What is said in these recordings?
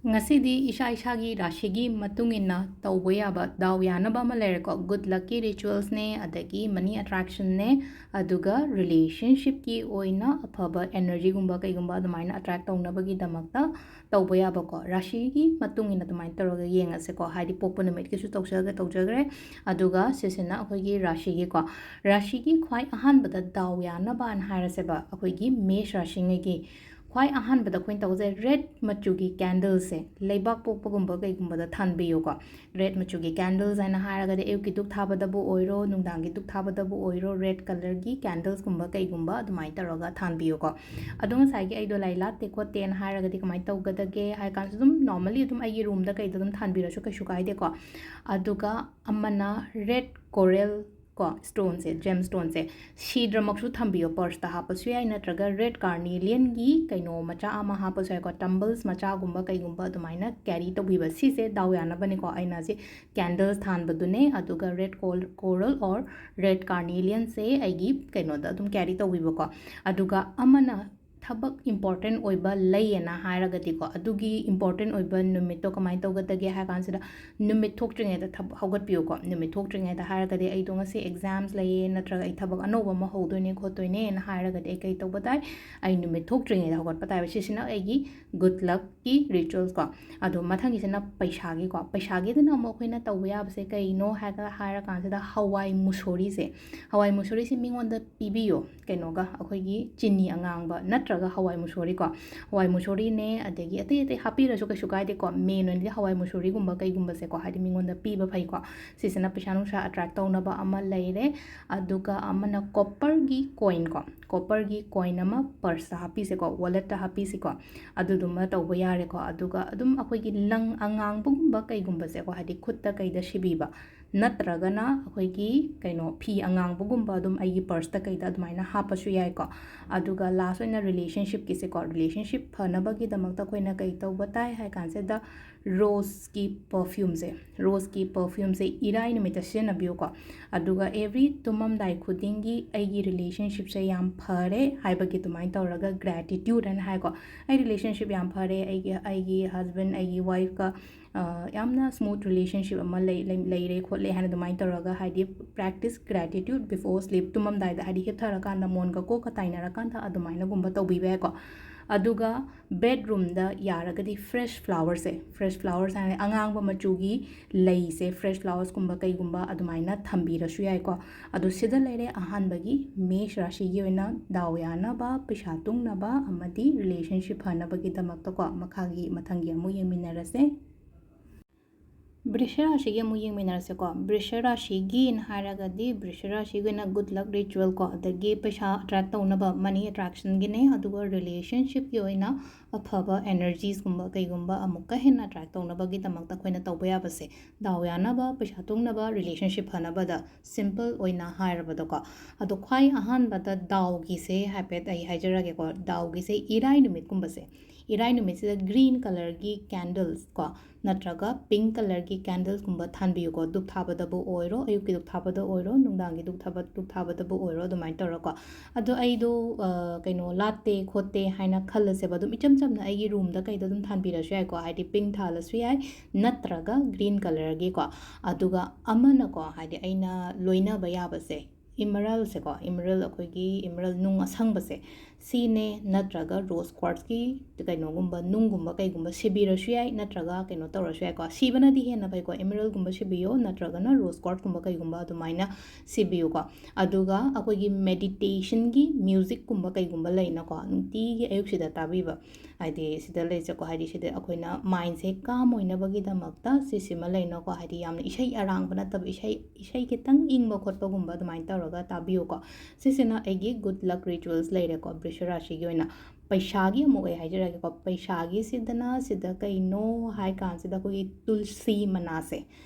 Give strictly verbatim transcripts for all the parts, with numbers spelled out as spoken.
ꯉꯁꯤꯗꯤ ꯏꯁꯥ ꯏꯁꯥꯒꯤ ꯔꯥꯁꯤꯒꯤ ꯃꯇꯨꯡ ꯏꯟꯅ ꯇꯧꯕ ꯌꯥꯕ ꯗꯥꯎ ꯌꯥꯅꯕ ꯑꯃ ꯂꯩꯔꯦꯀꯣ꯫ Good luckꯀꯤ ritualsꯅꯦ, ꯑꯗꯒꯤ money attractionꯅꯦ, ꯑꯗꯨꯒ relationshipꯀꯤ ꯑꯣꯏꯅ ꯑꯐꯕ energyꯒꯨꯝꯕ ꯀꯩꯒꯨꯝꯕ ꯑꯗꯨꯃꯥꯏꯅ attract ꯇꯧꯅꯕꯒꯤꯗꯃꯛꯇ ꯇꯧꯕ ꯌꯥꯕꯀꯣ꯫ ꯔꯥꯁꯤꯒꯤ ꯃꯇꯨꯡ ꯏꯟꯅ ꯑꯗꯨꯃꯥꯏꯅ ꯇꯧꯔꯒ ꯌꯦꯡꯉꯁꯦꯀꯣ꯫ ꯍꯥꯏꯗꯤ ꯄꯣꯛꯄ ꯅꯨꯃꯤꯠꯀꯤꯁꯨ ꯇꯧꯖꯒ-, ꯇꯧꯖꯈ꯭ꯔꯦ꯫ ꯑꯗꯨꯒ ꯁꯤꯁꯤꯅ ꯑꯩꯈꯣꯏꯒꯤ ꯔꯥꯁꯤꯒꯤꯀꯣ꯫ ꯔꯥꯁꯤꯒꯤ ꯈ꯭ꯋꯥꯏ ꯑꯍꯥꯟꯕꯗ ꯗꯥꯎ ꯌꯥꯅꯕꯅ ꯍꯥꯏꯔꯁꯦꯕ, ꯑꯩꯈꯣꯏꯒꯤ ꯃꯦꯁ ꯔꯥꯁꯤꯉꯩꯒꯤ ꯈ꯭ꯋꯥꯏ ꯑꯍꯥꯟꯕꯗ ꯑꯩꯈꯣꯏꯅ ꯇꯧꯖꯩ red ꯃꯆꯨꯒꯤ candleꯁꯦ ꯂꯩꯕꯥꯛ ꯄꯣꯛꯄꯒꯨꯝꯕ ꯀꯩꯒꯨꯝꯕꯗ ꯊꯥꯟꯕꯤꯌꯨꯀꯣ꯫ Red ꯃꯆꯨꯒꯤ candles ꯍꯥꯏꯅ ꯍꯥꯏꯔꯒꯗꯤ ꯑꯌꯨꯛꯀꯤ ꯙꯨꯞ ꯊꯥꯕꯗꯕꯨ ꯑꯣꯏꯔꯣ, ꯅꯨꯡꯗꯥꯡꯒꯤ ꯙꯨꯞ ꯊꯥꯕꯗꯕꯨ ꯑꯣꯏꯔꯣ, red colourꯒꯤ candlesꯀꯨꯝꯕ ꯀꯩꯒꯨꯝꯕ ꯑꯗꯨꯃꯥꯏꯅ ꯇꯧꯔꯒ ꯊꯥꯟꯕꯤꯌꯨꯀꯣ꯫ ꯑꯗꯣ ꯉꯁꯥꯏꯒꯤ ꯑꯩꯗꯣ ꯂꯥꯏ ꯂꯥꯠꯇꯦ ꯈꯣꯠꯇꯦꯅ ꯍꯥꯏꯔꯒꯗꯤ ꯀꯃꯥꯏꯅ ꯇꯧꯒꯗꯒꯦ ꯍꯥꯏ ꯀꯥꯟꯁꯤꯗ ꯑꯗꯨꯝ normally ꯑꯗꯨꯝ ꯑꯩꯒꯤ roomꯗ ꯀꯩꯗ ꯑꯗꯨꯝ ꯊꯥꯟꯕꯤꯔꯁꯨ ꯀꯩꯁꯨ ꯀꯥꯏꯗꯦꯀꯣ꯫ ꯑꯗꯨꯒ ꯑꯃꯅ red coral ꯀꯣ, stoneꯁꯦ, gemstoneꯁꯦ, ꯁꯤꯗ꯭ꯔꯃꯛꯁꯨ ꯊꯝꯕꯤꯌꯣ, purseꯇ ꯍꯥꯞꯄꯁꯨ ꯌꯥꯏ, ꯅꯠꯇ꯭ꯔꯒ red carnelianꯒꯤ ꯀꯩꯅꯣ ꯃꯆꯥ ꯑꯃ ꯍꯥꯞꯄꯁꯨ ꯌꯥꯏꯀꯣ, tumbles ꯃꯆꯥꯒꯨꯝꯕ ꯀꯩꯒꯨꯝꯕ ꯑꯗꯨꯃꯥꯏꯅ carry ꯇꯧꯕꯤꯕ꯫ ꯁꯤꯁꯦ ꯗꯥꯎ ꯌꯥꯅꯕꯅꯤꯀꯣ, ꯑꯩꯅ ꯁꯤ candles ꯊꯥꯟꯕꯗꯨꯅꯦ, ꯑꯗꯨꯒ red cor-, coral or red carnelianꯁꯦ ꯑꯩꯒꯤ ꯀꯩꯅꯣꯗ ꯑꯗꯨꯝ carry ꯇꯧꯕꯤꯕꯀꯣ꯫ ꯑꯗꯨꯒ ꯑꯃꯅ ꯊꯕꯛ important ꯑꯣꯏꯕ ꯂꯩꯌꯦꯅ ꯍꯥꯏꯔꯒꯗꯤꯀꯣ, ꯑꯗꯨꯒꯤ important ꯑꯣꯏꯕ ꯅꯨꯃꯤꯠꯇꯣ ꯀꯃꯥꯏꯅ ꯇꯧꯒꯗꯒꯦ ꯍꯥꯏ ꯀꯥꯟꯁꯤꯗ, ꯅꯨꯃꯤꯠ ꯊꯣꯛꯇ꯭ꯔꯤꯉꯩꯗ ꯊꯕꯛ ꯍꯧꯒꯠꯄꯤꯌꯨꯀꯣ꯫ ꯅꯨꯃꯤꯠ ꯊꯣꯛꯇ꯭ꯔꯤꯉꯩꯗ ꯍꯥꯏꯔꯒꯗꯤ, ꯑꯩꯗꯣ ꯉꯁꯤ exams ꯂꯩꯌꯦ, ꯅꯠꯇ꯭ꯔꯒ ꯑꯩ ꯊꯕꯛ ꯑꯅꯧꯕ ꯑꯃ ꯍꯧꯗꯣꯏꯅꯦ ꯈꯣꯠꯇꯣꯏꯅꯦꯅ ꯍꯥꯏꯔꯒꯗꯤ ꯑꯩ ꯀꯩ ꯇꯧꯕ ꯇꯥꯏ? ꯑꯩ ꯅꯨꯃꯤꯠ ꯊꯣꯛꯇ꯭ꯔꯤꯉꯩꯗ ꯍꯧꯒꯠꯄ ꯇꯥꯏꯕ꯫ ꯁꯤꯁꯤꯅ ꯑꯩꯒꯤ good luckꯀꯤ ritualsꯀꯣ꯫ ꯑꯗꯣ ꯃꯊꯪꯒꯤꯁꯤꯅ ꯄꯩꯁꯥꯒꯤꯀꯣ꯫ ꯄꯩꯁꯥꯒꯤꯗꯅ ꯑꯃꯨꯛ ꯑꯩꯈꯣꯏꯅ ꯇꯧꯕ ꯌꯥꯕꯁꯦ ꯀꯩꯅꯣ ꯍꯥꯏꯔ-, ꯍꯥꯏꯔ ꯀꯥꯟꯁꯤꯗ ꯍꯋꯥꯏ ꯃꯨꯁꯣꯔꯤꯁꯦ, ꯍꯋꯥꯏ ꯃꯨꯁꯣꯔꯤꯁꯦ ꯃꯤꯉꯣꯟꯗ ꯄꯤꯕꯤꯌꯣ, ꯀꯩꯅꯣꯒ, ꯑꯩꯈꯣꯏꯒꯤ ꯆꯤꯅꯤ ꯑꯉꯥꯡꯕ ꯅꯠꯇ꯭ꯔꯒ ꯍꯋꯥꯏ ꯃꯨꯁꯣꯔꯤꯀꯣ꯫ ꯍꯋꯥꯏ ꯃꯨꯁꯣꯔꯤꯅꯦ, ꯑꯗꯒꯤ ꯑꯇꯩ ꯑꯇꯩ ꯍꯥꯞꯄꯤꯔꯁꯨ ꯀꯩꯁꯨ ꯀꯥꯏꯗꯦꯀꯣ꯫ Main ꯑꯣꯏꯅꯗꯤ ꯍꯋꯥꯏ ꯃꯨꯁꯣꯔꯤꯒꯨꯝꯕ ꯀꯩꯒꯨꯝꯕꯁꯦꯀꯣ, ꯍꯥꯏꯗꯤ ꯃꯤꯉꯣꯟꯗ ꯄꯤꯕ ꯐꯩꯀꯣ꯫ ꯁꯤꯁꯤꯅ ꯄꯩꯁꯥ ꯅꯨꯡꯁꯥ attract ꯇꯧꯅꯕ ꯑꯃ ꯂꯩꯔꯦ꯫ ꯑꯗꯨꯒ ꯑꯃꯅ copperꯒꯤ coin ꯀꯣ, copperꯒꯤ coin ꯑꯃ purseꯇ ꯍꯥꯞꯄꯤꯁꯦꯀꯣ, walletꯇ ꯍꯥꯞꯄꯤꯁꯤꯀꯣ꯫ ꯑꯗꯨꯗꯨꯃ ꯇꯧꯕ ꯌꯥꯔꯦꯀꯣ꯫ ꯑꯗꯨꯒ ꯑꯗꯨꯝ ꯑꯩꯈꯣꯏꯒꯤ ꯂꯪ ꯑꯉꯥꯡꯕꯒꯨꯝꯕ ꯀꯩꯒꯨꯝꯕꯁꯦꯀꯣ, ꯍꯥꯏꯗꯤ ꯈꯨꯠꯇ ꯀꯩꯗ ꯁꯤꯕꯤꯕ, ꯅꯠꯇ꯭ꯔꯒꯅ ꯑꯩꯈꯣꯏꯒꯤ ꯀꯩꯅꯣ ꯐꯤ ꯑꯉꯥꯡꯕꯒꯨꯝꯕ ꯑꯗꯨꯝ ꯑꯩꯒꯤ purseꯇ ꯀꯩꯗ ꯑꯗꯨꯃꯥꯏꯅ ꯍꯥꯞꯄꯁꯨ ꯌꯥꯏꯀꯣ꯫ ꯑꯗꯨꯒ last ꯑꯣꯏꯅ relationshipꯀꯤꯁꯦꯀꯣ, relationship ꯐꯅꯕꯒꯤꯗꯃꯛꯇ ꯑꯩꯈꯣꯏꯅ ꯀꯩ ꯇꯧꯕ ꯇꯥꯏ ꯍꯥꯏ ꯀꯥꯟꯁꯤꯗ, roseꯀꯤ perfumeꯁꯦ, roseꯀꯤ perfumeꯁꯦ ꯏꯔꯥꯏ ꯅꯨꯃꯤꯠꯇ ꯁꯤꯖꯤꯟꯅꯕꯤꯌꯨꯀꯣ꯫ ꯑꯗꯨꯒ every ꯇꯨꯝꯃꯝꯗꯥꯏ ꯈꯨꯗꯤꯡꯒꯤ ꯑꯩꯒꯤ relationshipꯁꯦ ꯌꯥꯝ ꯐꯔꯦ ꯍꯥꯏꯕꯒꯤ ꯑꯗꯨꯃꯥꯏꯅ ꯇꯧꯔꯒ gratitude ꯍꯥꯏꯅ ꯍꯥꯏꯀꯣ꯫ "ꯑꯩ relationship ꯌꯥꯝ ꯐꯔꯦ, ꯑꯩꯒꯤ, ꯑꯩꯒꯤ husband, ꯑꯩꯒꯤ wifeꯀ, ꯑ, ꯌꯥꯝꯅ smooth relationship ꯑꯃ ꯂꯩ-, ꯂꯩ-, ꯂꯩꯔꯦ ꯈꯣꯠꯂꯦ" ꯍꯥꯏꯅ ꯑꯗꯨꯃꯥꯏꯅ ꯇꯧꯔꯒ, ꯍꯥꯏꯗꯤ, practice gratitude before sleep, ꯇꯨꯝꯃꯝꯗꯥꯏꯗ, ꯍꯥꯏꯗꯤ, ꯍꯤꯞꯊꯔꯀꯥꯟꯗ, ꯃꯣꯟꯒ ꯀꯣꯛꯀ ꯇꯥꯏꯅꯔꯀꯥꯟꯗ ꯑꯗꯨꯃꯥꯏꯅꯒꯨꯝꯕ ꯇꯧꯕꯤꯕ ꯌꯥꯏꯀꯣ꯫ ꯑꯗꯨꯒ bedroomꯗ ꯌꯥꯔꯒꯗꯤ fresh flowerꯁꯦ, fresh flowers ꯍꯥꯏꯔꯦ, ꯑꯉꯥꯡꯕ ꯃꯆꯨꯒꯤ ꯂꯩꯁꯦ, fresh flowersꯀꯨꯝꯕ ꯀꯩꯒꯨꯝꯕ ꯑꯗꯨꯃꯥꯏꯅ ꯊꯝꯕꯤꯔꯁꯨ ꯌꯥꯏꯀꯣ꯫ ꯑꯗꯣ ꯁꯤꯗ ꯂꯩꯔꯦ ꯑꯍꯥꯟꯕꯒꯤ ꯃꯦꯁ ꯔꯥꯁꯤꯒꯤ ꯑꯣꯏꯅ ꯗꯥꯎ ꯌꯥꯅꯕ, ꯄꯩꯁꯥ ꯇꯨꯡꯅꯕ ꯑꯃꯗꯤ relationship ꯐꯅꯕꯒꯤꯗꯃꯛꯇꯀꯣ꯫ ꯃꯈꯥꯒꯤ, ꯃꯊꯪꯒꯤ ꯑꯃꯨꯛ ꯌꯦꯡꯃꯤꯟꯅꯔꯁꯦ꯫ ꯕ꯭ꯔꯤꯁ ꯔꯥꯁꯤꯒꯤ ꯑꯃꯨꯛ ꯌꯦꯡꯃꯤꯟꯅꯔꯁꯦꯀꯣ꯫ ꯕ꯭ꯔꯤꯁ ꯔꯥꯁꯤꯒꯤꯅ ꯍꯥꯏꯔꯒꯗꯤ, ꯕ꯭ꯔꯤꯁ ꯔꯥꯁꯤꯒꯤ ꯑꯣꯏꯅ good luck ritual ꯀꯣ, ꯑꯗꯒꯤ ꯄꯩꯁꯥ attract ꯇꯧꯅꯕ, money attractionꯒꯤꯅꯦ, ꯑꯗꯨꯒ relationshipꯀꯤ ꯑꯣꯏꯅ ꯑꯐꯕ energiesꯀꯨꯝꯕ ꯀꯩꯒꯨꯝꯕ ꯑꯃꯨꯛꯀ ꯍꯦꯟꯅ attract ꯇꯧꯅꯕꯒꯤꯗꯃꯛꯇ ꯑꯩꯈꯣꯏꯅ ꯇꯧꯕ ꯌꯥꯕꯁꯦ, ꯗꯥꯎ ꯌꯥꯅꯕ, ꯄꯩꯁꯥ ꯇꯨꯡꯅꯕ, relationship ꯐꯅꯕꯗ, simple ꯑꯣꯏꯅ ꯍꯥꯏꯔꯕꯗꯀꯣ꯫ ꯑꯗꯣ ꯈ꯭ꯋꯥꯏ ꯑꯍꯥꯟꯕꯗ ꯗꯥꯎꯒꯤꯁꯦ ꯍꯥꯏꯐꯦꯠ ꯑꯩ ꯍꯥꯏꯖꯔꯒꯦꯀꯣ꯫ ꯗꯥꯎꯒꯤꯁꯦ ꯏꯔꯥꯏ ꯅꯨꯃꯤꯠꯀꯨꯝꯕꯁꯦ, ꯏꯔꯥꯏ ꯅꯨꯃꯤꯠꯁꯤꯗ green colourꯒꯤ candles ꯀꯣ, ꯅꯠꯇ꯭ꯔꯒ pink colourꯒꯤ candlesꯀꯨꯝꯕ ꯊꯥꯟꯕꯤꯌꯨꯀꯣ꯫ ꯙꯨꯞ ꯊꯥꯕꯗꯕꯨ ꯑꯣꯏꯔꯣ, ꯑꯌꯨꯛꯀꯤ ꯙꯨꯞ ꯊꯥꯕꯗ ꯑꯣꯏꯔꯣ, ꯅꯨꯡꯗꯥꯡꯒꯤ ꯙꯨꯞ ꯊꯥꯕ, ꯙꯨꯞ ꯊꯥꯕꯗꯕꯨ ꯑꯣꯏꯔꯣ, ꯑꯗꯨꯃꯥꯏꯅ ꯇꯧꯔꯒꯀꯣ꯫ ꯑꯗꯣ ꯑꯩꯗꯣ, ꯑ, ꯀꯩꯅꯣ, ꯂꯥꯠꯇꯦ ꯈꯣꯠꯇꯦ ꯍꯥꯏꯅ ꯈꯜꯂꯁꯦꯕ꯫ ꯑꯗꯨꯝ ꯏꯆꯝ ꯆꯝꯅ ꯑꯩꯒꯤ roomꯗ ꯀꯩꯗ ꯑꯗꯨꯝ ꯊꯥꯟꯕꯤꯔꯁꯨ ꯌꯥꯏꯀꯣ, ꯍꯥꯏꯗꯤ pink ꯊꯥꯜꯂꯁꯨ ꯌꯥꯏ, ꯅꯠꯇ꯭ꯔꯒ green colourꯒꯤꯀꯣ꯫ ꯑꯗꯨꯒ ꯑꯃꯅꯀꯣ, ꯍꯥꯏꯗꯤ ꯑꯩꯅ ꯂꯣꯏꯅꯕ ꯌꯥꯕꯁꯦ, emeraldꯁꯦꯀꯣ, emerald, ꯑꯩꯈꯣꯏꯒꯤ emerald ꯅꯨꯡ ꯑꯁꯪꯕꯁꯦ, ꯁꯤꯅꯦ, ꯅꯠꯇ꯭ꯔꯒ rose quartzꯀꯤ ꯀꯩꯅꯣꯒꯨꯝꯕ, ꯅꯨꯡꯒꯨꯝꯕ ꯀꯩꯒꯨꯝꯕ ꯁꯤꯕꯤꯔꯁꯨ ꯌꯥꯏ, ꯅꯠꯇ꯭ꯔꯒ ꯀꯩꯅꯣ ꯇꯧꯔꯁꯨ ꯌꯥꯏꯀꯣ꯫ ꯁꯤꯕꯅꯗꯤ ꯍꯦꯟꯅ ꯐꯩꯀꯣ, emeraldꯒꯨꯝꯕ ꯁꯤꯕꯤꯌꯣ, ꯅꯠꯇ꯭ꯔꯒꯅ rose quartzꯀꯨꯝꯕ ꯀꯩꯒꯨꯝꯕ ꯑꯗꯨꯃꯥꯏꯅ ꯁꯤꯕꯤꯌꯨꯀꯣ꯫ ꯑꯗꯨꯒ ꯑꯩꯈꯣꯏꯒꯤ meditationꯒꯤ musicꯀꯨꯝꯕ ꯀꯩꯒꯨꯝꯕ ꯂꯩꯅꯀꯣ, ꯅꯨꯡꯇꯤꯒꯤ ꯑꯌꯨꯛꯁꯤꯗ ꯇꯥꯕꯤꯕ, ꯍꯥꯏꯗꯤ ꯁꯤꯗ ꯂꯩꯖꯀꯣ, ꯍꯥꯏꯗꯤ ꯁꯤꯗ ꯑꯩꯈꯣꯏꯅ mindꯁꯦ calm ꯑꯣꯏꯅꯕꯒꯤꯗꯃꯛꯇ ꯁꯤꯁꯤꯃ ꯂꯩꯅꯀꯣ, ꯍꯥꯏꯗꯤ ꯌꯥꯝꯅ ꯏꯁꯩ ꯑꯔꯥꯡꯕ ꯅꯠꯇꯕ, ꯏꯁꯩ, ꯏꯁꯩ ꯈꯤꯇꯪ ꯏꯪꯕ ꯈꯣꯠꯄꯒꯨꯝꯕ ꯑꯗꯨꯃꯥꯏꯅ ꯇꯧꯔꯒ ꯇꯥꯕꯤꯌꯨꯀꯣ꯫ ꯁꯤꯁꯤꯅ ꯑꯩꯒꯤ good luck rituals ꯂꯩꯔꯦꯀꯣ, ꯕ꯭ꯔꯤꯁ ꯔꯥꯁꯤꯒꯤ ꯑꯣꯏꯅ꯫ ꯄꯩꯁꯥꯒꯤ ꯑꯃꯨꯛ ꯑꯩ ꯍꯥꯏꯖꯔꯒꯦꯀꯣ꯫ ꯄꯩꯁꯥꯒꯤꯁꯤꯗꯅ ꯁꯤꯗ ꯀꯩꯅꯣ ꯍꯥꯏ ꯀꯥꯟꯁꯤꯗ ꯑꯩꯈꯣꯏꯒꯤ ꯇꯨꯜꯁꯤ ꯃꯅꯥꯁꯦ,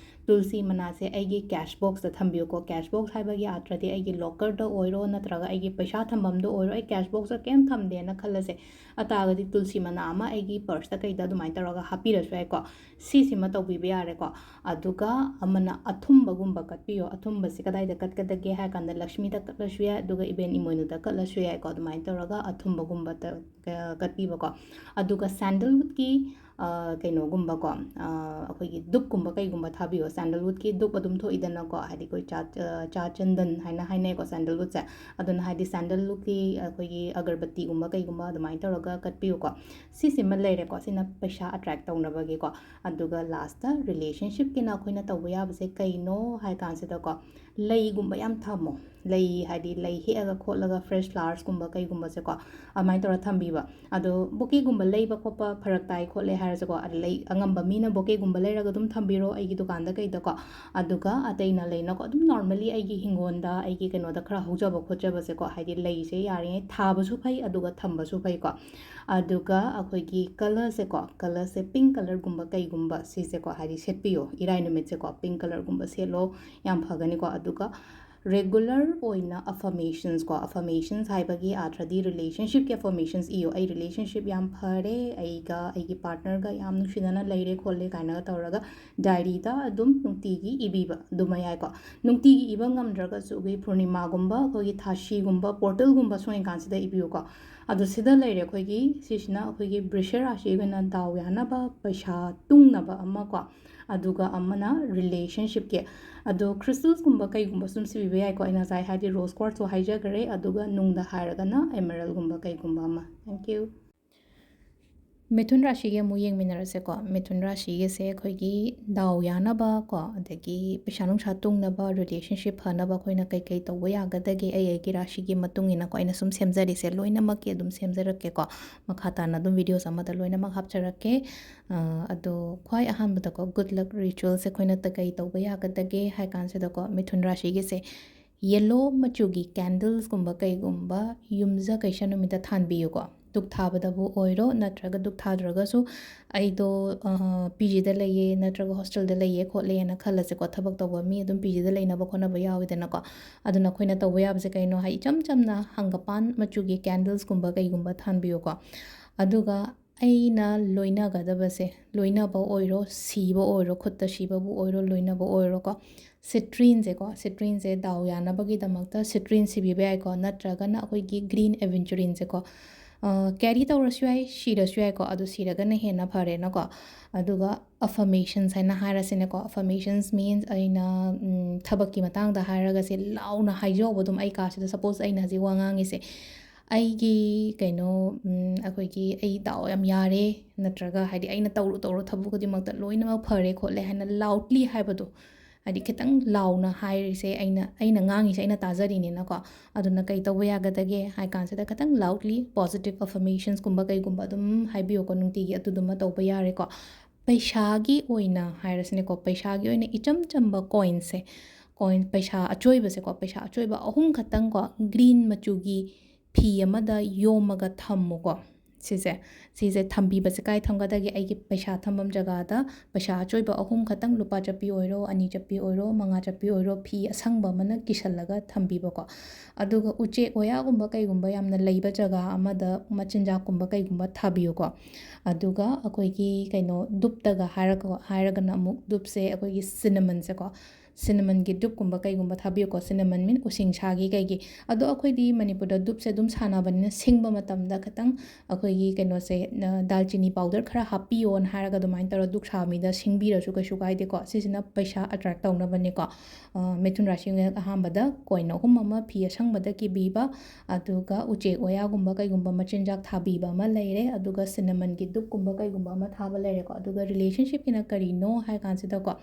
ꯇꯨꯜꯁꯤ ꯃꯅꯥꯁꯦ ꯑꯩꯒꯤ ꯀꯦꯁ ꯕꯣꯛꯁꯇ ꯊꯝꯕꯤꯌꯨꯀꯣ꯫ ꯀꯦꯁ ꯕꯣꯛꯁ ꯍꯥꯏꯕꯒꯤ ꯑꯥꯔꯊ꯭ꯔꯗꯤ ꯑꯩꯒꯤ ꯂꯣꯀꯔꯗ ꯑꯣꯏꯔꯣ, ꯅꯠꯇ꯭ꯔꯒ ꯑꯩꯒꯤ ꯄꯩꯁꯥ ꯊꯝꯐꯝꯗ ꯑꯣꯏꯔꯣ, ꯑꯩ ꯀꯦꯁ ꯕꯣꯛꯁꯇ ꯀꯩꯝ ꯊꯝꯗꯦꯅ ꯈꯜꯂꯁꯦ꯫ ꯑꯇꯥꯔꯒꯗꯤ ꯇꯨꯜꯁꯤ ꯃꯅꯥ ꯑꯃ ꯑꯩꯒꯤ ꯄꯔꯁꯇ ꯀꯩꯗ ꯑꯗꯨꯃꯥꯏꯅ ꯇꯧꯔꯒ ꯍꯥꯞꯄꯤꯔꯁꯨ ꯌꯥꯏꯀꯣ꯫ ꯁꯤꯁꯤꯃ ꯇꯧꯕꯤꯕ ꯌꯥꯔꯦꯀꯣ꯫ ꯑꯗꯨꯒ ꯑꯃꯅ ꯑꯊꯨꯝꯕꯒꯨꯝꯕ ꯀꯠꯄꯤꯌꯣ꯫ ꯑꯊꯨꯝꯕꯁꯤ ꯀꯗꯥꯏꯗ ꯀꯠꯀꯗꯒꯦ ꯍꯥꯏ ꯀꯥꯟꯗ ꯂꯛꯁꯃꯤꯗ ꯀꯠꯂꯁꯨ ꯌꯥꯏ, ꯑꯗꯨꯒ ꯏꯕꯦꯟ ꯏꯃꯣꯏꯅꯨꯗ ꯀꯠꯂꯁꯨ ꯌꯥꯏꯀꯣ꯫ ꯑꯗꯨꯃꯥꯏꯅ ꯇꯧꯔꯒ ꯑꯊꯨꯝꯕꯒꯨꯝꯕ ꯀꯠꯄꯤꯕꯀꯣ꯫ ꯑꯗꯨꯒ ꯁꯦꯟꯗꯜꯋꯨꯗꯀꯤ ꯀꯩꯅꯣꯒꯨꯝꯕꯀꯣ, ꯑꯩꯈꯣꯏꯒꯤ ꯙꯨꯞꯀꯨꯝꯕ ꯀꯩꯒꯨꯝꯕ ꯊꯥꯕꯤꯌꯣ꯫ ꯁꯦꯟꯗꯜꯋꯨꯗꯀꯤ ꯙꯨꯞ ꯑꯗꯨꯝ ꯊꯣꯛꯏꯗꯅꯀꯣ, ꯍꯥꯏꯗꯤ ꯑꯩꯈꯣꯏ ꯆꯥ ꯆꯥ ꯆꯟꯗꯟ ꯍꯥꯏꯅ ꯍꯥꯏꯅꯩꯀꯣ ꯁꯦꯟꯗꯜꯋꯨꯗꯁꯦ꯫ ꯑꯗꯨꯅ ꯍꯥꯏꯗꯤ ꯁꯦꯟꯗꯜꯋꯨꯗꯀꯤ ꯑꯩꯈꯣꯏꯒꯤ ꯑꯒꯔꯕꯠꯇꯤꯒꯨꯝꯕ ꯀꯩꯒꯨꯝꯕ ꯑꯗꯨꯃꯥꯏꯅ ꯇꯧꯔꯒ ꯀꯠꯄꯤꯌꯨꯀꯣ꯫ ꯁꯤꯁꯤꯃ ꯂꯩꯔꯦꯀꯣ, ꯁꯤꯅ ꯄꯩꯁꯥ ꯑꯦꯇ꯭ꯔꯦꯛ ꯇꯧꯅꯕꯒꯤꯀꯣ꯫ ꯑꯗꯨꯒ ꯂꯥꯁꯇ ꯔꯤꯂꯦꯁꯟꯁꯤꯞꯀꯤꯅ ꯑꯩꯈꯣꯏꯅ ꯇꯧꯕ ꯌꯥꯕꯁꯦ ꯀꯩꯅꯣ ꯍꯥꯏ ꯀꯥꯟꯁꯤꯗꯀꯣ, ꯂꯩꯒꯨꯝꯕ ꯌꯥꯝ ꯊꯝꯃꯣ꯫ ꯂꯩ ꯍꯥꯏꯗꯤ ꯂꯩ ꯍꯦꯛꯑꯒ ꯈꯣꯠꯂꯒ ꯐ꯭ꯔꯦꯁ ꯐ꯭ꯂꯥꯋꯔꯁꯀꯨꯝꯕ ꯀꯩꯒꯨꯝꯕꯁꯦꯀꯣ, ꯑꯗꯨꯃꯥꯏꯅ ꯇꯧꯔꯒ ꯊꯝꯕꯤꯕ꯫ ꯑꯗꯣ ꯕꯣꯀꯦꯒꯨꯝꯕ ꯂꯩꯕ ꯈꯣꯠꯄ ꯐꯔꯛ ꯇꯥꯏ ꯈꯣꯠꯂꯦ ꯍꯥꯏꯔꯁꯨꯀꯣ, ꯑꯗ ꯂꯩ ꯑꯉꯝꯕ ꯃꯤꯅ ꯕꯣꯀꯦꯒꯨꯝꯕ ꯂꯩꯔꯒ ꯑꯗꯨꯝ ꯊꯝꯕꯤꯔꯣ ꯑꯩꯒꯤ ꯗꯨꯀꯥꯟꯗ ꯀꯩꯗꯀꯣ꯫ ꯑꯗꯨꯒ ꯑꯇꯩꯅ ꯂꯩꯅꯀꯣ, ꯑꯗꯨꯝ ꯅꯣꯔꯃꯦꯂꯤ ꯑꯩꯒꯤ ꯍꯤꯡꯒꯣꯜꯗ ꯑꯩꯒꯤ ꯀꯩꯅꯣꯗ ꯈꯔ ꯍꯧꯖꯕ ꯈꯣꯠꯆꯕꯁꯦꯀꯣ, ꯍꯥꯏꯗꯤ ꯂꯩꯁꯦ ꯌꯥꯔꯤꯉꯩ ꯊꯥꯕꯁꯨ ꯐꯩ ꯑꯗꯨꯒ ꯊꯝꯕꯁꯨ ꯐꯩꯀꯣ꯫ ꯑꯗꯨꯒ ꯑꯩꯈꯣꯏꯒꯤ ꯀꯂꯔꯁꯦꯀꯣ, ꯀꯂꯔꯁꯦ ꯄꯤꯡ ꯀꯂꯔꯒꯨꯝꯕ ꯀꯩꯒꯨꯝꯕ ꯁꯤꯁꯦꯀꯣ, ꯍꯥꯏꯗꯤ ꯁꯦꯠꯄꯤꯌꯣ꯫ ꯏꯔꯥꯏ ꯅꯨꯃꯤꯠꯁꯦꯀꯣ ꯄꯤꯡ ꯀꯂꯔꯒꯨꯝꯕ ꯁꯦꯠꯂꯣ, ꯌꯥꯝ ꯐꯒꯅꯤꯀꯣ꯫ ꯑꯗꯨꯒ ꯔꯦꯒꯨꯂꯔ ꯑꯣꯏꯅ ꯑꯐꯔꯃꯦꯁꯟꯁ ꯀꯣ, ꯑꯐꯔꯃꯦꯁꯟꯁ ꯍꯥꯏꯕꯒꯤ ꯑꯥꯔꯊ꯭ꯔꯗꯤ ꯔꯤꯂꯦꯁꯟꯁꯤꯞꯀꯤ ꯑꯐꯔꯃꯦꯁꯟꯁ ꯏꯌꯣ꯫ "ꯑꯩ ꯔꯤꯂꯦꯁꯟꯁꯤꯞ ꯌꯥꯝ ꯐꯔꯦ, ꯑꯩꯒ ꯑꯩꯒꯤ ꯄꯥꯔꯠꯅꯔꯒ ꯌꯥꯝ ꯅꯨꯡꯁꯤꯅꯅ ꯂꯩꯔꯦ ꯈꯣꯠꯂꯦ" ꯀꯥꯏꯅꯒ ꯇꯧꯔꯒ ꯗꯥꯏꯔꯤꯗ ꯑꯗꯨꯝ ꯅꯨꯡꯇꯤꯒꯤ ꯏꯕꯤꯕ ꯑꯗꯨꯃ ꯌꯥꯏꯀꯣ꯫ ꯅꯨꯡꯇꯤꯒꯤ ꯏꯕ ꯉꯝꯗ꯭ꯔꯒꯁꯨ ꯑꯩꯈꯣꯏ ꯄꯨꯔꯅꯤꯃꯥꯒꯨꯝꯕ, ꯑꯩꯈꯣꯏꯒꯤ ꯊꯥꯁꯤꯒꯨꯝꯕ, ꯄꯣꯔꯇꯦꯜꯒꯨꯝꯕ ꯁꯨꯡꯉꯩꯀꯥꯟꯁꯤꯗ ꯏꯕꯤꯌꯨꯀꯣ꯫ ꯑꯗꯣ ꯁꯤꯗ ꯂꯩꯔꯦ ꯑꯩꯈꯣꯏꯒꯤ, ꯁꯤꯁꯤꯅ ꯑꯩꯈꯣꯏꯒꯤ ꯕ꯭ꯔꯤꯁ ꯔꯥꯁꯤꯒꯤ ꯑꯣꯏꯅ ꯗꯥꯎ ꯌꯥꯅꯕ, ꯄꯩꯁꯥ ꯇꯨꯡꯅꯕ ꯑꯃ ꯀꯣ꯫ ꯑꯗꯨꯒ ꯑꯃꯅ ꯔꯤꯂꯦꯁꯟꯁꯤꯞꯀꯤ꯫ ꯑꯗꯣ ꯈ꯭ꯔꯤꯁꯇꯜꯁꯀꯨꯝꯕ ꯀꯩꯒꯨꯝꯕꯁꯨ ꯑꯗꯨꯝ ꯁꯤꯕꯤꯕ ꯌꯥꯏꯀꯣ꯫ ꯑꯩꯅ ꯉꯁꯥꯏ ꯍꯥꯏꯗꯤ ꯔꯣꯁ ꯀ꯭ꯋꯥꯔꯠꯁꯁꯨ ꯍꯥꯏꯖꯈ꯭ꯔꯦ, ꯑꯗꯨꯒ ꯅꯨꯡꯗ ꯍꯥꯏꯔꯒꯅ ꯑꯦꯃꯦꯔꯜꯒꯨꯝꯕ ꯀꯩꯒꯨꯝꯕ ꯑꯃ꯫ Thank you. ꯃꯤꯊꯨꯟ ꯔꯥꯁꯤꯒꯤ ꯑꯃꯨꯛ ꯌꯦꯡꯃꯤꯟꯅꯔꯁꯦꯀꯣ꯫ ꯃꯤꯊꯨꯟ ꯔꯥꯁꯤꯒꯤꯁꯦ ꯑꯩꯈꯣꯏꯒꯤ ꯗꯥꯎ ꯌꯥꯅꯕ ꯀꯣ, ꯑꯗꯒꯤ ꯄꯩꯁꯥ ꯅꯨꯡꯁꯥ ꯇꯨꯡꯅꯕ, ꯔꯤꯂꯦꯁꯟꯁꯤꯞ ꯐꯅꯕ ꯑꯩꯈꯣꯏꯅ ꯀꯩꯀꯩ ꯇꯧꯕ ꯌꯥꯒꯗꯒꯦ? ꯑꯩ ꯑꯩꯒꯤ ꯔꯥꯁꯤꯒꯤ ꯃꯇꯨꯡ ꯏꯟꯅꯀꯣ, ꯑꯩꯅ ꯁꯨꯝ ꯁꯦꯝꯖꯔꯤꯁꯦ ꯂꯣꯏꯅꯃꯛꯀꯤ ꯑꯗꯨꯝ ꯁꯦꯝꯖꯔꯛꯀꯦꯀꯣ꯫ ꯃꯈꯥ ꯇꯥꯅ ꯑꯗꯨꯝ ꯚꯤꯗꯤꯑꯣꯁ ꯑꯃꯗ ꯂꯣꯏꯅꯃꯛ ꯍꯥꯞꯆꯔꯛꯀꯦ꯫ ꯑ, ꯑꯗꯣ ꯈ꯭ꯋꯥꯏ ꯑꯍꯥꯟꯕꯗꯀꯣ, ꯒꯨꯗ ꯂꯛ ꯔꯤꯆꯨꯋꯦꯜꯁꯦ ꯑꯩꯈꯣꯏꯅ ꯀꯩ ꯇꯧꯕ ꯌꯥꯒꯗꯒꯦ ꯍꯥꯏ ꯀꯥꯟꯁꯤꯗꯀꯣ, ꯃꯤꯊꯨꯟ ꯔꯥꯁꯤꯒꯤꯁꯦ ꯌꯦꯜꯂꯣ ꯃꯆꯨꯒꯤ ꯀꯦꯟꯗꯜꯁꯀꯨꯝꯕ ꯀꯩꯒꯨꯝꯕ ꯌꯨꯝꯖ ꯀꯩꯁꯥ ꯅꯨꯃꯤꯠꯇ ꯊꯥꯟꯕꯤꯌꯨꯀꯣ꯫ ꯙꯨꯛ ꯊꯥꯕꯗꯕꯨ ꯑꯣꯏꯔꯣ, ꯅꯠꯇ꯭ꯔꯒ ꯙꯨꯛ ꯊꯥꯗ꯭ꯔꯒꯁꯨ ꯑꯩꯗꯣ ꯄꯤ ꯖꯤꯗ ꯂꯩꯌꯦ ꯅꯠꯇ꯭ꯔꯒ ꯍꯣꯁꯇꯦꯜꯗ ꯂꯩꯌꯦ ꯈꯣꯠꯂꯦꯅ ꯈꯜꯂꯁꯦꯀꯣ, ꯊꯕꯛ ꯇꯧꯕ ꯃꯤ ꯑꯗꯨꯝ ꯄꯤ ꯖꯤꯗ ꯂꯩꯅꯕ ꯈꯣꯠꯅꯕ ꯌꯥꯎꯋꯤꯗꯅꯀꯣ꯫ ꯑꯗꯨꯅ ꯑꯩꯈꯣꯏꯅ ꯇꯧꯕ ꯌꯥꯕꯁꯦ ꯀꯩꯅꯣ ꯍꯥꯏ, ꯏꯆꯝ ꯆꯝꯅ ꯍꯪꯒꯄꯥꯟ ꯃꯆꯨꯒꯤ ꯀꯦꯟꯗꯜꯁꯀꯨꯝꯕ ꯀꯩꯒꯨꯝꯕ ꯊꯥꯟꯕꯤꯌꯨꯀꯣ꯫ ꯑꯗꯨꯒ ꯑꯩꯅ ꯂꯣꯏꯅꯒꯗꯕꯁꯦ, ꯂꯣꯏꯅꯕ ꯑꯣꯏꯔꯣ, ꯁꯤꯕ ꯑꯣꯏꯔꯣ, ꯈꯨꯠꯇ ꯁꯤꯕꯕꯨ ꯑꯣꯏꯔꯣ, ꯂꯣꯏꯅꯕ ꯑꯣꯏꯔꯣꯀꯣ, ꯁꯤꯇ꯭ꯔꯤꯟꯁꯦꯀꯣ, ꯁꯤꯇ꯭ꯔꯤꯟꯁꯦ ꯗꯥꯎ ꯌꯥꯅꯕꯒꯤꯗꯃꯛꯇ ꯁꯤꯇ꯭ꯔꯤꯟ ꯁꯤꯕꯤꯕ ꯌꯥꯏꯀꯣ, ꯅꯠꯇ꯭ꯔꯒꯅ ꯑꯩꯈꯣꯏꯒꯤ ꯒ꯭ꯔꯤꯟ ꯑꯦꯚꯦꯟꯆꯨꯔꯤꯟꯁꯦꯀꯣ꯫ ꯀꯦꯔꯤ ꯇꯧꯔꯁꯨ ꯌꯥꯏ, ꯁꯤꯔꯁꯨ ꯌꯥꯏꯀꯣ, ꯑꯗꯨ ꯁꯤꯔꯒꯅ ꯍꯦꯟꯅ ꯐꯔꯦꯅꯀꯣ꯫ ꯑꯗꯨꯒ ꯑꯐꯔꯃꯦꯁꯟꯁ ꯍꯥꯏꯅ ꯍꯥꯏꯔꯁꯤꯅꯦꯀꯣ꯫ ꯑꯐꯔꯃꯦꯁꯟꯁ ꯃꯤꯟꯁ ꯑꯩꯅ ꯎꯝ, ꯊꯕꯛꯀꯤ ꯃꯇꯥꯡꯗ ꯍꯥꯏꯔꯒꯁꯦ, ꯂꯥꯎꯅ ꯍꯥꯏꯖꯧꯕ ꯑꯗꯨꯝ, ꯑꯩ ꯀꯥꯁꯤꯗ, ꯁꯄꯣꯁ ꯑꯩꯅ ꯍꯧꯖꯤꯛ ꯋꯥ ꯉꯥꯡꯉꯤꯁꯦ, ꯑꯩꯒꯤ ꯀꯩꯅꯣ ꯎꯝ, ꯑꯩꯈꯣꯏꯒꯤ ꯑꯩ ꯗꯥꯎ ꯌꯥꯝ ꯌꯥꯔꯦ, ꯅꯠꯇ꯭ꯔꯒ ꯍꯥꯏꯗꯤ ꯑꯩꯅ ꯇꯧꯔꯨ ꯇꯧꯔꯨ ꯊꯕꯛ ꯈꯨꯗꯤꯡꯃꯛꯇ ꯂꯣꯏꯅꯃꯛ ꯐꯔꯦ ꯈꯣꯠꯂꯦ ꯍꯥꯏꯅ ꯂꯥꯎꯗꯂꯤ ꯍꯥꯏꯕꯗꯣ, ꯍꯥꯏꯗꯤ ꯈꯤꯇꯪ ꯂꯥꯎꯅ ꯍꯥꯏꯔꯤꯁꯦ, ꯑꯩꯅ, ꯑꯩꯅ ꯉꯥꯡꯉꯤꯁꯦ ꯑꯩꯅ ꯇꯥꯖꯔꯤꯅꯤꯅꯀꯣ꯫ ꯑꯗꯨꯅ ꯀꯩ ꯇꯧꯕ ꯌꯥꯒꯗꯒꯦ ꯍꯥꯏ ꯀꯥꯟꯁꯤꯗ, ꯈꯤꯇꯪ ꯂꯥꯎꯗꯂꯤ ꯄꯣꯖꯤꯇꯤꯞ ꯑꯐꯔꯃꯦꯁꯟꯁꯀꯨꯝꯕ ꯀꯩꯒꯨꯝꯕ ꯑꯗꯨꯝ ꯍꯥꯏꯕꯤꯌꯨꯀꯣ, ꯅꯨꯡꯇꯤꯒꯤ ꯑꯗꯨꯗꯨꯃ ꯇꯧꯕ ꯌꯥꯔꯦꯀꯣ꯫ ꯄꯩꯁꯥꯒꯤ ꯑꯣꯏꯅ ꯍꯥꯏꯔꯁꯤꯅꯦꯀꯣ, ꯄꯩꯁꯥꯒꯤ ꯑꯣꯏꯅ ꯏꯆꯝ ꯆꯝꯕ ꯀꯣꯏꯟꯁꯦ, ꯀꯣꯏꯟ, ꯄꯩꯁꯥ ꯑꯆꯣꯏꯕꯁꯦꯀꯣ, ꯄꯩꯁꯥ ꯑꯆꯣꯏꯕ ꯑꯍꯨꯝ ꯈꯛꯇꯪꯀꯣ, ꯒ꯭ꯔꯤꯟ ꯃꯆꯨꯒꯤ ꯐꯤ ꯑꯃꯗ ꯌꯣꯝꯃꯒ ꯊꯝꯃꯨꯀꯣ꯫ ꯁꯤꯁꯦ, ꯁꯤꯁꯦ ꯊꯝꯕꯤꯕꯁꯦ ꯀꯥꯏ ꯊꯝꯒꯗꯒꯦ? ꯑꯩꯒꯤ ꯄꯩꯁꯥ ꯊꯝꯐꯝ ꯖꯒꯥꯗ ꯄꯩꯁꯥ ꯑꯆꯣꯏꯕ ꯑꯍꯨꯝ ꯈꯛꯇꯪ, ꯂꯨꯄꯥ ꯆꯠꯄꯤ ꯑꯣꯏꯔꯣ, ꯑꯅꯤ ꯆꯠꯄꯤ ꯑꯣꯏꯔꯣ, ꯃꯉꯥ ꯆꯠꯄꯤ ꯑꯣꯏꯔꯣ, ꯐꯤ ꯑꯁꯪꯕ ꯑꯃꯅ ꯀꯤꯁꯜꯂꯒ ꯊꯝꯕꯤꯕꯀꯣ꯫ ꯑꯗꯨꯒ ꯎꯆꯦꯛ ꯋꯥꯌꯥꯒꯨꯝꯕ ꯀꯩꯒꯨꯝꯕ ꯌꯥꯝꯅ ꯂꯩꯕ ꯖꯒꯥ ꯑꯃꯗ ꯃꯆꯤꯟꯖꯥꯛꯀꯨꯝꯕ ꯀꯩꯒꯨꯝꯕ ꯊꯥꯕꯤꯌꯨꯀꯣ꯫ ꯑꯗꯨꯒ ꯑꯩꯈꯣꯏꯒꯤ ꯀꯩꯅꯣ ꯙꯨꯞꯇꯒ ꯍꯥꯏꯔꯒ, ꯍꯥꯏꯔꯒꯅ ꯑꯃꯨꯛ ꯙꯨꯞꯁꯦ ꯑꯩꯈꯣꯏꯒꯤ ꯁꯤꯅꯃꯟꯁꯦꯀꯣ, ꯁꯤꯅꯃꯟꯒꯤ ꯙꯨꯞꯀꯨꯝꯕ ꯀꯩꯒꯨꯝꯕ ꯊꯥꯕꯤꯌꯨꯀꯣ꯫ ꯁꯤꯅꯃꯟ ꯃꯤꯟ ꯎꯁꯤꯡꯁꯥꯒꯤ ꯀꯩꯒꯤ꯫ ꯑꯗꯣ ꯑꯩꯈꯣꯏꯗꯤ ꯃꯅꯤꯄꯨꯔꯗ ꯙꯨꯞꯁꯦ ꯑꯗꯨꯝ ꯁꯥꯟꯅꯕꯅꯤꯅ, ꯁꯤꯡꯕ ꯃꯇꯝꯗ ꯈꯤꯇꯪ ꯑꯩꯈꯣꯏꯒꯤ ꯀꯩꯅꯣꯁꯦ, ꯑ, ꯗꯥꯜꯆꯤꯅꯤ ꯄꯥꯎꯗꯔ ꯈꯔ ꯍꯥꯞꯄꯤꯌꯣꯅ ꯍꯥꯏꯔꯒ ꯑꯗꯨꯃꯥꯏꯅ ꯇꯧꯔꯒ ꯙꯨꯞ ꯁꯥꯕ ꯃꯤꯗ ꯁꯤꯡꯕꯤꯔꯁꯨ ꯀꯩꯁꯨ ꯀꯥꯏꯗꯦꯀꯣ꯫ ꯁꯤꯁꯤꯅ ꯄꯩꯁꯥ ꯑꯦꯇ꯭ꯔꯦꯛ ꯇꯧꯅꯕꯅꯦꯀꯣ꯫ ꯑ, ꯃꯤꯊꯨꯟ ꯔꯥꯁꯤ ꯑꯍꯥꯟꯕꯗ ꯀꯣꯏꯟ ꯑꯍꯨꯝ ꯑꯃ ꯐꯤ ꯑꯁꯪꯕꯗ ꯀꯤꯕꯤꯕ, ꯑꯗꯨꯒ ꯎꯆꯦꯛ ꯋꯥꯌꯥꯒꯨꯝꯕ ꯀꯩꯒꯨꯝꯕ ꯃꯆꯤꯟꯖꯥꯛ ꯊꯥꯕꯤꯕ ꯑꯃ ꯂꯩꯔꯦ, ꯑꯗꯨꯒ ꯁꯤꯅꯃꯟꯒꯤ ꯙꯨꯞꯀꯨꯝꯕ ꯀꯩꯒꯨꯝꯕ ꯑꯃ ꯊꯥꯕ ꯂꯩꯔꯦꯀꯣ꯫ ꯑꯗꯨꯒ ꯔꯤꯂꯦꯁꯟꯁꯤꯞꯀꯤꯅ ꯀꯔꯤꯅꯣ ꯍꯥꯏ ꯀꯥꯟꯁꯤꯗꯀꯣ,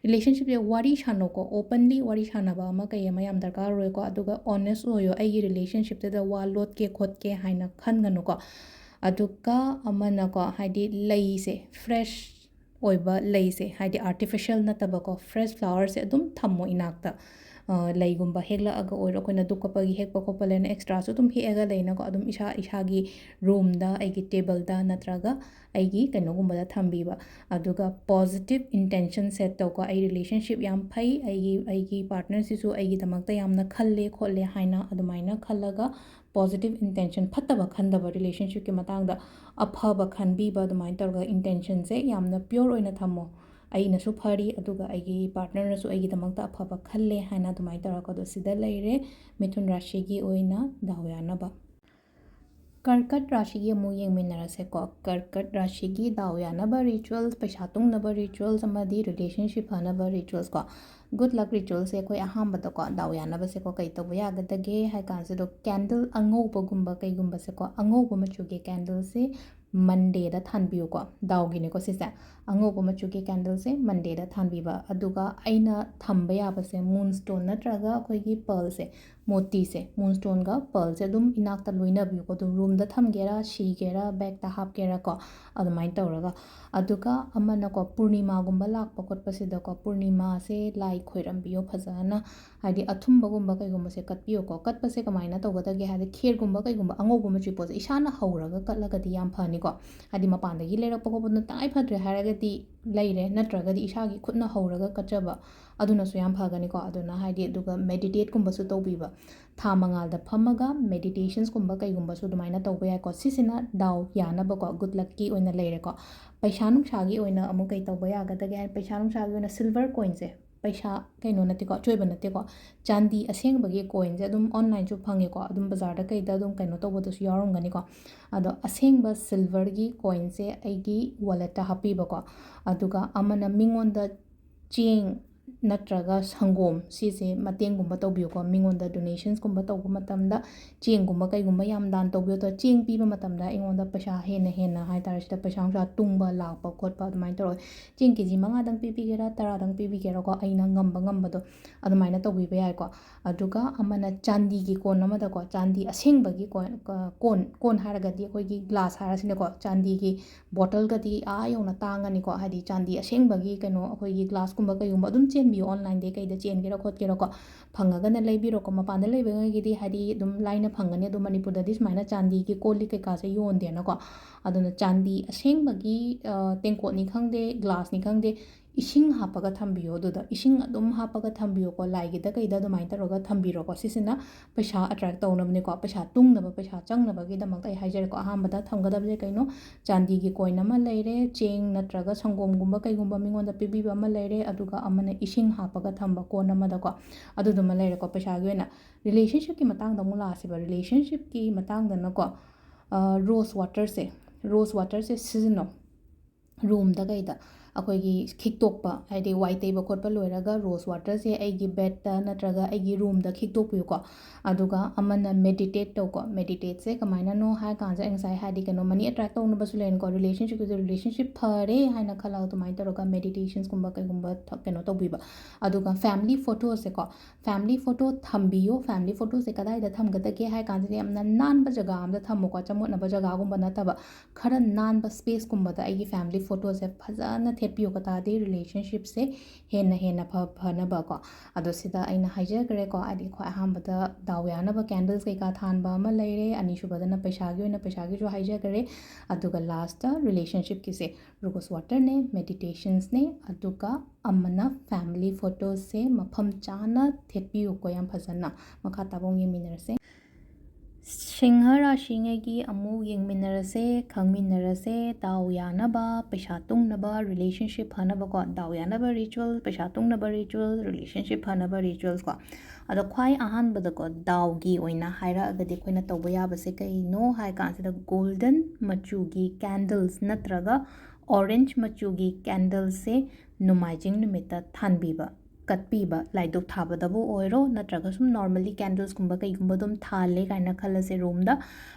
ꯔꯤꯂꯦꯁꯟꯁꯤꯞꯁꯦ ꯋꯥꯔꯤ ꯁꯥꯟꯅꯧꯀꯣ, ꯑꯣꯄꯟꯂꯤ ꯋꯥꯔꯤ ꯁꯥꯟꯅꯕ ꯑꯃ ꯀꯩ ꯑꯃ ꯌꯥꯝ ꯗꯔꯀꯥꯔ ꯑꯣꯏꯀꯣ꯫ ꯑꯗꯨꯒ ꯑꯣꯅꯦꯁ ꯑꯣꯏꯌꯣ, ꯑꯩꯒꯤ ꯔꯤꯂꯦꯁꯟꯁꯤꯞꯇꯨꯗ ꯋꯥ ꯂꯣꯠꯀꯦ ꯈꯣꯠꯀꯦ ꯍꯥꯏꯅ ꯈꯟꯒꯅꯨꯀꯣ꯫ ꯑꯗꯨꯒ ꯑꯃꯅꯀꯣ, ꯍꯥꯏꯗꯤ ꯂꯩꯁꯦ, ꯐ꯭ꯔꯦꯁ ꯑꯣꯏꯕ ꯂꯩꯁꯦ, ꯍꯥꯏꯗꯤ ꯑꯥꯔꯇꯤꯐꯤꯁꯦꯜ ꯅꯠꯇꯕꯀꯣ, ꯐ꯭ꯔꯦꯁ ꯐ꯭ꯂꯥꯋꯔꯁꯦ ꯑꯗꯨꯝ ꯊꯝꯃꯣ ꯏꯅꯥꯛꯇ꯫ ꯂꯩꯒꯨꯝꯕ ꯍꯦꯛꯂꯛꯑꯒ ꯑꯣꯏꯔꯣ, ꯑꯩꯈꯣꯏꯅ ꯙꯨꯞ ꯀꯞꯄꯒꯤ ꯍꯦꯛꯄ ꯈꯣꯠꯄ ꯂꯩꯅ extra ꯁꯨ ꯑꯗꯨꯝ ꯍꯦꯛꯑꯒ ꯂꯩꯅꯀꯣ, ꯑꯗꯨꯝ ꯏꯁꯥ ꯏꯁꯥꯒꯤ room ꯗ, ꯑꯩꯒꯤ table ꯗ ꯅꯠꯇ꯭ꯔꯒ ꯑꯩꯒꯤ ꯀꯩꯅꯣꯒꯨꯝꯕꯗ ꯊꯝꯕꯤꯕ꯫ ꯑꯗꯨꯒ positive intention set ꯇꯧꯀꯣ, "ꯑꯩ relationship ꯌꯥꯝ ꯐꯩ, ꯑꯩꯒꯤ ꯑꯩꯒꯤ partner ꯁꯤꯁꯨ ꯑꯩꯒꯤꯗꯃꯛꯇ ꯌꯥꯝꯅ ꯈꯜꯂꯦ ꯈꯣꯠꯂꯦ" ꯍꯥꯏꯅ ꯑꯗꯨꯃꯥꯏꯅ ꯈꯜꯂꯒ, positive intention, ꯐꯠꯇꯕ ꯈꯟꯗꯕ, relationship ꯀꯤ ꯃꯇꯥꯡꯗ ꯑꯐꯕ ꯈꯟꯕꯤꯕ, ꯑꯗꯨꯃꯥꯏꯅ ꯇꯧꯔꯒ intention ꯁꯦ ꯌꯥꯝꯅ pure ꯑꯣꯏꯅ ꯊꯝꯃꯣ꯫ "ꯑꯩꯅꯁꯨ ꯐꯔꯤ, ꯑꯗꯨꯒ ꯑꯩꯒꯤ partner ꯅꯁꯨ ꯑꯩꯒꯤꯗꯃꯛꯇ ꯑꯐꯕ ꯈꯜꯂꯦ" ꯍꯥꯏꯅ ꯑꯗꯨꯃꯥꯏꯅ ꯇꯧꯔꯒ ꯑꯗꯣ ꯁꯤꯗ ꯂꯩꯔꯦ ꯃꯤꯊꯨꯟ ꯔꯥꯁꯤꯒꯤ ꯑꯣꯏꯅ ꯗꯥꯎ ꯌꯥꯅꯕ꯫ ꯀꯔꯀꯠ ꯔꯥꯁꯤꯒꯤ ꯑꯃꯨꯛ ꯌꯦꯡꯃꯤꯟꯅꯔꯁꯦꯀꯣ꯫ ꯀꯔꯀꯠ ꯔꯥꯁꯤꯒꯤ ꯗꯥꯎ ꯌꯥꯅꯕ rituals, ꯄꯩꯁꯥ ꯇꯨꯡꯅꯕ rituals ꯑꯃꯗꯤ relationship ꯐꯅꯕ rituals ꯀꯣ꯫ Good luck rituals ꯁꯦ ꯑꯩꯈꯣꯏ ꯑꯍꯥꯟꯕꯗꯀꯣ, ꯗꯥꯎ ꯌꯥꯅꯕꯁꯦꯀꯣ, ꯀꯩ ꯇꯧꯕ ꯌꯥꯒꯗꯒꯦ ꯍꯥꯏ ꯀꯥꯟꯁꯤꯗ, candle ꯑꯉꯧꯕꯒꯨꯝꯕ ꯀꯩꯒꯨꯝꯕꯁꯦꯀꯣ, ꯑꯉꯧꯕ ꯃꯆꯨꯒꯤ candle ꯁꯦ Monday ꯗ ꯊꯥꯟꯕꯤꯌꯨꯀꯣ꯫ ꯗꯥꯎꯒꯤꯅꯤꯀꯣ ꯁꯤꯁꯦ꯫ ꯑꯉꯧꯕ ꯃꯆꯨꯒꯤ candle ꯁꯦ Monday ꯗ ꯊꯥꯟꯕꯤꯕ꯫ ꯑꯗꯨꯒ ꯑꯩꯅ ꯊꯝꯕ ꯌꯥꯕꯁꯦ moonstone ꯅꯠꯇ꯭ꯔꯒ ꯑꯩꯈꯣꯏꯒꯤ pearl ꯁꯦ, ꯃꯣꯇꯤꯁꯦ, moonstone ꯒ pearl ꯁꯦ ꯑꯗꯨꯝ ꯏꯅꯥꯛꯇ ꯂꯣꯏꯅꯕꯤꯌꯨꯀꯣ꯫ ꯑꯗꯨꯝ room ꯗ ꯊꯝꯒꯦꯔꯥ, ꯁꯤꯒꯦꯔꯥ, bag ꯇ ꯍꯥꯞꯀꯦꯔꯥ ꯀꯣ, ꯑꯗꯨꯃꯥꯏꯅ ꯇꯧꯔꯒ꯫ ꯑꯗꯨꯒ ꯑꯃꯅꯀꯣ, ꯄꯨꯔꯅꯤꯃꯥꯒꯨꯝꯕ ꯂꯥꯛꯄ ꯈꯣꯠꯄꯁꯤꯗꯀꯣ, ꯄꯨꯔꯅꯤꯃꯥꯁꯦ ꯂꯥꯏ ꯈꯣꯏꯔꯝꯕꯤꯌꯣ ꯐꯖꯅ꯫ ꯍꯥꯏꯗꯤ ꯑꯊꯨꯝꯕꯒꯨꯝꯕ ꯀꯩꯒꯨꯝꯕꯁꯦ ꯀꯠꯄꯤꯌꯣꯀꯣ꯫ ꯀꯠꯄꯁꯦ ꯀꯃꯥꯏꯅ ꯇꯧꯒꯗꯒꯦ ꯍꯥꯏꯗꯤ, ꯈꯦꯔꯒꯨꯝꯕ ꯀꯩꯒꯨꯝꯕ ꯑꯉꯧꯕ ꯃꯆꯨꯒꯤ ꯄꯣꯠꯁꯦ ꯏꯁꯥꯅ ꯍꯧꯔꯒ ꯀꯠꯂꯒꯗꯤ ꯌꯥꯝ ꯐꯅꯤꯀꯣ꯫ ꯍꯥꯏꯗꯤ ꯃꯄꯥꯟꯗꯒꯤ ꯂꯩꯔꯛꯄ ꯈꯣꯠꯄꯗꯨꯅ ꯇꯉꯥꯏ ꯐꯗ꯭ꯔꯦ ꯍꯥꯏꯔꯒꯗꯤ ꯂꯩꯔꯦ, ꯅꯠꯇ꯭ꯔꯒꯗꯤ ꯏꯁꯥꯒꯤ ꯈꯨꯠꯅ ꯍꯧꯔꯒ ꯀꯠꯆꯕ, ꯑꯗꯨꯅꯁꯨ ꯌꯥꯝ ꯐꯒꯅꯤꯀꯣ꯫ ꯑꯗꯨꯅ ꯍꯥꯏꯗꯤ, ꯑꯗꯨꯒ meditate ꯀꯨꯝꯕꯁꯨ ꯇꯧꯕꯤꯕ, ꯊꯥ ꯃꯉꯥꯜꯗ ꯐꯝꯃꯒ meditations ꯀꯨꯝꯕ ꯀꯩꯒꯨꯝꯕꯁꯨ ꯑꯗꯨꯃꯥꯏꯅ ꯇꯧꯕ ꯌꯥꯏꯀꯣ꯫ ꯁꯤꯁꯤꯅ ꯗꯥꯎ ꯌꯥꯅꯕꯀꯣ, good luck ꯀꯤ ꯑꯣꯏꯅ ꯂꯩꯔꯦꯀꯣ꯫ ꯄꯩꯁꯥ ꯅꯨꯡꯁꯥꯒꯤ ꯑꯣꯏꯅ ꯑꯃꯨꯛ ꯀꯩ ꯇꯧꯕ ꯌꯥꯒꯗꯒꯦ ꯍꯥꯏ, ꯄꯩꯁꯥ ꯅꯨꯡꯁꯥꯒꯤ ꯑꯣꯏꯅ silver coin ꯁꯦ, ꯄꯩꯁꯥ ꯀꯩꯅꯣ ꯅꯠꯇꯦꯀꯣ, ꯑꯆꯣꯏꯕ ꯅꯠꯇꯦꯀꯣ, ꯆꯥꯟꯗꯤ ꯑꯁꯦꯡꯕꯒꯤ coin ꯁꯦ ꯑꯗꯨꯝ online ꯁꯨ ꯐꯪꯉꯦꯀꯣ, ꯑꯗꯨꯝ ꯕꯖꯥꯔꯗ ꯀꯩꯗ ꯑꯗꯨꯝ ꯀꯩꯅꯣ ꯇꯧꯕꯗꯁꯨ ꯌꯥꯎꯔꯝꯒꯅꯤꯀꯣ꯫ ꯑꯗꯣ ꯑꯁꯦꯡꯕ silver ꯒꯤ coin ꯁꯦ ꯑꯩꯒꯤ wallet ꯇ ꯍꯥꯞꯄꯤꯕꯀꯣ꯫ ꯑꯗꯨꯒ ꯑꯃꯅ ꯃꯤꯉꯣꯟꯗ ꯆꯦꯡ ꯅꯠꯇ꯭ꯔꯒ ꯁꯪꯒꯣꯝ, ꯁꯤꯁꯦ ꯃꯇꯦꯡꯒꯨꯝꯕ ꯇꯧꯕꯤꯌꯨꯀꯣ꯫ ꯃꯤꯉꯣꯟꯗ donations ꯀꯨꯝꯕ ꯇꯧꯕ ꯃꯇꯝꯗ ꯆꯦꯡꯒꯨꯝꯕ ꯀꯩꯒꯨꯝꯕ ꯌꯥꯝ ꯗꯥꯟ ꯇꯧꯕꯤꯌꯣ꯫ ꯑꯗꯣ ꯆꯦꯡ ꯄꯤꯕ ꯃꯇꯝꯗ ꯑꯩꯉꯣꯟꯗ ꯄꯩꯁꯥ ꯍꯦꯟꯅ ꯍꯦꯟꯅ ꯍꯥꯏ ꯇꯥꯔꯦ, ꯁꯤꯗ ꯄꯩꯁꯥ ꯅꯨꯡꯁꯥ ꯇꯨꯡꯕ ꯂꯥꯛꯄ ꯈꯣꯠꯄ ꯑꯗꯨꯃꯥꯏꯅ ꯇꯧꯔꯣꯏ꯫ ꯆꯦꯡ ꯀꯦ ꯖꯤ ꯃꯉꯥꯗꯪ ꯄꯤꯕꯤꯒꯦꯔꯥ, ꯇꯔꯥꯗꯪ ꯄꯤꯕꯤꯒꯦꯔꯥꯀꯣ, ꯑꯩꯅ ꯉꯝꯕ ꯉꯝꯕꯗꯣ ꯑꯗꯨꯃꯥꯏꯅ ꯇꯧꯕꯤꯕ ꯌꯥꯏꯀꯣ꯫ ꯑꯗꯨꯒ ꯑꯃꯅ ꯆꯥꯟꯗꯤꯒꯤ ꯀꯣꯟ ꯑꯃꯗꯀꯣ, ꯆꯥꯟꯗꯤ ꯑꯁꯦꯡꯕꯒꯤ ꯀꯣꯟ, ꯀꯣꯟ, ꯀꯣꯟ ꯍꯥꯏꯔꯒꯗꯤ ꯑꯩꯈꯣꯏꯒꯤ glass ꯍꯥꯏꯔꯁꯤꯅꯦꯀꯣ, ꯆꯥꯟꯗꯤꯒꯤ bottle ꯒꯗꯤ ꯑꯥ ꯌꯧꯅ ꯇꯥꯡꯉꯅꯤꯀꯣ꯫ ꯍꯥꯏꯗꯤ ꯆꯥꯟꯗꯤ ꯑꯁꯦꯡꯕꯒꯤ ꯀꯩꯅꯣ, ꯑꯩꯈꯣꯏꯒꯤ glass ꯀꯨꯝꯕ ꯀꯩꯒꯨꯝꯕ ꯑꯗꯨꯝ ꯆꯦꯟꯕꯤ ꯑꯣꯟꯂꯥꯏꯟꯗꯩ ꯀꯩꯗ ꯆꯦꯟꯒꯦꯔꯥ ꯈꯣꯠꯀꯦꯔꯥꯀꯣ, ꯐꯪꯉꯒꯅ ꯂꯩꯕꯤꯔꯣꯀꯣ꯫ ꯃꯄꯥꯟꯗ ꯂꯩꯕꯉꯩꯒꯤꯗꯤ ꯍꯥꯏꯗꯤ ꯑꯗꯨꯝ ꯂꯥꯏꯅ ꯐꯪꯒꯅꯤ, ꯑꯗꯣ ꯃꯅꯤꯄꯨꯔꯗꯗꯤ ꯁꯨꯃꯥꯏꯅ ꯆꯥꯟꯗꯤꯒꯤ ꯀꯣꯜ ꯂꯤꯛ ꯀꯩꯀꯥꯁꯦ ꯌꯣꯟꯗꯦꯅꯀꯣ꯫ ꯑꯗꯨꯅ ꯆꯥꯟꯗꯤ ꯑꯁꯦꯡꯕꯒꯤ, ꯑ, ꯇꯦꯡꯀꯣꯠꯅꯤ ꯈꯪꯗꯦ, ꯒ꯭ꯂꯥꯁꯅꯤ ꯈꯪꯗꯦ, ꯏꯁꯤꯡ ꯍꯥꯞꯄꯒ ꯊꯝꯕꯤꯌꯣ꯫ ꯑꯗꯨꯗ ꯏꯁꯤꯡ ꯑꯗꯨꯝ ꯍꯥꯞꯄꯒ ꯊꯝꯕꯤꯌꯣꯀꯣ, ꯂꯥꯏꯒꯤꯗ ꯀꯩꯗ ꯑꯗꯨꯃꯥꯏꯅ ꯇꯧꯔꯒ ꯊꯝꯕꯤꯔꯣꯀꯣ꯫ ꯁꯤꯁꯤꯅ ꯄꯩꯁꯥ ꯑꯦꯇ꯭ꯔꯦꯛ ꯇꯧꯅꯕꯅꯤꯀꯣ, ꯄꯩꯁꯥ ꯇꯨꯡꯅꯕ, ꯄꯩꯁꯥ ꯆꯪꯅꯕꯒꯤꯗꯃꯛꯇ ꯑꯩ ꯍꯥꯏꯖꯔꯦꯀꯣ꯫ ꯑꯍꯥꯟꯕꯗ ꯊꯝꯒꯗꯕꯁꯦ ꯀꯩꯅꯣ? ꯆꯥꯟꯗꯤꯒꯤ ꯀꯣꯏꯟ ꯑꯃ ꯂꯩꯔꯦ, ꯆꯦꯡ ꯅꯠꯇ꯭ꯔꯒ ꯁꯪꯒꯣꯝꯒꯨꯝꯕ ꯀꯩꯒꯨꯝꯕ ꯃꯤꯉꯣꯟꯗ ꯄꯤꯕꯤꯕ ꯑꯃ ꯂꯩꯔꯦ, ꯑꯗꯨꯒ ꯑꯃꯅ ꯏꯁꯤꯡ ꯍꯥꯞꯄꯒ ꯊꯝꯕ ꯀꯣꯟ ꯑꯃꯗꯀꯣ, ꯑꯗꯨꯗꯨꯃ ꯂꯩꯔꯦꯀꯣ꯫ ꯄꯩꯁꯥꯒꯤ ꯑꯣꯏꯅ ꯔꯤꯂꯦꯁꯟꯁꯤꯞꯀꯤ ꯃꯇꯥꯡꯗ ꯑꯃꯨꯛ ꯂꯥꯛꯑꯁꯦꯕ꯫ ꯔꯤꯂꯦꯁꯟꯁꯤꯞꯀꯤ ꯃꯇꯥꯡꯗꯅꯀꯣ, ꯔꯣꯁ ꯋꯥꯇꯔꯁꯦ, ꯔꯣꯁ ꯋꯥꯇꯔꯁꯦ ꯁꯤꯖꯤꯟꯅꯧ꯫ ꯔꯨꯝꯗ ꯀꯩꯗ ꯑꯩꯈꯣꯏꯒꯤ ꯈꯤꯛꯇꯣꯛꯄ, ꯍꯥꯏꯗꯤ ꯋꯥꯏ ꯇꯩꯕ ꯈꯣꯠꯄ ꯂꯣꯏꯔꯒ ꯔꯣꯁ ꯋꯥꯇꯔꯁꯦ ꯑꯩꯒꯤ ꯕꯦꯗꯇ ꯅꯠꯇ꯭ꯔꯒ ꯑꯩꯒꯤ ꯔꯨꯝꯗ ꯈꯤꯛꯇꯣꯛꯄꯤꯌꯨꯀꯣ꯫ ꯑꯗꯨꯒ ꯑꯃꯅ ꯃꯦꯗꯤꯇꯦꯠ ꯇꯧꯀꯣ꯫ ꯃꯦꯗꯤꯇꯦꯠꯁꯦ ꯀꯃꯥꯏꯅꯅꯣ ꯍꯥꯏ ꯀꯥꯟꯁꯤꯗ, ꯑꯩ ꯉꯁꯥꯏ ꯍꯥꯏꯗꯤ ꯀꯩꯅꯣ, ꯃꯅꯤ ꯑꯦꯇ꯭ꯔꯦꯛ ꯇꯧꯅꯕꯁꯨ ꯂꯩꯔꯦꯀꯣ, ꯔꯤꯂꯦꯁꯟꯁꯤꯞꯀꯤꯁꯨ, ꯔꯤꯂꯦꯁꯟꯁꯤꯞ ꯐꯔꯦ ꯍꯥꯏꯅ ꯈꯜꯂꯒ ꯑꯗꯨꯃꯥꯏꯅ ꯇꯧꯔꯒ ꯃꯦꯗꯤꯇꯦꯁꯟꯁꯀꯨꯝꯕ ꯀꯩꯒꯨꯝꯕ ꯊ-, ꯀꯩꯅꯣ ꯇꯧꯕꯤꯕ꯫ ꯑꯗꯨꯒ ꯐꯦꯃꯤꯂꯤ ꯐꯣꯇꯣꯁꯦꯀꯣ, ꯐꯦꯃꯤꯂꯤ ꯐꯣꯇꯣ ꯊꯝꯕꯤꯌꯣ꯫ ꯐꯦꯃꯤꯂꯤ ꯐꯣꯇꯣꯁꯦ ꯀꯗꯥꯏꯗ ꯊꯝꯒꯗꯒꯦ ꯍꯥꯏ ꯀꯥꯟꯁꯤꯗ, ꯌꯥꯝꯅ ꯅꯥꯟꯕ ꯖꯒꯥ ꯑꯃꯗ ꯊꯝꯃꯨꯀꯣ, ꯆꯃꯣꯠꯅꯕ ꯖꯒꯥꯒꯨꯝꯕ ꯅꯠꯇꯕ, ꯈꯔ ꯅꯥꯟꯕ ꯁ꯭ꯄꯦꯁꯀꯨꯝꯕꯗ ꯑꯩꯒꯤ ꯐꯦꯃꯤꯂꯤ ꯐꯣꯇꯣꯁꯦ ꯐꯖꯅ ꯊꯦꯠꯄꯤꯌꯣ꯫ ꯀꯇꯥꯗꯤ ꯔꯤꯂꯦꯁꯟꯁꯤꯞꯁꯦ ꯍꯦꯟꯅ ꯍꯦꯟꯅ ꯐ-, ꯐꯅꯕꯀꯣ꯫ ꯑꯗꯣ ꯁꯤꯗ ꯑꯩꯅ ꯍꯥꯏꯖꯈ꯭ꯔꯦꯀꯣ, ꯍꯥꯏꯗꯤ ꯈ꯭ꯋꯥꯏ ꯑꯍꯥꯟꯕꯗ ꯗꯥꯎ ꯌꯥꯅꯕ ꯀꯦꯟꯗꯜꯁ ꯀꯩꯀꯥ ꯊꯥꯟꯕ ꯑꯃ ꯂꯩꯔꯦ, ꯑꯅꯤꯁꯨꯕꯗꯅ ꯄꯩꯁꯥꯒꯤ ꯑꯣꯏꯅ ꯄꯩꯁꯥꯒꯤꯁꯨ ꯍꯥꯏꯖꯈꯔꯦ, ꯑꯗꯨꯒ ꯂꯥꯁꯇ ꯔꯤꯂꯦꯁꯟꯁꯤꯞꯀꯤꯁꯦ ꯔꯣꯁ ꯋꯥꯇꯔꯅꯦ, ꯃꯦꯗꯤꯇꯦꯁꯟꯁꯅꯦ, ꯑꯗꯨꯒ ꯑꯃꯅ ꯐꯦꯃꯤꯂꯤ ꯐꯣꯇꯣꯁꯦ ꯃꯐꯝ ꯆꯥꯅ ꯊꯦꯠꯄꯤꯌꯨꯀꯣ, ꯌꯥꯝ ꯐꯖꯅ꯫ ꯃꯈꯥ ꯇꯥꯕ ꯑꯃꯨꯛ ꯌꯦꯡꯃꯤꯟꯅꯔꯁꯦ꯫ ꯁꯤꯡꯍ ꯔꯥꯁꯤꯉꯩꯒꯤ ꯑꯃꯨꯛ ꯌꯦꯡꯃꯤꯟꯅꯔꯁꯦ, ꯈꯪꯃꯤꯟꯅꯔꯁꯦ꯫ ꯗꯥꯎ ꯌꯥꯅꯕ, ꯄꯩꯁꯥ ꯇꯨꯡꯅꯕ, ꯔꯤꯂꯦꯁꯟꯁꯤꯞ ꯐꯅꯕꯀꯣ꯫ ꯗꯥꯎ ꯌꯥꯅꯕ ꯔꯤꯆꯨꯋꯦꯜ, ꯄꯩꯁꯥ ꯇꯨꯡꯅꯕ ꯔꯤꯆꯨꯋꯦꯜ, ꯔꯤꯂꯦꯁꯟꯁꯤꯞ ꯐꯅꯕ ꯔꯤꯆꯨꯋꯦꯜꯁ ꯀꯣ꯫ ꯑꯗꯣ ꯈ꯭ꯋꯥꯏ ꯑꯍꯥꯟꯕꯗꯀꯣ, ꯗꯥꯎꯒꯤ ꯑꯣꯏꯅ ꯍꯥꯏꯔꯛꯑꯒꯗꯤ ꯑꯩꯈꯣꯏꯅ ꯇꯧꯕ ꯌꯥꯕꯁꯦ ꯀꯩꯅꯣ ꯍꯥꯏ ꯀꯥꯟꯁꯤꯗ, ꯒꯣꯜꯗꯟ ꯃꯆꯨꯒꯤ ꯀꯦꯟꯗꯜꯁ ꯅꯠꯇ꯭ꯔꯒ ꯑꯣꯔꯦꯟꯖ ꯃꯆꯨꯒꯤ ꯀꯦꯟꯗꯜꯁꯦ ꯅꯣꯡꯃꯥꯏꯖꯤꯡ ꯅꯨꯃꯤꯠꯇ ꯊꯥꯟꯕꯤꯕ꯫ ꯀꯠꯄꯤꯕ, ꯂꯥꯏꯗꯨꯛ ꯊꯥꯕꯗꯕꯨ ꯑꯣꯏꯔꯣ, ꯅꯠꯇ꯭ꯔꯒ ꯁꯨꯝ normally candlesꯀꯨꯝꯕ ꯀꯩꯒꯨꯝꯕ ꯑꯗꯨꯝ ꯊꯥꯜꯂꯦ ꯀꯥꯏꯅ ꯈꯜꯂꯁꯦ roomꯗ꯫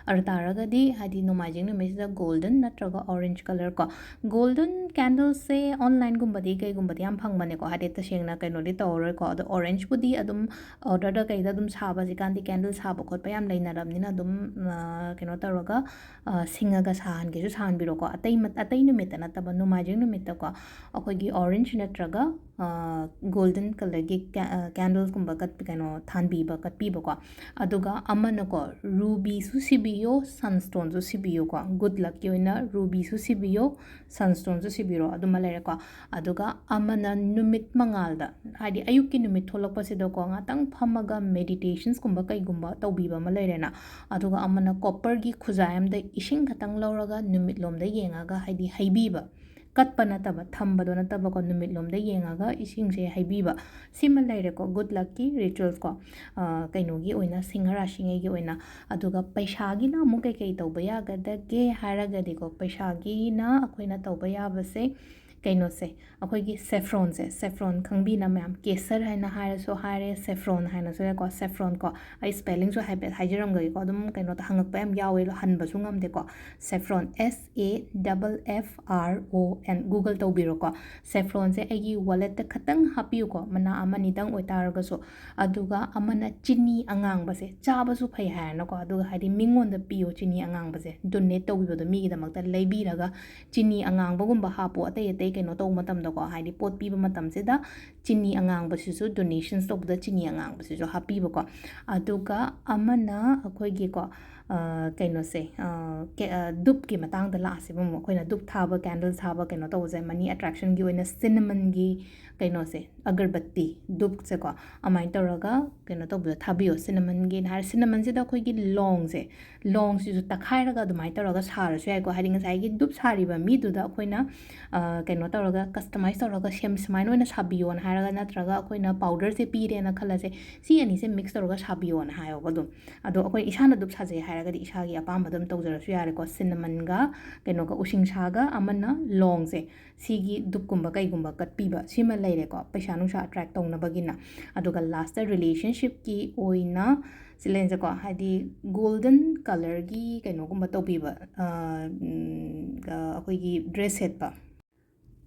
ꯑꯗꯨ ꯇꯥꯔꯒꯗꯤ ꯍꯥꯏꯗꯤ ꯅꯣꯡꯃꯥꯏꯖꯤꯡ ꯅꯨꯃꯤꯠꯁꯤꯗ golden ꯅꯠꯇ꯭ꯔꯒ orange colour ꯀꯣ꯫ Golden candlesꯁꯦ onlineꯒꯨꯝꯕꯗꯤ ꯀꯩꯒꯨꯝꯕꯗꯤ ꯌꯥꯝ ꯐꯪꯕꯅꯦꯀꯣ, ꯍꯥꯏꯗꯤ ꯇꯁꯦꯡꯅ ꯀꯩꯅꯣꯗꯤ ꯇꯧꯔꯔꯣꯏꯀꯣ꯫ ꯑꯗꯣ orangeꯄꯨꯗꯤ ꯑꯗꯨꯝ orderꯗ ꯀꯩꯗ ꯑꯗꯨꯝ ꯁꯥꯕ, ꯍꯧꯖꯤꯛꯀꯥꯟꯗꯤ candle ꯁꯥꯕ ꯈꯣꯠꯄ ꯌꯥꯝ ꯂꯩꯅꯔꯕꯅꯤꯅ ꯑꯗꯨꯝ, ꯑ, ꯀꯩꯅꯣ ꯇꯧꯔꯒ, ꯑ, ꯁꯤꯡꯉꯒ ꯁꯥꯍꯟꯒꯦꯁꯨ ꯁꯥꯍꯟꯕꯤꯔꯣꯀꯣ꯫ ꯑꯇꯩ ꯃꯠ-, ꯑꯇꯩ ꯅꯨꯃꯤꯠꯇ ꯅꯠꯇꯕ, ꯅꯣꯡꯃꯥꯏꯖꯤꯡ ꯅꯨꯃꯤꯠꯇꯀꯣ, ꯑꯩꯈꯣꯏꯒꯤ orange ꯅꯠꯇ꯭ꯔꯒ, ꯑ, golden colourꯒꯤ ꯀꯦ-, ꯑ, candlesꯀꯨꯝꯕ ꯀꯠ-, ꯀꯩꯅꯣ, ꯊꯥꯟꯕꯤꯕ, ꯀꯠꯄꯤꯕꯀꯣ꯫ ꯑꯗꯨꯒ ꯑꯃꯅꯀꯣ, rubyꯁꯨ ꯁꯤꯕꯤꯌꯣ, sunstoneꯁꯨ ꯁꯤꯕꯤꯌꯨꯀꯣ꯫ Good luckꯀꯤ ꯑꯣꯏꯅ rubyꯁꯨ ꯁꯤꯕꯤꯌꯣ, sunstoneꯁꯨ ꯁꯤꯕꯤꯔꯣ, ꯑꯗꯨꯃ ꯂꯩꯔꯦꯀꯣ꯫ ꯑꯗꯨꯒ ꯑꯃꯅ ꯅꯨꯃꯤꯠ ꯃꯉꯥꯜꯗ, ꯍꯥꯏꯗꯤ ꯑꯌꯨꯛꯀꯤ ꯅꯨꯃꯤꯠ ꯊꯣꯛꯂꯛꯄꯁꯤꯗꯀꯣ, ꯉꯥꯛꯇꯪ ꯐꯝꯃꯒ meditationsꯀꯨꯝꯕ ꯀꯩꯒꯨꯝꯕ ꯇꯧꯕꯤꯕ ꯑꯃ ꯂꯩꯔꯦꯅ꯫ ꯑꯗꯨꯒ ꯑꯃꯅ copperꯒꯤ ꯈꯨꯖꯥꯏ ꯑꯃꯗ ꯏꯁꯤꯡ ꯈꯛꯇꯪ ꯂꯧꯔꯒ ꯅꯨꯃꯤꯠꯂꯣꯝꯗ ꯌꯦꯡꯉꯒ, ꯍꯥꯏꯗꯤ ꯍꯩꯕꯤꯕ, ꯀꯠꯄ ꯅꯠꯇꯕ, ꯊꯝꯕꯗꯣ ꯅꯠꯇꯕꯀꯣ, ꯅꯨꯃꯤꯠꯂꯣꯝꯗ ꯌꯦꯡꯉꯒ ꯏꯁꯤꯡꯁꯦ ꯍꯩꯕꯤꯕ꯫ ꯁꯤꯃ ꯂꯩꯔꯦꯀꯣ, good luckꯀꯤ ritualsꯀꯣ꯫ ꯑ, ꯀꯩꯅꯣꯒꯤ ꯑꯣꯏꯅ, ꯁꯤꯡꯍ ꯔꯥꯁꯤꯉꯩꯒꯤ ꯑꯣꯏꯅ꯫ ꯑꯗꯨꯒ ꯄꯩꯁꯥꯒꯤꯅ ꯑꯃꯨꯛ ꯀꯩꯀꯩ ꯇꯧꯕ ꯌꯥꯒꯗꯒꯦ ꯍꯥꯏꯔꯒꯗꯤꯀꯣ, ꯄꯩꯁꯥꯒꯤꯅ ꯑꯩꯈꯣꯏꯅ ꯇꯧꯕ ꯌꯥꯕꯁꯦ ꯀꯩꯅꯣꯁꯦ, ꯑꯩꯈꯣꯏꯒꯤ saffronꯁꯦ, saffron ꯈꯪꯕꯤꯅ ꯃꯌꯥꯝ, ꯀꯦꯁꯔ ꯍꯥꯏꯅ ꯍꯥꯏꯔꯁꯨ ꯍꯥꯏꯔꯦ, saffron ꯍꯥꯏꯅꯁꯨ ꯌꯥꯏꯀꯣ, saffronꯀꯣ꯫ ꯑꯩ spellingꯁꯨ ꯍꯥꯏꯐꯦꯠ ꯍꯥꯏꯖꯔꯝꯒꯦꯀꯣ, ꯑꯗꯨꯝ ꯀꯩꯅꯣꯗ ꯍꯪꯉꯛꯄ ꯌꯥꯝ ꯌꯥꯎꯋꯦ, ꯑꯗꯣ ꯍꯟꯕꯁꯨ ꯉꯝꯗꯦꯀꯣ꯫ Saffron, S A F F R O N, Google ꯇꯧꯕꯤꯔꯣꯀꯣ꯫ Saffronꯁꯦ ꯑꯩꯒꯤ walletꯇ ꯈꯇꯪ ꯍꯥꯞꯄꯤꯌꯨꯀꯣ, ꯃꯅꯥ ꯑꯃꯅꯤꯗꯪ ꯑꯣꯏꯇꯥꯔꯒꯁꯨ꯫ ꯑꯗꯨꯒ ꯑꯃꯅ ꯆꯤꯅꯤ ꯑꯉꯥꯡꯕꯁꯦ, ꯆꯥꯕꯁꯨ ꯐꯩ ꯍꯥꯏꯔꯅꯀꯣ, ꯑꯗꯨꯒ ꯍꯥꯏꯗꯤ ꯃꯤꯉꯣꯟꯗ ꯄꯤꯌꯣ, ꯆꯤꯅꯤ ꯑꯉꯥꯡꯕꯁꯦ donate ꯇꯧꯕꯤꯕꯗꯣ, ꯃꯤꯒꯤꯗꯃꯛꯇ ꯂꯩꯕꯤꯔꯒ ꯆꯤꯅꯤ ꯑꯉꯥꯡꯕꯒꯨꯝꯕ ꯍꯥꯞꯄꯣ꯫ ꯑꯇꯩ ꯑꯇꯩ ꯀꯩꯅꯣ ꯇꯧꯕ ꯃꯇꯝꯗꯀꯣ, ꯍꯥꯏꯗꯤ ꯄꯣꯠ ꯄꯤꯕ ꯃꯇꯝꯁꯤꯗ ꯆꯤꯅꯤ ꯑꯉꯥꯡꯕꯁꯤꯁꯨ, donations ꯇꯧꯕꯗ ꯆꯤꯅꯤ ꯑꯉꯥꯡꯕꯁꯤꯁꯨ ꯍꯥꯞꯄꯤꯕꯀꯣ꯫ ꯑꯗꯨꯒ ꯑꯃꯅ ꯑꯩꯈꯣꯏꯒꯤꯀꯣ, ꯑ, ꯀꯩꯅꯣꯁꯦ, ꯑ, ꯀꯦ-, ꯑ, ꯙꯨꯞꯀꯤ ꯃꯇꯥꯡꯗ ꯂꯥꯛꯑꯁꯦꯕ ꯑꯃꯨꯛ꯫ ꯑꯩꯈꯣꯏꯅ ꯙꯨꯞ ꯊꯥꯕ, candle ꯊꯥꯕ, ꯀꯩꯅꯣ ꯇꯧꯕꯁꯦ, money attractionꯒꯤ ꯑꯣꯏꯅ cinnamonꯒꯤ ꯀꯩꯅꯣꯁꯦ, ꯑꯒꯔꯕꯠꯇꯤ, ꯙꯨꯞꯁꯦꯀꯣ, ꯑꯗꯨꯃꯥꯏꯅ ꯇꯧꯔꯒ ꯀꯩꯅꯣ ꯇꯧꯕꯤꯌꯣ, ꯊꯥꯕꯤꯌꯣ꯫ Cinnamonꯒꯤꯅ ꯍꯥꯏꯔ, cinnamonꯁꯤꯗ ꯑꯩꯈꯣꯏꯒꯤ ꯂꯣꯡꯁꯦ, ꯂꯣꯡꯁꯤꯁꯨ ꯇꯛꯈꯥꯏꯔꯒ ꯑꯗꯨꯃꯥꯏꯅ ꯇꯧꯔꯒ ꯁꯥꯔꯁꯨ ꯌꯥꯏꯀꯣ꯫ ꯍꯥꯏꯗꯤ ꯉꯁꯥꯏꯒꯤ ꯙꯨꯞ ꯁꯥꯔꯤꯕ ꯃꯤꯗꯨꯗ ꯑꯩꯈꯣꯏꯅ, ꯑ, ꯀꯩꯅꯣ ꯇꯧꯔꯒ, customize ꯇꯧꯔꯒ ꯁꯦꯝ-, ꯁꯨꯃꯥꯏꯅ ꯑꯣꯏꯅ ꯁꯥꯕꯤꯌꯣꯅ ꯍꯥꯏꯔꯒ, ꯅꯠꯇ꯭ꯔꯒ ꯑꯩꯈꯣꯏꯅ powderꯁꯦ ꯄꯤꯔꯦꯅ ꯈꯜꯂꯁꯦ, ꯁꯤ ꯑꯅꯤꯁꯦ mix ꯇꯧꯔꯒ ꯁꯥꯕꯤꯌꯣꯅ ꯍꯥꯏꯌꯣꯕ ꯑꯗꯨꯝ꯫ ꯑꯗꯣ ꯑꯩꯈꯣꯏ ꯏꯁꯥꯅ ꯙꯨꯞ ꯁꯥꯖꯩ ꯍꯥꯏꯔ ꯍꯥꯏꯔꯒꯗꯤ ꯏꯁꯥꯒꯤ ꯑꯄꯥꯝꯕ ꯑꯗꯨꯝ ꯇꯧꯖꯔꯁꯨ ꯌꯥꯔꯦꯀꯣ꯫ ꯁꯤꯅꯃꯟꯒ ꯀꯩꯅꯣꯒ ꯎꯁꯤꯡꯁꯥꯒ ꯑꯃꯅ ꯂꯣꯡꯁꯦ, ꯁꯤꯒꯤ ꯙꯨꯞꯀꯨꯝꯕ ꯀꯩꯒꯨꯝꯕ ꯀꯠꯄꯤꯕ ꯁꯤꯃ ꯂꯩꯔꯦꯀꯣ, ꯄꯩꯁꯥ ꯅꯨꯡꯁꯥ ꯑꯦꯇ꯭ꯔꯦꯛ ꯇꯧꯅꯕꯒꯤꯅ꯫ ꯑꯗꯨꯒ ꯂꯥꯁꯇ ꯔꯤꯂꯦꯁꯟꯁꯤꯞꯀꯤ ꯑꯣꯏꯅ ꯁꯤ ꯂꯩꯅꯁꯦꯀꯣ, ꯍꯥꯏꯗꯤ ꯒꯣꯜꯗꯟ ꯀꯂꯔꯒꯤ ꯀꯩꯅꯣꯒꯨꯝꯕ ꯇꯧꯕꯤꯕ, ꯑꯩꯈꯣꯏꯒꯤ ꯗ꯭ꯔꯦꯁ ꯁꯦꯠꯄ꯫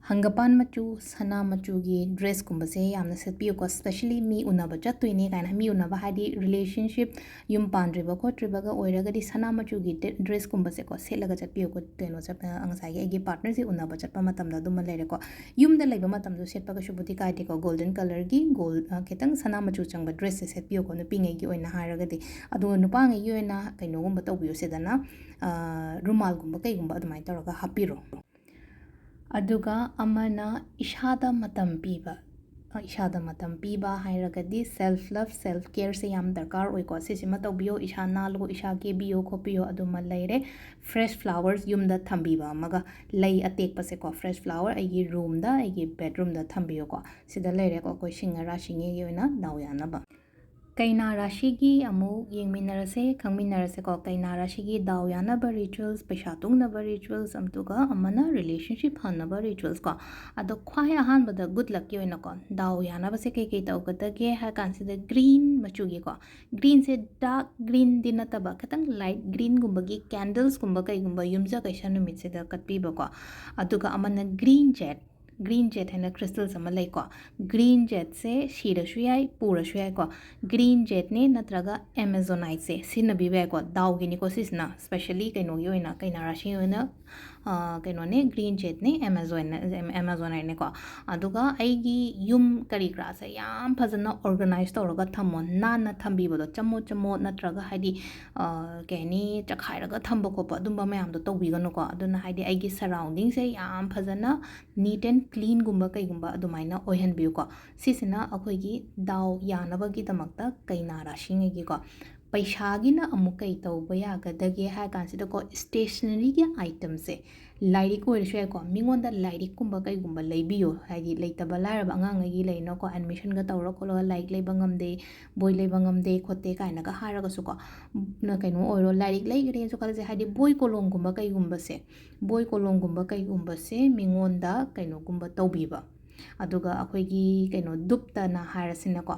ꯍꯪꯒꯄꯥꯟ ꯃꯆꯨ, ꯁꯅꯥ ꯃꯆꯨꯒꯤ ꯗ꯭ꯔꯦꯁꯀꯨꯝꯕꯁꯦ ꯌꯥꯝꯅ ꯁꯦꯠꯄꯤꯌꯨꯀꯣ, especially ꯃꯤ ꯎꯅꯕ ꯆꯠꯇꯣꯏꯅꯦ ꯀꯥꯏꯅ꯫ ꯃꯤ ꯎꯅꯕ ꯍꯥꯏꯗꯤ ꯔꯤꯂꯦꯁꯟꯁꯤꯞ, ꯌꯨꯝ ꯄꯥꯟꯗ꯭ꯔꯤꯕ ꯈꯣꯠꯇ꯭ꯔꯤꯕꯒ ꯑꯣꯏꯔꯒꯗꯤ ꯁꯅꯥ ꯃꯆꯨꯒꯤ ꯗ꯭ꯔꯦꯁꯀꯨꯝꯕꯁꯦꯀꯣ ꯁꯦꯠꯂꯒ ꯆꯠꯄꯤꯌꯨꯀꯣ꯫ ꯀꯩꯅꯣ ꯆꯠ-, ꯉꯁꯥꯏꯒꯤ ꯑꯩꯒꯤ ꯄꯥꯔꯠꯅꯔꯁꯦ ꯎꯅꯕ ꯆꯠꯄ ꯃꯇꯝꯗ ꯑꯗꯨꯃ ꯂꯩꯔꯦꯀꯣ꯫ ꯌꯨꯝꯗ ꯂꯩꯕ ꯃꯇꯝꯗꯁꯨ ꯁꯦꯠꯄ ꯀꯩꯁꯨꯕꯨꯗꯤ ꯀꯥꯏꯗꯦꯀꯣ꯫ ꯒꯣꯜꯗꯟ ꯀꯂꯔꯒꯤ ꯒꯣꯜ, ꯈꯤꯇꯪ ꯁꯅꯥ ꯃꯆꯨ ꯆꯪꯕ ꯗ꯭ꯔꯦꯁꯁꯦ ꯁꯦꯠꯄꯤꯌꯨꯀꯣ, ꯅꯨꯄꯤꯉꯩꯒꯤ ꯑꯣꯏꯅ ꯍꯥꯏꯔꯒꯗꯤ꯫ ꯑꯗꯨꯒ ꯅꯨꯄꯥꯉꯩꯒꯤ ꯑꯣꯏꯅ ꯀꯩꯅꯣꯒꯨꯝꯕ ꯇꯧꯕꯤꯌꯨ ꯁꯤꯗꯅ, ꯔꯨꯃꯥꯜꯒꯨꯝꯕ ꯀꯩꯒꯨꯝꯕ ꯑꯗꯨꯃꯥꯏꯅ ꯇꯧꯔꯒ ꯍꯥꯞꯄꯤꯔꯣ꯫ ꯑꯗꯨꯒ ꯑꯃꯅ ꯏꯁꯥꯗ ꯃꯇꯝ ꯄꯤꯕ꯫ ꯑ, ꯏꯁꯥꯗ ꯃꯇꯝ ꯄꯤꯕ ꯍꯥꯏꯔꯒꯗꯤ self love, self careꯁꯦ ꯌꯥꯝ ꯗꯔꯀꯥꯔ ꯑꯣꯏꯀꯣ꯫ ꯁꯤꯁꯤꯃ ꯇꯧꯕꯤꯌꯣ, ꯏꯁꯥ ꯅꯥꯜꯂꯨ, ꯏꯁꯥ ꯀꯦꯕꯤꯌꯣ ꯈꯣꯠꯄꯤꯌꯣ ꯑꯗꯨꯃ ꯂꯩꯔꯦ꯫ Fresh flowers ꯌꯨꯝꯗ ꯊꯝꯕꯤꯕ ꯑꯃꯒ, ꯂꯩ ꯑꯇꯦꯛꯄꯁꯦꯀꯣ, fresh flower ꯑꯩꯒꯤ ꯔꯨꯝꯗ, ꯑꯩꯒꯤ ꯕꯦꯠꯔꯨꯝꯗ ꯊꯝꯕꯤꯌꯣꯀꯣ꯫ ꯁꯤꯗ ꯂꯩꯔꯦꯀꯣ ꯑꯩꯈꯣꯏ ꯁꯤꯡꯍ ꯔꯥꯁꯤꯉꯩꯒꯤ ꯑꯣꯏꯅ ꯗꯥꯎ ꯌꯥꯅꯕ꯫ ꯀꯩꯅꯥ ꯔꯥꯁꯤꯒꯤ ꯑꯃꯨꯛ ꯌꯦꯡꯃꯤꯟꯅꯔꯁꯦ, ꯈꯪꯃꯤꯟꯅꯔꯁꯦꯀꯣ꯫ ꯀꯩꯅꯥ ꯔꯥꯁꯤꯒꯤ ꯗꯥꯎ ꯌꯥꯅꯕ rituals, ꯄꯩꯁꯥ ꯇꯨꯡꯅꯕ rituals, ꯑꯗꯨꯒ ꯑꯃꯅ relationship ꯐꯅꯕ rituals ꯀꯣ꯫ ꯑꯗꯣ ꯈ꯭ꯋꯥꯏ ꯑꯍꯥꯟꯕꯗ good luckꯀꯤ ꯑꯣꯏꯅꯀꯣ, ꯗꯥꯎ ꯌꯥꯅꯕꯁꯦ ꯀꯩ ꯀꯩ ꯇꯧꯒꯗꯒꯦ ꯍꯥꯏ ꯀꯥꯟꯁꯤꯗ green ꯃꯆꯨꯒꯤꯀꯣ, greenꯁꯦ dark greenꯗꯤ ꯅꯠꯇꯕ, ꯈꯤꯇꯪ light greenꯒꯨꯝꯕꯒꯤ candlesꯀꯨꯝꯕ ꯀꯩꯒꯨꯝꯕ ꯌꯨꯝꯖ ꯀꯩꯁꯥ ꯅꯨꯃꯤꯠꯁꯤꯗ ꯀꯠꯄꯤꯕꯀꯣ꯫ ꯑꯗꯨꯒ ꯑꯃꯅ green jade, green jade ꯍꯥꯏꯅ crystals ꯑꯃ ꯂꯩꯀꯣ꯫ Green jadeꯁꯦ ꯁꯤꯔꯁꯨ ꯌꯥꯏ, ꯄꯨꯔꯁꯨ ꯌꯥꯏꯀꯣ꯫ Green jadeꯅꯦ ꯅꯠꯇ꯭ꯔꯒ amazoniteꯁꯦ ꯁꯤꯖꯤꯟꯅꯕꯤꯕ ꯌꯥꯏꯀꯣ꯫ ꯗꯥꯎꯒꯤꯅꯤꯀꯣ ꯁꯤꯁꯤꯅ, specially ꯀꯩꯅꯣꯒꯤ ꯑꯣꯏꯅ, ꯀꯩꯅꯥ ꯔꯥꯁꯤꯒꯤ ꯑꯣꯏꯅ, ꯑ, ꯀꯩꯅꯣꯅꯦ, green jadeꯅꯦ, amazon, amazoniteꯅꯦꯀꯣ꯫ ꯑꯗꯨꯒ ꯑꯩꯒꯤ ꯌꯨꯝ ꯀꯔꯤ ꯀꯔꯥꯁꯦ ꯌꯥꯝ ꯐꯖꯅ organize ꯇꯧꯔꯒ ꯊꯝꯃꯣ, ꯅꯥꯟꯅ ꯊꯝꯕꯤꯕꯗꯣ, ꯆꯃꯣꯠ ꯆꯃꯣꯠ ꯅꯠꯇ꯭ꯔꯒ ꯍꯥꯏꯗꯤ, ꯑ, ꯀꯩ ꯍꯥꯏꯅꯤ, ꯆꯈꯥꯏꯔꯒ ꯊꯝꯕ ꯈꯣꯠꯄ ꯑꯗꯨꯝꯕ ꯃꯌꯥꯝꯗꯣ ꯇꯧꯕꯤꯒꯅꯨꯀꯣ꯫ ꯑꯗꯨꯅ ꯍꯥꯏꯗꯤ ꯑꯩꯒꯤ surroundingꯁꯦ ꯌꯥꯝ ꯐꯖꯅ neat and cleanꯒꯨꯝꯕ ꯀꯩꯒꯨꯝꯕ ꯑꯗꯨꯃꯥꯏꯅ ꯑꯣꯏꯍꯟꯕꯤꯌꯨꯀꯣ꯫ ꯁꯤꯁꯤꯅ ꯑꯩꯈꯣꯏꯒꯤ ꯗꯥꯎ ꯌꯥꯅꯕꯒꯤꯗꯃꯛꯇ ꯀꯩꯅꯥ ꯔꯥꯁꯤꯉꯩꯒꯤꯀꯣ꯫ ꯄꯩꯁꯥꯒꯤꯅ ꯑꯃꯨꯛ ꯀꯩ ꯇꯧꯕ ꯌꯥꯒꯗꯒꯦ ꯍꯥꯏ ꯀꯥꯟꯁꯤꯗꯀꯣ, stationeryꯒꯤ itemꯁꯦ, ꯂꯥꯏꯔꯤꯛ ꯑꯣꯏꯔꯁꯨ ꯌꯥꯏꯀꯣ, ꯃꯤꯉꯣꯟꯗ ꯂꯥꯏꯔꯤꯛꯀꯨꯝꯕ ꯀꯩꯒꯨꯝꯕ ꯂꯩꯕꯤꯌꯣ, ꯍꯥꯏꯗꯤ ꯂꯩꯇꯕ ꯂꯥꯏꯔꯕ ꯑꯉꯥꯡꯉꯩꯒꯤ ꯂꯩꯅꯀꯣ, admissionꯒ ꯇꯧꯔ ꯈꯣꯠꯂꯒ ꯂꯥꯏꯔꯤꯛ ꯂꯩꯕ ꯉꯝꯗꯦ, ꯕꯣꯏ ꯂꯩꯕ ꯉꯝꯗꯦ ꯈꯣꯠꯇꯦ ꯀꯥꯏꯅꯒ ꯍꯥꯏꯔꯒꯁꯨꯀꯣ, ꯅ ꯀꯩꯅꯣ ꯑꯣꯏꯔꯣ, ꯂꯥꯏꯔꯤꯛ ꯂꯩꯈ꯭ꯔꯦꯅꯁꯨ ꯈꯜꯂꯁꯦ, ꯍꯥꯏꯗꯤ ꯕꯣꯏ ꯀꯣꯂꯣꯝꯒꯨꯝꯕ ꯀꯩꯒꯨꯝꯕꯁꯦ, ꯕꯣꯏ ꯀꯣꯂꯣꯝꯒꯨꯝꯕ ꯀꯩꯒꯨꯝꯕꯁꯦ ꯃꯤꯉꯣꯟꯗ ꯀꯩꯅꯣꯒꯨꯝꯕ ꯇꯧꯕꯤꯕ꯫ ꯑꯗꯨꯒ ꯑꯩꯈꯣꯏꯒꯤ ꯀꯩꯅꯣ ꯗꯨꯞꯇꯅ ꯍꯥꯏꯔꯁꯤꯅꯀꯣ,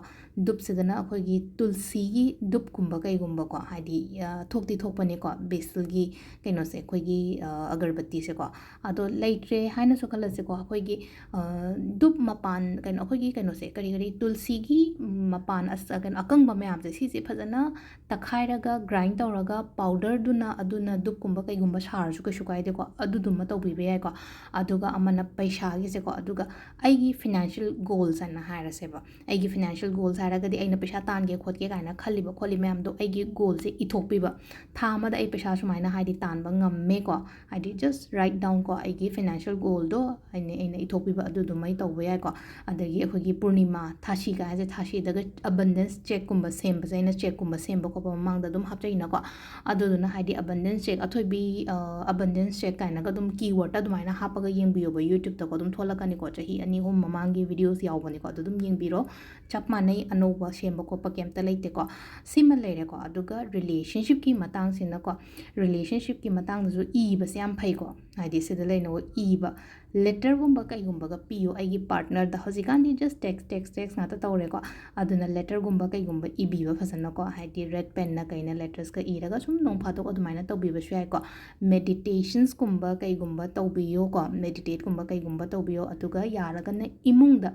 ꯗꯨꯞꯁꯤꯗꯅ ꯑꯩꯈꯣꯏꯒꯤ ꯇꯨꯜꯁꯤꯒꯤ ꯗꯨꯞꯀꯨꯝꯕ ꯀꯩꯒꯨꯝꯕꯀꯣ, ꯍꯥꯏꯗꯤ, ꯑ, ꯊꯣꯛꯇꯤ ꯊꯣꯛꯄꯅꯦꯀꯣ, basilꯒꯤ ꯀꯩꯅꯣꯁꯦ, ꯑꯩꯈꯣꯏꯒꯤ, ꯑ, ꯑꯒꯔꯕꯠꯇꯤꯁꯦꯀꯣ꯫ ꯑꯗꯣ ꯂꯩꯇ꯭ꯔꯦ ꯍꯥꯏꯅꯁꯨ ꯈꯜꯂꯁꯤꯀꯣ, ꯑꯩꯈꯣꯏꯒꯤ, ꯑ, ꯗꯨꯞ ꯃꯄꯥꯟ, ꯀꯩꯅꯣ, ꯑꯩꯈꯣꯏꯒꯤ ꯀꯩꯅꯣꯁꯦ, ꯀꯔꯤ ꯀꯔꯤ, ꯇꯨꯜꯁꯤꯒꯤ ꯃꯄꯥꯟ ꯑꯁ-, ꯀꯩꯅꯣ, ꯑꯀꯪꯕ ꯃꯌꯥꯝꯁꯦ, ꯁꯤꯁꯦ ꯐꯖꯅ ꯇꯛꯈꯥꯏꯔꯒ grind ꯇꯧꯔꯒ powderꯗꯨꯅ, ꯑꯗꯨꯅ ꯗꯨꯞꯀꯨꯝꯕ ꯀꯩꯒꯨꯝꯕ ꯁꯥꯔꯁꯨ ꯀꯩꯁꯨ ꯀꯥꯏꯗꯦꯀꯣ, ꯑꯗꯨꯗꯨꯃ ꯇꯧꯕꯤꯕ ꯌꯥꯏꯀꯣ꯫ ꯑꯗꯨꯒ ꯑꯃꯅ ꯄꯩꯁꯥꯒꯤꯁꯦꯀꯣ, ꯑꯗꯨꯒ ꯑꯩꯒꯤ financial goals ꯍꯥꯏꯅ ꯍꯥꯏꯔꯁꯦꯕ, ꯑꯩꯒꯤ financial goals ꯍꯥꯏꯔꯒꯗꯤ ꯑꯩꯅ ꯄꯩꯁꯥ ꯇꯥꯟꯒꯦ ꯈꯣꯠꯀꯦ ꯀꯥꯏꯅ ꯈꯜꯂꯤꯕ ꯈꯣꯠꯂꯤ ꯃꯌꯥꯝꯗꯣ, ꯑꯩꯒꯤ goalꯁꯦ ꯏꯊꯣꯛꯄꯤꯕ꯫ ꯊꯥ ꯑꯃꯗ ꯑꯩ ꯄꯩꯁꯥ ꯁꯨꯃꯥꯏꯅ ꯍꯥꯏꯗꯤ ꯇꯥꯟꯕ ꯉꯝꯃꯦꯀꯣ, ꯍꯥꯏꯗꯤ just write down ꯀꯣ, ꯑꯩꯒꯤ financial goalꯗꯣ ꯑꯩꯅ, ꯑꯩꯅ ꯏꯊꯣꯛꯄꯤꯕ, ꯑꯗꯨꯗꯨꯃꯩ ꯇꯧꯕ ꯌꯥꯏꯀꯣ꯫ ꯑꯗꯒꯤ ꯑꯩꯈꯣꯏꯒꯤ ꯄꯨꯔꯅꯤꯃꯥ, ꯊꯥꯁꯤ ꯀꯥꯏꯁꯦ, ꯊꯥꯁꯤꯗꯒ abundance checkꯀꯨꯝꯕ ꯁꯦꯝꯕꯁꯦ, ꯑꯩꯅ checkꯀꯨꯝꯕ ꯁꯦꯝꯕ ꯈꯣꯠꯄ ꯃꯃꯥꯡꯗ ꯑꯗꯨꯝ ꯍꯥꯞꯆꯩꯅꯀꯣ꯫ ꯑꯗꯨꯗꯨꯅ ꯍꯥꯏꯗꯤ abundance check, ꯑꯊꯣꯏꯕꯤ, ꯑ, abundance check ꯀꯥꯏꯅꯒ ꯑꯗꯨꯝ keywordꯇ ꯑꯗꯨꯃꯥꯏꯅ ꯍꯥꯞꯄꯒ ꯌꯦꯡꯕꯤꯌꯣꯕ, YouTubeꯇꯀꯣ ꯑꯗꯨꯝ ꯊꯣꯛꯂꯛꯀꯅꯤꯀꯣ, ꯆꯍꯤ ꯑꯅꯤ ꯑꯍꯨꯝ ꯃꯃꯥꯡꯒꯤ videos ꯌꯥꯎꯕꯅꯤꯀꯣ, ꯑꯗꯨ ꯑꯗꯨꯝ ꯌꯦꯡꯕꯤꯔꯣ꯫ ꯆꯞ ꯃꯥꯟꯅꯩ, ꯑꯅꯧꯕ ꯁꯦꯝꯕ ꯈꯣꯠꯄ ꯀꯩꯝꯇ ꯂꯩꯇꯦꯀꯣ꯫ ꯁꯤꯃ ꯂꯩꯔꯦꯀꯣ꯫ ꯑꯗꯨꯒ relationshipꯀꯤ ꯃꯇꯥꯡꯁꯤꯅꯀꯣ, relationshipꯀꯤ ꯃꯇꯥꯡꯗꯁꯨ ꯏꯕꯁꯦ ꯌꯥꯝ ꯐꯩꯀꯣ, ꯍꯥꯏꯗꯤ ꯁꯤꯗ ꯂꯩꯅꯕ ꯏꯕ, letterꯒꯨꯝꯕ ꯀꯩꯒꯨꯝꯕꯒ ꯄꯤꯌꯣ ꯑꯩꯒꯤ partnerꯗ꯫ ꯍꯧꯖꯤꯛꯀꯥꯟꯗꯤ just text, text, text ꯉꯥꯛꯇ ꯇꯧꯔꯦꯀꯣ꯫ ꯑꯗꯨꯅ letterꯒꯨꯝꯕ ꯀꯩꯒꯨꯝꯕ ꯏꯕꯤꯕ ꯐꯖꯅꯀꯣ, ꯍꯥꯏꯗꯤ red penꯅ ꯀꯩꯅ lettersꯀ ꯏꯔꯒ ꯁꯨꯝ ꯅꯣꯡ ꯐꯥꯗꯣꯛ ꯑꯗꯨꯃꯥꯏꯅ ꯇꯧꯕꯤꯕꯁꯨ ꯌꯥꯏꯀꯣ꯫ Meditationꯀꯨꯝꯕ ꯀꯩꯒꯨꯝꯕ ꯇꯧꯕꯤꯌꯣꯀꯣ, meditateꯀꯨꯝꯕ ꯀꯩꯒꯨꯝꯕ ꯇꯧꯕꯤꯌꯣ꯫ ꯑꯗꯨꯒ ꯌꯥꯔꯒꯅ ꯏꯃꯨꯡꯗ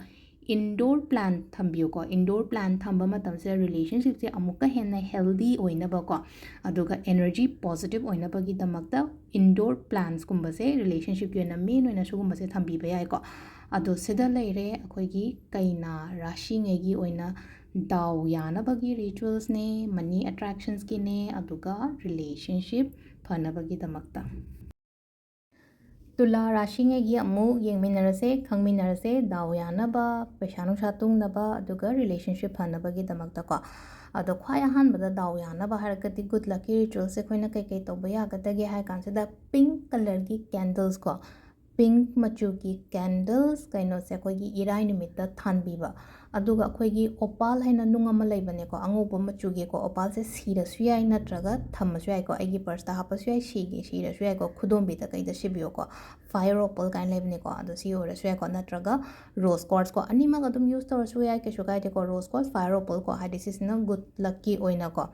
indoor plant ꯊꯝꯕꯤꯌꯨꯀꯣ꯫ Indoor plant ꯊꯝꯕ ꯃꯇꯝꯁꯤꯗ relationshipꯁꯦ ꯑꯃꯨꯛꯀ ꯍꯦꯟꯅ healthy ꯑꯣꯏꯅꯕꯀꯣ, ꯑꯗꯨꯒ energy positive ꯑꯣꯏꯅꯕꯒꯤꯗꯃꯛꯇ indoor plantsꯀꯨꯝꯕꯁꯦ relationshipꯀꯤ ꯑꯣꯏꯅ main ꯑꯣꯏꯅ ꯁꯤꯒꯨꯝꯕꯁꯦ ꯊꯝꯕꯤꯕ ꯌꯥꯏꯀꯣ꯫ ꯑꯗꯣ ꯁꯤꯗ ꯂꯩꯔꯦ ꯑꯩꯈꯣꯏꯒꯤ ꯀꯩꯅꯥ ꯔꯥꯁꯤꯉꯩꯒꯤ ꯑꯣꯏꯅ ꯗꯥꯎ ꯌꯥꯅꯕꯒꯤ ritualsꯅꯦ, money attractionsꯀꯤꯅꯦ, ꯑꯗꯨꯒ relationship ꯐꯅꯕꯒꯤꯗꯃꯛꯇ꯫ ꯇꯨꯂꯥ ꯔꯥꯁꯤꯉꯩꯒꯤ ꯑꯃꯨꯛ ꯌꯦꯡꯃꯤꯟꯅꯔꯁꯦ, ꯈꯪꯃꯤꯟꯅꯔꯁꯦ꯫ ꯗꯥꯎ ꯌꯥꯅꯕ, ꯄꯩꯁꯥ ꯅꯨꯡꯁꯥ ꯇꯨꯡꯅꯕ, ꯑꯗꯨꯒ relationship ꯐꯅꯕꯒꯤꯗꯃꯛꯇꯀꯣ꯫ ꯑꯗꯣ ꯈ꯭ꯋꯥꯏ ꯑꯍꯥꯟꯕꯗ ꯗꯥꯎ ꯌꯥꯅꯕ ꯍꯥꯏꯔꯒꯗꯤ good luckꯀꯤ ritualꯁꯦ ꯑꯩꯈꯣꯏꯅ ꯀꯩꯀꯩ ꯇꯧꯕ ꯌꯥꯒꯗꯒꯦ ꯍꯥꯏ ꯀꯥꯟꯁꯤꯗ, pink colourꯒꯤ candlesꯀꯣ, pink ꯃꯆꯨꯒꯤ candles ꯀꯩꯅꯣꯁꯦ ꯑꯩꯈꯣꯏꯒꯤ ꯏꯔꯥꯏ ꯅꯨꯃꯤꯠꯇ ꯊꯥꯟꯕꯤꯕ꯫ ꯑꯗꯨꯒ ꯑꯩꯈꯣꯏꯒꯤ opal ꯍꯥꯏꯅ ꯅꯨꯡ ꯑꯃ ꯂꯩꯕꯅꯦꯀꯣ, ꯑꯉꯧꯕ ꯃꯆꯨꯒꯤꯀꯣ꯫ Opalꯁꯦ ꯁꯤꯔꯁꯨ ꯌꯥꯏ, ꯅꯠꯇ꯭ꯔꯒ ꯊꯝꯃꯁꯨ ꯌꯥꯏꯀꯣ꯫ ꯑꯩꯒꯤ purseꯇ ꯍꯥꯞꯄꯁꯨ ꯌꯥꯏ, ꯁꯤꯒꯦ ꯁꯤꯔꯁꯨ ꯌꯥꯏꯀꯣ꯫ ꯈꯨꯗꯣꯝꯕꯤꯗ ꯀꯩꯗ ꯁꯤꯕꯤꯌꯣꯀꯣ, fire opal ꯀꯥꯏꯅ ꯂꯩꯕꯅꯦꯀꯣ, ꯑꯗꯣ ꯁꯤ ꯑꯣꯏꯔꯁꯨ ꯌꯥꯏꯀꯣ, ꯅꯠꯇ꯭ꯔꯒ rose quartzꯀꯣ, ꯑꯅꯤꯃꯛ ꯑꯗꯨꯝ use ꯇꯧꯔꯁꯨ ꯌꯥꯏ, ꯀꯩꯁꯨ ꯀꯥꯏꯗꯦꯀꯣ꯫ Rose quartz, fire opalꯀꯣ, ꯍꯥꯏꯗꯤ ꯁꯤꯁꯤꯅ good luckꯀꯤ ꯑꯣꯏꯅꯀꯣ꯫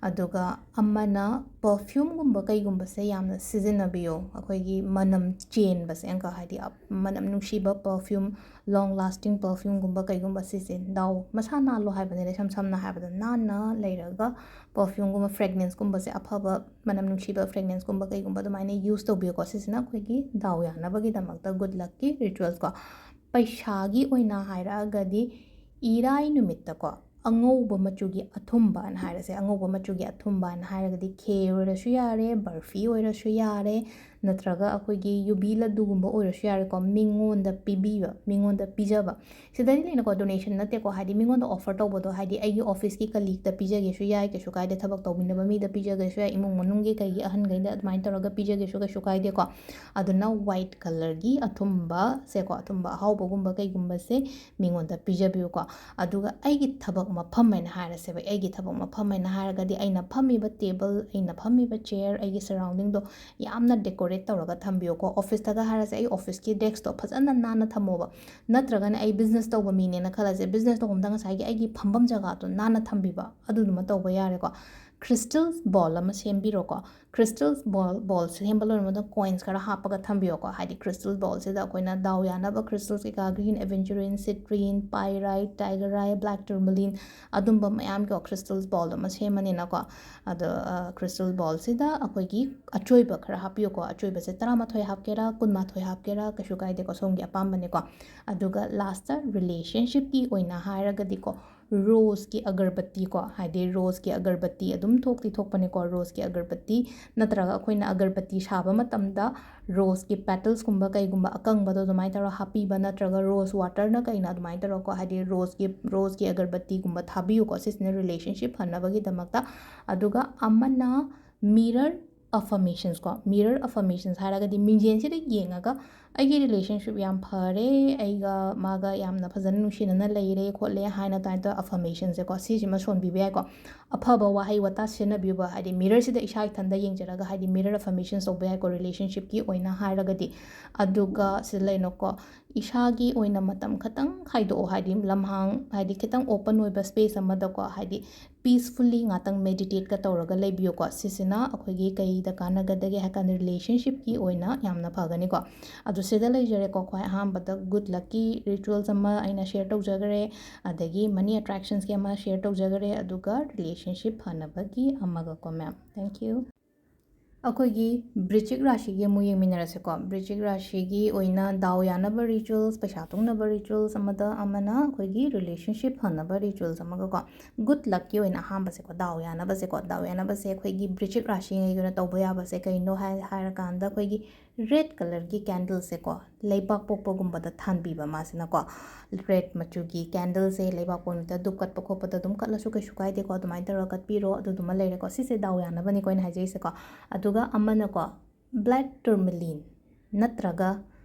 ꯑꯗꯨꯒ ꯑꯃꯅ perfumeꯒꯨꯝꯕ ꯀꯩꯒꯨꯝꯕꯁꯦ ꯌꯥꯝꯅ ꯁꯤꯖꯤꯟꯅꯕꯤꯌꯣ, ꯑꯩꯈꯣꯏꯒꯤ ꯃꯅꯝ ꯆꯦꯟꯕꯁꯦ ꯑꯪꯀ, ꯍꯥꯏꯗꯤ ꯑꯞ-, ꯃꯅꯝ ꯅꯨꯡꯁꯤꯕ perfume, long lasting perfumeꯒꯨꯝꯕ ꯀꯩꯒꯨꯝꯕ ꯁꯤꯁꯦ ꯗꯥꯎ, ꯃꯁꯥ ꯅꯥꯜꯂꯣ ꯍꯥꯏꯕꯅꯤꯗ, ꯏꯁꯝ ꯁꯝꯅ ꯍꯥꯏꯔꯕꯗ ꯅꯥꯟꯅ ꯂꯩꯔꯒ perfumeꯒꯨꯝꯕ, fragranceꯀꯨꯝꯕꯁꯦ, ꯑꯐꯕ ꯃꯅꯝ ꯅꯨꯡꯁꯤꯕ fragranceꯀꯨꯝꯕ ꯀꯩꯒꯨꯝꯕ ꯑꯗꯨꯃꯥꯏꯅ use ꯇꯧꯕꯤꯌꯨꯀꯣ꯫ ꯁꯤꯁꯤꯅ ꯑꯩꯈꯣꯏꯒꯤ ꯗꯥꯎ ꯌꯥꯅꯕꯒꯤꯗꯃꯛꯇ good luckꯀꯤ ritualꯀꯣ꯫ ꯄꯩꯁꯥꯒꯤ ꯑꯣꯏꯅ ꯍꯥꯏꯔꯛꯑꯒꯗꯤ ꯏꯔꯥꯏ ꯅꯨꯃꯤꯠꯇꯀꯣ, ꯑꯉꯧꯕ ꯃꯆꯨꯒꯤ ꯑꯊꯨꯝꯕꯅ ꯍꯥꯏꯔꯁꯦ, ꯑꯉꯧꯕ ꯃꯆꯨꯒꯤ ꯑꯊꯨꯝꯕꯅ ꯍꯥꯏꯔꯒꯗꯤ ꯈꯦꯔ ꯑꯣꯏꯔꯁꯨ ꯌꯥꯔꯦ, ꯕꯔꯐꯤ ꯑꯣꯏꯔꯁꯨ ꯌꯥꯔꯦ, ꯅꯠꯇ꯭ꯔꯒ ꯑꯩꯈꯣꯏꯒꯤ ꯌꯨꯕꯤ ꯂꯗꯨꯒꯨꯝꯕ ꯑꯣꯏꯔꯁꯨ ꯌꯥꯔꯦꯀꯣ, ꯃꯤꯉꯣꯟꯗ ꯄꯤꯕꯤꯕ, ꯃꯤꯉꯣꯟꯗ ꯄꯤꯖꯕ꯫ ꯁꯤꯗꯗꯤ ꯂꯩꯅꯀꯣ, donation ꯅꯠꯇꯦꯀꯣ, ꯍꯥꯏꯗꯤ ꯃꯤꯉꯣꯟꯗ offer ꯇꯧꯕꯗꯣ, ꯍꯥꯏꯗꯤ ꯑꯩꯒꯤ officeꯀꯤ colleagueꯇ ꯄꯤꯖꯒꯦꯁꯨ ꯌꯥꯏ, ꯀꯩꯁꯨ ꯀꯥꯏꯗꯦ, ꯊꯕꯛ ꯇꯧꯃꯤꯟꯅꯕ ꯃꯤꯗ ꯄꯤꯖꯒꯦꯁꯨ ꯌꯥꯏ, ꯏꯃꯨꯡ ꯃꯅꯨꯡꯒꯤ ꯀꯩꯒꯤ ꯑꯍꯟꯈꯩꯗ ꯑꯗꯨꯃꯥꯏꯅ ꯇꯧꯔꯒ ꯄꯤꯖꯒꯦꯁꯨ ꯀꯩꯁꯨ ꯀꯥꯏꯗꯦꯀꯣ꯫ ꯑꯗꯨꯅ white colourꯒꯤ ꯑꯊꯨꯝꯕꯁꯦꯀꯣ, ꯑꯊꯨꯝꯕ ꯑꯍꯥꯎꯕꯒꯨꯝꯕ ꯀꯩꯒꯨꯝꯕꯁꯦ ꯃꯤꯉꯣꯟꯗ ꯄꯤꯖꯕꯤꯌꯨꯀꯣ꯫ ꯑꯗꯨꯒ ꯑꯩꯒꯤ ꯊꯕꯛ ꯃꯐꯝ ꯍꯥꯏꯅ ꯍꯥꯏꯔꯁꯦꯕ, ꯑꯩꯒꯤ ꯊꯕꯛ ꯃꯐꯝ ꯍꯥꯏꯅ ꯍꯥꯏꯔꯒꯗꯤ ꯑꯩꯅ ꯐꯝꯃꯤꯕ table, ꯑꯩꯅ ꯐꯝꯃꯤꯕ chair, ꯑꯩꯒꯤ surroundingꯗꯣ ꯌꯥꯝꯅ decorate ꯇꯧꯔꯒ ꯊꯝꯕꯤꯌꯨꯀꯣ꯫ Officeꯇꯒ ꯍꯥꯏꯔꯁꯦ, ꯑꯩ officeꯀꯤ deskꯇꯣ ꯐꯖꯅ ꯅꯥꯟꯅ ꯊꯝꯃꯣꯕ꯫ ꯅꯠꯇ꯭ꯔꯒꯅ ꯑꯩ business ꯇꯧꯕ ꯃꯤꯅꯦꯅ ꯈꯜꯂꯁꯦ, business ꯇꯧꯐꯝꯗ ꯉꯁꯥꯏꯒꯤ ꯑꯩꯒꯤ ꯐꯝꯐꯝ ꯖꯒꯥꯗꯣ ꯅꯥꯟꯅ ꯊꯝꯕꯤꯕ, ꯑꯗꯨꯗꯨꯃ ꯇꯧꯕ ꯌꯥꯔꯦꯀꯣ꯫ Crystal ball ꯑꯃ ꯁꯦꯝꯕꯤꯔꯣꯀꯣ꯫ Crystal ball, ball ꯁꯦꯝꯕ ꯂꯣꯏꯔꯕ ꯃꯇꯨꯡꯗ coins ꯈꯔ ꯍꯥꯞꯄꯒ ꯊꯝꯕꯤꯌꯣꯀꯣ꯫ ꯍꯥꯏꯗꯤ crystal ballꯁꯤꯗ ꯑꯩꯈꯣꯏꯅ ꯗꯥꯎ ꯌꯥꯅꯕ crystals ꯀꯩꯀꯥ, green aventurine, citrine, pyrite, tigerite, black tourmaline, ꯑꯗꯨꯝꯕ ꯃꯌꯥꯝꯒꯤ crystals ball ꯑꯃ ꯁꯦꯝꯃꯅꯤꯅꯀꯣ꯫ ꯑꯗꯣ, ꯑ, crystal ballꯁꯤꯗ ꯑꯩꯈꯣꯏꯒꯤ ꯑꯆꯣꯏꯕ ꯈꯔ ꯍꯥꯞꯄꯤꯌꯨꯀꯣ꯫ ꯑꯆꯣꯏꯕꯁꯦ ꯇꯔꯥꯃꯥꯊꯣꯏ ꯍꯥꯞꯀꯦꯔꯥ, ꯀꯨꯟꯃꯥꯊꯣꯏ ꯍꯥꯞꯀꯦꯔꯥ, ꯀꯩꯁꯨ ꯀꯥꯏꯗꯦꯀꯣ, ꯁꯣꯝꯒꯤ ꯑꯄꯥꯝꯕꯅꯤꯀꯣ꯫ ꯑꯗꯨꯒ lastꯇ relationshipꯀꯤ ꯑꯣꯏꯅ ꯍꯥꯏꯔꯒꯗꯤꯀꯣ, roseꯀꯤ ꯑꯒꯔꯕꯠꯇꯤꯀꯣ, ꯍꯥꯏꯗꯤ roseꯀꯤ ꯑꯒꯔꯕꯠꯇꯤ ꯑꯗꯨꯝ ꯊꯣꯛꯇꯤ ꯊꯣꯛꯄꯅꯦꯀꯣ, roseꯀꯤ ꯑꯒꯔꯕꯠꯇꯤ ꯅꯠꯇ꯭ꯔꯒ ꯑꯩꯈꯣꯏꯅ ꯑꯒꯔꯕꯇꯤ ꯁꯥꯕ ꯃꯇꯝꯗ ꯔꯣꯁꯀꯤ ꯄꯦꯇꯜꯁꯀꯨꯝꯕ ꯀꯩꯒꯨꯝꯕ ꯑꯀꯪꯕꯗꯣ ꯑꯗꯨꯃꯥꯏꯅ ꯇꯧꯔꯒ ꯍꯥꯞꯄꯤꯕ, ꯅꯠꯇ꯭ꯔꯒ ꯔꯣꯁ ꯋꯥꯇꯔꯅ ꯀꯩꯅ ꯑꯗꯨꯃꯥꯏꯅ ꯇꯧꯔꯒꯀꯣ, ꯍꯥꯏꯗꯤ ꯔꯣꯁꯀꯤ, ꯔꯣꯁꯀꯤ ꯑꯒꯔꯕꯇꯤꯒꯨꯝꯕ ꯊꯥꯕꯤꯌꯨꯀꯣ, ꯁꯤꯁꯤꯅ ꯔꯤꯂꯦꯁꯟꯁꯤꯞ ꯐꯅꯕꯒꯤꯗꯃꯛꯇ꯫ ꯑꯗꯨꯒ ꯑꯃꯅ ꯃꯤꯔꯔ ꯑꯐꯔꯃꯦꯁꯟꯁ ꯀꯣ, ꯃꯤꯔꯔ ꯑꯐꯔꯃꯦꯁꯟꯁ ꯍꯥꯏꯔꯒꯗꯤ ꯃꯤꯡꯖꯦꯜꯁꯤꯗ ꯌꯦꯡꯉꯒ ꯑꯩꯒꯤ ꯔꯤꯂꯦꯁꯟꯁꯤꯞ ꯌꯥꯝ ꯐꯔꯦ, ꯑꯩꯒ ꯃꯥꯒ ꯌꯥꯝꯅ ꯐꯖꯅ ꯅꯨꯡꯁꯤꯅꯅ ꯂꯩꯔꯦ ꯈꯣꯠꯂꯦ ꯍꯥꯏꯅ ꯑꯗꯨꯃꯥꯏꯅ ꯇꯧꯔꯒ ꯑꯐꯔꯃꯦꯁꯟꯁꯦꯀꯣ, ꯁꯤꯁꯤꯃ ꯁꯣꯟꯕꯤꯕ ꯌꯥꯏꯀꯣ꯫ ꯑꯐꯕ ꯋꯥꯍꯩ ꯋꯥꯇꯥ ꯁꯤꯖꯤꯟꯅꯕꯤꯌꯨꯕ, ꯍꯥꯏꯗꯤ ꯃꯤꯔꯔꯁꯤꯗ ꯏꯁꯥ ꯏꯊꯟꯗ ꯌꯦꯡꯖꯔꯒ, ꯍꯥꯏꯗꯤ ꯃꯤꯔꯔ ꯑꯐꯔꯃꯦꯁꯟꯁ ꯇꯧꯕ ꯌꯥꯏꯀꯣ, ꯔꯤꯂꯦꯁꯟꯁꯤꯞꯀꯤ ꯑꯣꯏꯅ ꯍꯥꯏꯔꯒꯗꯤ꯫ ꯑꯗꯨꯒ ꯁꯤꯗ ꯂꯩꯅꯣꯀꯣ, ꯏꯁꯥꯒꯤ ꯑꯣꯏꯅ ꯃꯇꯝ ꯈꯇꯪ ꯈꯥꯏꯗꯣꯛꯑꯣ, ꯍꯥꯏꯗꯤ ꯂꯝꯍꯥꯡ, ꯍꯥꯏꯗꯤ ꯈꯤꯇꯪ ꯑꯣꯄꯟ ꯑꯣꯏꯕ ꯁ꯭ꯄꯦꯁ ꯑꯃꯗꯀꯣ, ꯍꯥꯏꯗꯤ ꯄꯤꯁꯐꯨꯜꯂꯤ ꯉꯥꯛꯇꯪ ꯃꯦꯗꯤꯇꯦꯠꯀ ꯇꯧꯔꯒ ꯂꯩꯕꯤꯌꯨꯀꯣ꯫ ꯁꯤꯁꯤꯅ ꯑꯩꯈꯣꯏꯒꯤ ꯀꯩꯗ ꯀꯥꯟꯅꯒꯗꯒꯦ ꯍꯥꯏ ꯀꯥꯟꯗ ꯔꯤꯂꯦꯁꯟꯁꯤꯞꯀꯤ ꯑꯣꯏꯅ ꯌꯥꯝꯅ ꯐꯒꯅꯤꯀꯣ꯫ ꯑꯗꯨ ꯁꯤꯗ ꯂꯩꯖꯔꯦꯀꯣ, ꯈ꯭ꯋꯥꯏ ꯑꯍꯥꯟꯕꯗ ꯒꯨꯗ ꯂꯛꯀꯤ ꯔꯤꯆꯨꯋꯦꯜꯁ ꯑꯃ ꯑꯩꯅ ꯁꯤꯌꯔ ꯇꯧꯖꯈ꯭ꯔꯦ, ꯑꯗꯒꯤ ꯃꯅꯤ ꯑꯦꯇ꯭ꯔꯦꯛꯁꯟꯁꯀꯤ ꯑꯃ ꯁꯤꯌꯔ ꯇꯧꯖꯈ꯭ꯔꯦ, ꯑꯗꯨꯒ ꯔꯤꯂꯦꯁꯟꯁꯤꯞ ꯐꯅꯕꯒꯤ ꯑꯃꯒꯀꯣ ꯃꯦꯝ꯫ Thank you꯫ ꯑꯩꯈꯣꯏꯒꯤ ꯕ꯭ꯔꯤꯆꯤꯛ ꯔꯥꯁꯤꯒꯤ ꯑꯃꯨꯛ ꯌꯦꯡꯃꯤꯟꯅꯔꯁꯤꯀꯣ꯫ ꯕ꯭ꯔꯤꯆꯤꯛ ꯔꯥꯁꯤꯒꯤ ꯑꯣꯏꯅ ꯗꯥꯎ ꯌꯥꯅꯕ ꯔꯤꯆꯨꯋꯦꯜꯁ, ꯄꯩꯁꯥ ꯊꯣꯛꯅꯕ ꯔꯤꯆꯨꯋꯦꯜꯁ ꯑꯃꯗ ꯑꯃꯅ ꯑꯩꯈꯣꯏꯒꯤ ꯔꯤꯂꯦꯁꯟꯁꯤꯞ ꯐꯅꯕ ꯔꯤꯆꯨꯋꯦꯜꯁ ꯑꯃꯒꯀꯣ꯫ ꯒꯨꯗ ꯂꯛꯀꯤ ꯑꯣꯏꯅ ꯑꯍꯥꯟꯕꯁꯦꯀꯣ, ꯗꯥꯎ ꯌꯥꯅꯕꯁꯦꯀꯣ, ꯗꯥꯎ ꯌꯥꯅꯕꯁꯦ ꯑꯩꯈꯣꯏꯒꯤ ꯕ꯭ꯔꯤꯆꯤꯛ ꯔꯥꯁꯤꯉꯩꯒꯤ ꯑꯣꯏꯅ ꯇꯧꯕ ꯌꯥꯕꯁꯦ ꯀꯩꯅꯣ ꯍꯥꯏ, ꯍꯥꯏꯔꯀꯥꯟꯗ ꯑꯩꯈꯣꯏꯒꯤ ꯔꯦꯗ ꯀꯂꯔꯒꯤ ꯀꯦꯟꯗꯜꯁꯦꯀꯣ, ꯂꯩꯕꯥꯛ ꯄꯣꯛꯄꯒꯨꯝꯕꯗ ꯊꯥꯟꯕꯤꯕ ꯃꯥꯁꯤꯅꯀꯣ꯫ ꯔꯦꯗ ꯃꯆꯨꯒꯤ ꯀꯦꯟꯗꯜꯁꯦ ꯂꯩꯕꯥꯛ ꯄꯣꯛꯄ ꯅꯨꯃꯤꯠꯇ ꯙꯨꯞ ꯀꯠꯄ ꯈꯣꯠꯄꯗ ꯑꯗꯨꯝ ꯀꯠꯂꯁꯨ ꯀꯩꯁꯨ ꯀꯥꯏꯗꯦꯀꯣ, ꯑꯗꯨꯃꯥꯏꯅ ꯇꯧꯔꯒ ꯀꯠꯄꯤꯔꯣ꯫ ꯑꯗꯨꯗꯨꯃ ꯂꯩꯔꯦꯀꯣ, ꯁꯤꯁꯦ ꯗꯥꯎ ꯌꯥꯅꯕꯅꯤꯀꯣ ꯑꯩꯅ ꯍꯥꯏꯖꯩꯁꯦꯀꯣ꯫ ꯑꯗꯨꯒ ꯑꯃꯅꯀꯣ, ꯕ꯭ꯂꯦꯛ ꯇꯨꯔꯃꯂꯤꯟ ꯅꯠꯇ꯭ꯔꯒ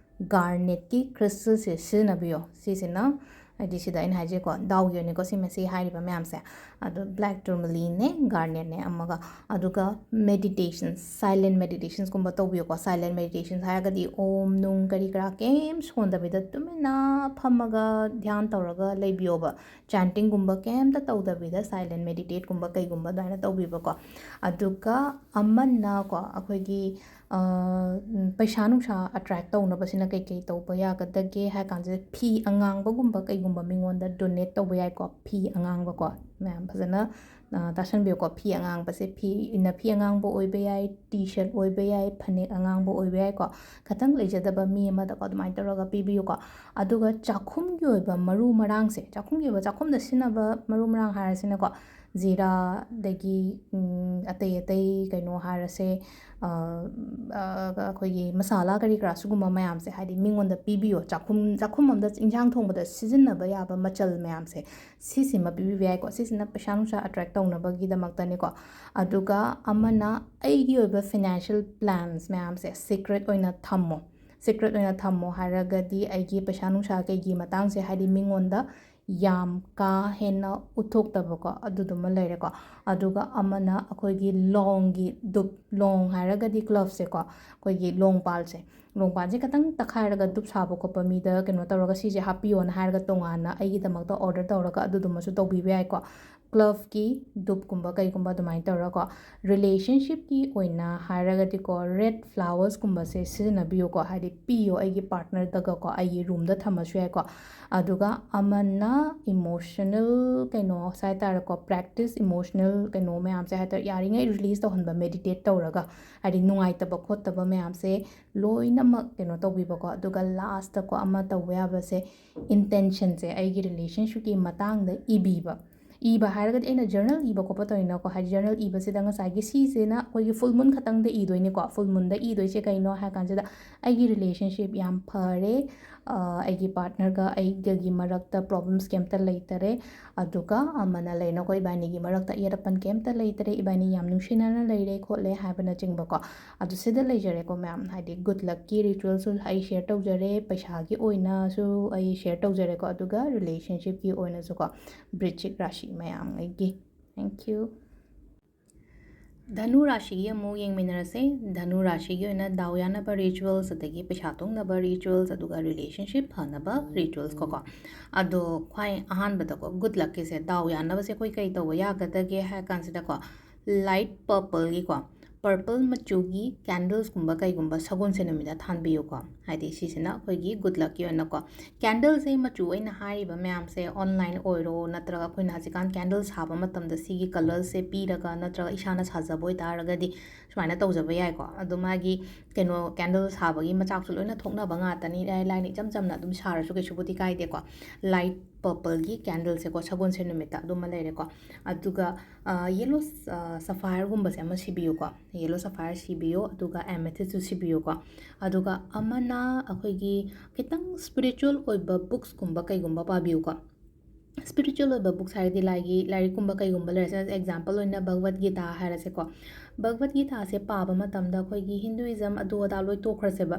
ꯒꯥꯔꯅꯦꯠꯀꯤ ꯀ꯭ꯔꯤꯁꯇꯜꯁꯦ ꯁꯤꯖꯤꯟꯅꯕꯤꯌꯣ꯫ ꯁꯤꯁꯤꯅ, ꯍꯥꯏꯗꯤ ꯁꯤꯗ ꯑꯩꯅ ꯍꯥꯏꯖꯩꯀꯣ, ꯗꯥꯎꯒꯤ ꯑꯣꯏꯅꯀꯣ, ꯁꯤ ꯃꯁꯤ ꯍꯥꯏꯔꯤꯕ ꯃꯌꯥꯝꯁꯦ꯫ ꯑꯗꯣ ꯕ꯭ꯂꯦꯛ ꯇꯨꯔꯃꯂꯤꯟꯅꯦ, ꯒꯥꯔꯅꯦꯠꯅꯦ ꯑꯃꯒ, ꯑꯗꯨꯒ ꯃꯦꯗꯤꯇꯦꯁꯟ, ꯁꯥꯏꯂꯦꯟ ꯃꯦꯗꯤꯇꯦꯁꯟꯁꯀꯨꯝꯕ ꯇꯧꯕꯤꯌꯨꯀꯣ꯫ ꯁꯥꯏꯂꯦꯟ ꯃꯦꯗꯤꯇꯦꯁꯟ ꯍꯥꯏꯔꯒꯗꯤ ꯑꯣꯝ ꯅꯨꯡ ꯀꯔꯤ ꯀꯔꯥ ꯀꯩꯝ ꯁꯣꯟꯗꯕꯤꯗ ꯇꯨꯃꯤꯟꯅ ꯐꯝꯃꯒ ꯙ꯭ꯌꯥꯟ ꯇꯧꯔꯒ ꯂꯩꯕꯤꯌꯣꯕ꯫ ꯆꯦꯟꯇꯤꯡꯒꯨꯝꯕ ꯀꯩꯝꯇ ꯇꯧꯗꯕꯤꯗ ꯁꯥꯏꯂꯦꯟ ꯃꯦꯗꯤꯇꯦꯠꯀꯨꯝꯕ ꯀꯩꯒꯨꯝꯕ ꯑꯗꯨꯃꯥꯏꯅ ꯇꯧꯕꯤꯕꯀꯣ꯫ ꯑꯗꯨꯒ ꯑꯃꯅꯀꯣ, ꯑꯩꯈꯣꯏꯒꯤ, ꯑ, ꯎꯝ, ꯄꯩꯁꯥ ꯅꯨꯡꯁꯥ ꯑꯦꯇ꯭ꯔꯦꯛ ꯇꯧꯅꯕꯁꯤꯅ ꯀꯩ ꯀꯩ ꯇꯧꯕ ꯌꯥꯒꯗꯒꯦ ꯍꯥꯏ ꯀꯥꯟꯁꯤꯗ, ꯐꯤ ꯑꯉꯥꯡꯕꯒꯨꯝꯕ ꯀꯩꯒꯨꯝꯕ ꯃꯤꯉꯣꯟꯗ ꯗꯣꯅꯦꯠ ꯇꯧꯕ ꯌꯥꯏꯀꯣ꯫ ꯐꯤ ꯑꯉꯥꯡꯕꯀꯣ, ꯃꯌꯥꯝ ꯐꯖꯅ, ꯑ, ꯇꯥꯁꯟꯕꯤꯌꯨꯀꯣ꯫ ꯐꯤ ꯑꯉꯥꯡꯕꯁꯦ, ꯐꯤꯅ, ꯐꯤ ꯑꯉꯥꯡꯕ ꯑꯣꯏꯕ ꯌꯥꯏ, ꯇꯤ ꯁꯔꯠ ꯑꯣꯏꯕ ꯌꯥꯏ, ꯐꯅꯦꯛ ꯑꯉꯥꯡꯕ ꯑꯣꯏꯕ ꯌꯥꯏꯀꯣ꯫ ꯈꯇꯪ ꯂꯩꯖꯗꯕ ꯃꯤ ꯑꯃꯗꯀꯣ ꯑꯗꯨꯃꯥꯏꯅ ꯇꯧꯔꯒ ꯄꯤꯕꯤꯌꯨꯀꯣ꯫ ꯑꯗꯨꯒ ꯆꯥꯛꯈꯨꯝꯒꯤ ꯑꯣꯏꯕ ꯃꯔꯨ ꯃꯔꯥꯡꯁꯦ, ꯆꯥꯛꯈꯨꯝꯒꯤ ꯑꯣꯏꯕ, ꯆꯥꯛꯈꯨꯝꯗ ꯁꯤꯖꯤꯟꯅꯕ ꯃꯔꯨ ꯃꯔꯥꯡ ꯍꯥꯏꯔꯁꯤꯅꯀꯣ, ꯖꯤꯔꯥ, ꯑꯗꯒꯤ, ꯎꯝ, ꯑꯇꯩ ꯑꯇꯩ ꯀꯩꯅꯣ ꯍꯥꯏꯔꯁꯦ, ꯑ, ꯑ, ꯑꯩꯈꯣꯏꯒꯤ ꯃꯁꯥꯂꯥ ꯀꯔꯤ ꯀꯔꯥ ꯁꯤꯒꯨꯝꯕ ꯃꯌꯥꯝꯁꯦ, ꯍꯥꯏꯗꯤ ꯃꯤꯉꯣꯟꯗ ꯄꯤꯕꯤꯌꯣ, ꯆꯥꯛꯈꯨꯝ, ꯆꯥꯛꯈꯨꯝ ꯑꯃꯗ ꯏꯟꯁꯥꯡ ꯊꯣꯡꯕꯗ ꯁꯤꯖꯤꯟꯅꯕ ꯌꯥꯕ ꯃꯆꯜ ꯃꯌꯥꯝꯁꯦ, ꯁꯤꯁꯤꯃ ꯄꯤꯕꯤꯕ ꯌꯥꯏꯀꯣ꯫ ꯁꯤꯁꯤꯅ ꯄꯩꯁꯥ ꯅꯨꯡꯁꯥ attract ꯇꯧꯅꯕꯒꯤꯗꯃꯛꯇꯅꯤꯀꯣ꯫ ꯑꯗꯨꯒ ꯑꯃꯅ ꯑꯩꯒꯤ ꯑꯣꯏꯕ financial plans ꯃꯌꯥꯝꯁꯦ secret ꯑꯣꯏꯅ ꯊꯝꯃꯣ꯫ Secret ꯑꯣꯏꯅ ꯊꯝꯃꯣ ꯍꯥꯏꯔꯒꯗꯤ ꯑꯩꯒꯤ ꯄꯩꯁꯥ ꯅꯨꯡꯁꯥ ꯀꯩꯒꯤ ꯃꯇꯥꯡꯁꯦ, ꯍꯥꯏꯗꯤ ꯃꯤꯉꯣꯟꯗ ꯌꯥꯝ ꯀꯥ ꯍꯦꯟꯅ ꯎꯠꯊꯣꯛꯇꯕꯀꯣ, ꯑꯗꯨꯗꯨꯃ ꯂꯩꯔꯦꯀꯣ꯫ ꯑꯗꯨꯒ ꯑꯃꯅ ꯑꯩꯈꯣꯏꯒꯤ ꯂꯣꯡꯒꯤ ꯗꯨꯞ, ꯂꯣꯡ ꯍꯥꯏꯔꯒꯗꯤ ꯀ꯭ꯂꯞꯁꯦꯀꯣ, ꯑꯩꯈꯣꯏꯒꯤ ꯂꯣꯡ ꯄꯥꯜꯁꯦ, ꯂꯣꯡ ꯄꯥꯜꯁꯦ ꯈꯇꯪ ꯇꯛꯈꯥꯏꯔꯒ ꯗꯨꯞ ꯁꯥꯕ ꯈꯣꯠꯄ ꯃꯤꯗ ꯀꯩꯅꯣ ꯇꯧꯔꯒ ꯁꯤꯁꯦ ꯍꯥꯞꯄꯤꯌꯣꯅ ꯍꯥꯏꯔꯒ ꯇꯣꯉꯥꯟꯅ ꯑꯩꯒꯤꯗꯃꯛꯇ order ꯇꯧꯔꯒ ꯑꯗꯨꯗꯨꯃꯁꯨ ꯇꯧꯕꯤꯕ ꯌꯥꯏꯀꯣ꯫ ꯀ꯭ꯂꯞꯀꯤ ꯗꯨꯞꯀꯨꯝꯕ ꯀꯩꯒꯨꯝꯕ ꯑꯗꯨꯃꯥꯏꯅ ꯇꯧꯔꯒꯀꯣ꯫ Relationshipꯀꯤ ꯑꯣꯏꯅ ꯍꯥꯏꯔꯒꯗꯤꯀꯣ, red flowersꯀꯨꯝꯕꯁꯦ ꯁꯤꯖꯤꯟꯅꯕꯤꯌꯨꯀꯣ, ꯍꯥꯏꯗꯤ ꯄꯤꯌꯣ ꯑꯩꯒꯤ partnerꯗꯒꯀꯣ, ꯑꯩꯒꯤ roomꯗ ꯊꯝꯃꯁꯨ ꯌꯥꯏꯀꯣ꯫ ꯑꯗꯨꯒ ꯑꯃꯅ emotional ꯀꯩꯅꯣ ꯍꯥꯏ ꯇꯥꯔꯦꯀꯣ, practice emotional ꯀꯩꯅꯣ ꯃꯌꯥꯝꯁꯦ ꯍꯥꯏ ꯇꯥꯔꯦ, ꯌꯥꯔꯤꯉꯩ release ꯇꯧꯍꯟꯕ, meditate ꯇꯧꯔꯒ, ꯍꯥꯏꯗꯤ ꯅꯨꯡꯉꯥꯏꯇꯕ ꯈꯣꯠꯇꯕ ꯃꯌꯥꯝꯁꯦ ꯂꯣꯏꯅꯃꯛ ꯀꯩꯅꯣ ꯇꯧꯕꯤꯕꯀꯣ꯫ ꯑꯗꯨꯒ lastꯇꯀꯣ ꯑꯃ ꯇꯧꯕ ꯌꯥꯕꯁꯦ, intentionꯁꯦ ꯑꯩꯒꯤ relationshipꯀꯤ ꯃꯇꯥꯡꯗ ꯏꯕꯤꯕ꯫ ꯏꯕ ꯍꯥꯏꯔꯒꯗꯤ ꯑꯩꯅ journal ꯏꯕ ꯈꯣꯠꯄ ꯇꯧꯔꯤꯅꯀꯣ, ꯍꯥꯏꯗꯤ journal ꯏꯕꯁꯤꯗ ꯉꯁꯥꯏꯒꯤ ꯁꯤꯁꯤꯅ ꯑꯩꯈꯣꯏꯒꯤ full moon ꯈꯛꯇꯪꯗ ꯏꯗꯣꯏꯅꯤꯀꯣ꯫ Full moonꯗ ꯏꯗꯣꯏꯁꯦ ꯀꯩꯅꯣ ꯍꯥꯏ ꯀꯥꯟꯁꯤꯗ, ꯑꯩꯒꯤ relationship ꯌꯥꯝ ꯐꯔꯦ, ꯑ, ꯑꯩꯒꯤ partnerꯒ ꯑꯩꯒꯒꯤ ꯃꯔꯛꯇ problems ꯀꯩꯝꯇ ꯂꯩꯇꯔꯦ, ꯑꯗꯨꯒ ꯑꯃꯅ ꯂꯩꯅꯀꯣ, ꯏꯕꯥꯅꯤꯒꯤ ꯃꯔꯛꯇ ꯑꯌꯦꯠ ꯑꯄꯟ ꯀꯩꯝꯇ ꯂꯩꯇꯔꯦ, ꯏꯕꯥꯅꯤ ꯌꯥꯝ ꯅꯨꯡꯁꯤꯅꯅ ꯂꯩꯔꯦ ꯈꯣꯠꯂꯦ ꯍꯥꯏꯕꯅꯆꯤꯡꯕꯀꯣ꯫ ꯑꯗꯨ ꯁꯤꯗ ꯂꯩꯖꯔꯦꯀꯣ ꯃꯌꯥꯝ, ꯍꯥꯏꯗꯤ good luckꯀꯤ ritualꯁꯨ ꯑꯩ share ꯇꯧꯖꯔꯦ, ꯄꯩꯁꯥꯒꯤ ꯑꯣꯏꯅꯁꯨ ꯑꯩ share ꯇꯧꯖꯔꯦꯀꯣ, ꯑꯗꯨꯒ relationshipꯀꯤ ꯑꯣꯏꯅꯁꯨꯀꯣ, ꯕ꯭ꯔꯤꯆꯤꯛ ꯔꯥꯁꯤ ꯃꯌꯥꯝ ꯑꯩꯒꯤ꯫ Thank you꯫ ꯙꯅꯨ ꯔꯥꯁꯤꯒꯤ ꯑꯃꯨꯛ ꯌꯦꯡꯃꯤꯟꯅꯔꯁꯦ꯫ ꯙꯅꯨ ꯔꯥꯁꯤꯒꯤ ꯑꯣꯏꯅ ꯗꯥꯎ ꯌꯥꯅꯕ rituals, ꯑꯗꯒꯤ ꯄꯩꯁꯥ ꯊꯣꯛꯅꯕ rituals, ꯑꯗꯨꯒ relationship ꯐꯅꯕ rituals ꯀꯣ ꯀꯣ꯫ ꯑꯗꯣ ꯈ꯭ꯋꯥꯏ ꯑꯍꯥꯟꯕꯗꯀꯣ, good luckꯀꯤꯁꯦ, ꯗꯥꯎ ꯌꯥꯅꯕꯁꯦ ꯑꯩꯈꯣꯏ ꯀꯩ ꯇꯧꯕ ꯌꯥꯒꯗꯒꯦ ꯍꯥꯏ ꯀꯥꯟꯁꯤꯗꯀꯣ, light purpleꯒꯤꯀꯣ, purple ꯃꯆꯨꯒꯤ candlesꯀꯨꯝꯕ ꯀꯩꯒꯨꯝꯕ ꯁꯒꯣꯜꯁꯦꯟ ꯅꯨꯃꯤꯠꯇ ꯊꯥꯟꯕꯤꯌꯨꯀꯣ꯫ ꯍꯥꯏꯗꯤ ꯁꯤꯁꯤꯅ ꯑꯩꯈꯣꯏꯒꯤ good luckꯀꯤ ꯑꯣꯏꯅꯀꯣ꯫ Candleꯁꯦ ꯃꯆꯨ ꯑꯩꯅ ꯍꯥꯏꯔꯤꯕ ꯃꯌꯥꯝꯁꯦ online ꯑꯣꯏꯔꯣ, ꯅꯠꯇ꯭ꯔꯒ ꯑꯩꯈꯣꯏꯅ ꯍꯧꯖꯤꯛꯀꯥꯟ candle ꯁꯥꯕ ꯃꯇꯝꯗ ꯁꯤꯒꯤ colourꯁꯦ ꯄꯤꯔꯒ, ꯅꯠꯇ꯭ꯔꯒ ꯏꯁꯥꯅ ꯁꯥꯖꯕ ꯑꯣꯏꯇꯥꯔꯒꯗꯤ ꯁꯨꯃꯥꯏꯅ ꯇꯧꯖꯕ ꯌꯥꯏꯀꯣ꯫ ꯑꯗꯣ ꯃꯥꯒꯤ ꯀꯩꯅꯣ, candle ꯁꯥꯕꯒꯤ ꯃꯆꯥꯛꯁꯨ ꯂꯣꯏꯅ ꯊꯣꯛꯅꯕ ꯉꯥꯛꯇꯅꯤ, ꯏꯔꯥꯏ ꯂꯥꯏꯅ ꯏꯆꯝ ꯆꯝꯅ ꯑꯗꯨꯝ ꯁꯥꯔꯁꯨ ꯀꯩꯁꯨꯕꯨꯗꯤ ꯀꯥꯏꯗꯦꯀꯣ꯫ Light ꯄꯔꯄꯜꯒꯤ ꯀꯦꯟꯗꯜꯁꯦꯀꯣ, ꯁꯒꯣꯜꯁꯦꯟ ꯅꯨꯃꯤꯠꯇ ꯑꯗꯨꯃ ꯂꯩꯔꯦꯀꯣ꯫ ꯑꯗꯨꯒ ꯌꯦꯜꯂꯣ ꯁꯐꯥꯌꯔꯒꯨꯝꯕꯁꯦ ꯑꯃ ꯁꯤꯕꯤꯌꯨꯀꯣ, ꯌꯦꯜꯂꯣ ꯁꯐꯥꯌꯔ ꯁꯤꯕꯤꯌꯣ, ꯑꯗꯨꯒ ꯑꯦꯃꯦꯊꯤꯁꯁꯨ ꯁꯤꯕꯤꯌꯨꯀꯣ꯫ ꯑꯗꯨꯒ ꯑꯃꯅ ꯑꯩꯈꯣꯏꯒꯤ ꯈꯤꯇꯪ ꯁ꯭ꯄꯤꯔꯤꯆꯨꯋꯦꯜ ꯑꯣꯏꯕ ꯕꯨꯛꯁꯀꯨꯝꯕ ꯀꯩꯒꯨꯝꯕ ꯄꯥꯕꯤꯌꯨꯀꯣ꯫ ꯁ꯭ꯄꯤꯔꯤꯆꯨꯋꯦꯜ ꯑꯣꯏꯕ ꯕꯨꯛꯁ ꯍꯥꯏꯔꯗꯤ ꯂꯥꯏꯒꯤ ꯂꯥꯏꯔꯤꯛꯀꯨꯝꯕ ꯀꯩꯒꯨꯝꯕ ꯂꯩꯔꯁꯦ, ꯑꯦꯛꯖꯥꯝꯄꯜ ꯑꯣꯏꯅ ꯚꯒꯕꯠ ꯒꯤꯇꯥ ꯍꯥꯏꯔꯁꯦꯀꯣ꯫ ꯚꯒꯕꯠ ꯒꯤꯇꯥꯁꯦ ꯄꯥꯕ ꯃꯇꯝꯗ ꯑꯩꯈꯣꯏꯒꯤ ꯍꯤꯟꯗꯨꯏꯖꯝ ꯑꯗꯨ ꯑꯗꯥ ꯂꯣꯏ ꯇꯣꯛꯈ꯭ꯔꯁꯦꯕ꯫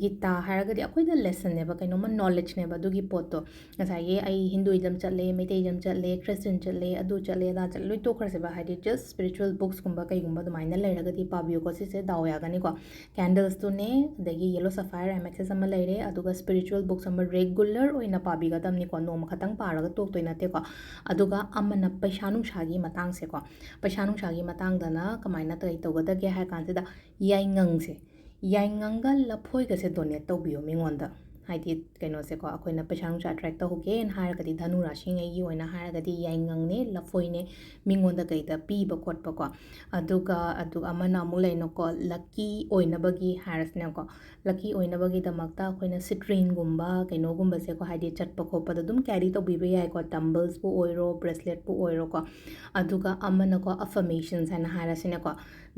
ꯒꯤꯇꯥ ꯍꯥꯏꯔꯒꯗꯤ ꯑꯩꯈꯣꯏꯗ ꯂꯦꯁꯟꯅꯦꯕ, ꯀꯩꯅꯣꯝꯃ ꯅꯣꯂꯦꯖꯅꯦꯕ ꯑꯗꯨꯒꯤ ꯄꯣꯠꯇꯣ꯫ ꯉꯁꯥꯏꯒꯤ ꯑꯩ ꯍꯤꯟꯗꯨꯏꯖꯝ ꯆꯠꯂꯦ, ꯃꯩꯇꯩꯖꯝ ꯆꯠꯂꯦ, ꯈ꯭ꯔꯤꯁꯇꯤꯌꯟ ꯆꯠꯂꯦ, ꯑꯗꯨ ꯆꯠꯂꯦ, ꯑꯗꯥ ꯆꯠꯂꯦ, ꯂꯣꯏ ꯇꯣꯛꯈ꯭ꯔꯁꯦꯕ꯫ ꯍꯥꯏꯗꯤ just ꯁ꯭ꯄꯤꯔꯤꯆꯨꯋꯦꯜ ꯕꯨꯛꯁꯀꯨꯝꯕ ꯀꯩꯒꯨꯝꯕ ꯑꯗꯨꯃꯥꯏꯅ ꯂꯩꯔꯒꯗꯤ ꯄꯥꯕꯤꯌꯨꯀꯣ, ꯁꯤꯁꯦ ꯗꯥꯎ ꯌꯥꯒꯅꯤꯀꯣ꯫ ꯀꯦꯟꯗꯜꯁꯇꯨꯅꯦ, ꯑꯗꯒꯤ ꯌꯦꯜꯂꯣ ꯁꯐꯥꯌꯔ ꯑꯦꯃꯦꯊꯤꯁ ꯑꯃ ꯂꯩꯔꯦ, ꯑꯗꯨꯒ ꯁ꯭ꯄꯤꯔꯤꯆꯨꯋꯦꯜ ꯕꯨꯛꯁ ꯑꯃ ꯔꯦꯒꯨꯂꯔ ꯑꯣꯏꯅ ꯄꯥꯕꯤꯒꯗꯕꯅꯤꯀꯣ, ꯅꯣꯡꯃ ꯈꯛꯇꯪ ꯄꯥꯔꯒ ꯇꯣꯛꯇꯣꯏ ꯅꯠꯇꯦꯀꯣ꯫ ꯑꯗꯨꯒ ꯑꯃꯅ ꯄꯩꯁꯥ ꯅꯨꯡꯁꯥꯒꯤ ꯃꯇꯥꯡꯁꯦꯀꯣ꯫ ꯄꯩꯁꯥ ꯅꯨꯡꯁꯥꯒꯤ ꯃꯇꯥꯡꯗꯅ ꯀꯃꯥꯏꯅ ꯀꯩ ꯇꯧꯒꯗꯒꯦ ꯍꯥꯏ ꯀꯥꯟꯁꯤꯗ, ꯌꯥꯏꯉꯪꯁꯦ, ꯌꯥꯏꯉꯪꯒ ꯂꯐꯣꯏꯒꯁꯦ ꯗꯣꯅꯦꯠ ꯇꯧꯕꯤꯌꯣ ꯃꯤꯉꯣꯟꯗ꯫ ꯍꯥꯏꯗꯤ ꯀꯩꯅꯣꯁꯦꯀꯣ, ꯑꯩꯈꯣꯏꯅ ꯄꯩꯁꯥ ꯅꯨꯡꯁꯥ ꯑꯦꯇ꯭ꯔꯦꯛ ꯇꯧꯍꯧꯒꯦꯅ ꯍꯥꯏꯔꯒꯗꯤ, ꯙꯅꯨ ꯔꯥꯁꯤꯉꯩꯒꯤ ꯑꯣꯏꯅ ꯍꯥꯏꯔꯒꯗꯤ ꯌꯥꯏꯉꯪꯅꯦ, ꯂꯐꯣꯏꯅꯦ, ꯃꯤꯉꯣꯟꯗ ꯀꯩꯗ ꯄꯤꯕ ꯈꯣꯠꯄꯀꯣ꯫ ꯑꯗꯨꯒ ꯑꯗꯨ ꯑꯃꯅ ꯑꯃꯨꯛ ꯂꯩꯅꯀꯣ, ꯂꯛꯀꯤ ꯑꯣꯏꯅꯕꯒꯤ ꯍꯥꯏꯔꯁꯤꯅꯦꯀꯣ, ꯂꯛꯀꯤ ꯑꯣꯏꯅꯕꯒꯤꯗꯃꯛꯇ ꯑꯩꯈꯣꯏꯅ ꯁꯤꯇ꯭ꯔꯤꯟꯒꯨꯝꯕ ꯀꯩꯅꯣꯒꯨꯝꯕꯁꯦꯀꯣ, ꯍꯥꯏꯗꯤ ꯆꯠꯄ ꯈꯣꯠꯄꯗ ꯑꯗꯨꯝ ꯀꯦꯔꯤ ꯇꯧꯕꯤꯕ ꯌꯥꯏꯀꯣ, ꯇꯝꯕꯜꯁꯄꯨ ꯑꯣꯏꯔꯣ, ꯕ꯭ꯔꯦꯁꯂꯦꯠꯄꯨ ꯑꯣꯏꯔꯣꯀꯣ꯫ ꯑꯗꯨꯒ ꯑꯃꯅꯀꯣ, ꯑꯐꯔꯃꯦꯁꯟꯁ ꯍꯥꯏꯅ ꯍꯥꯏꯔꯁꯤꯅꯦꯀꯣ,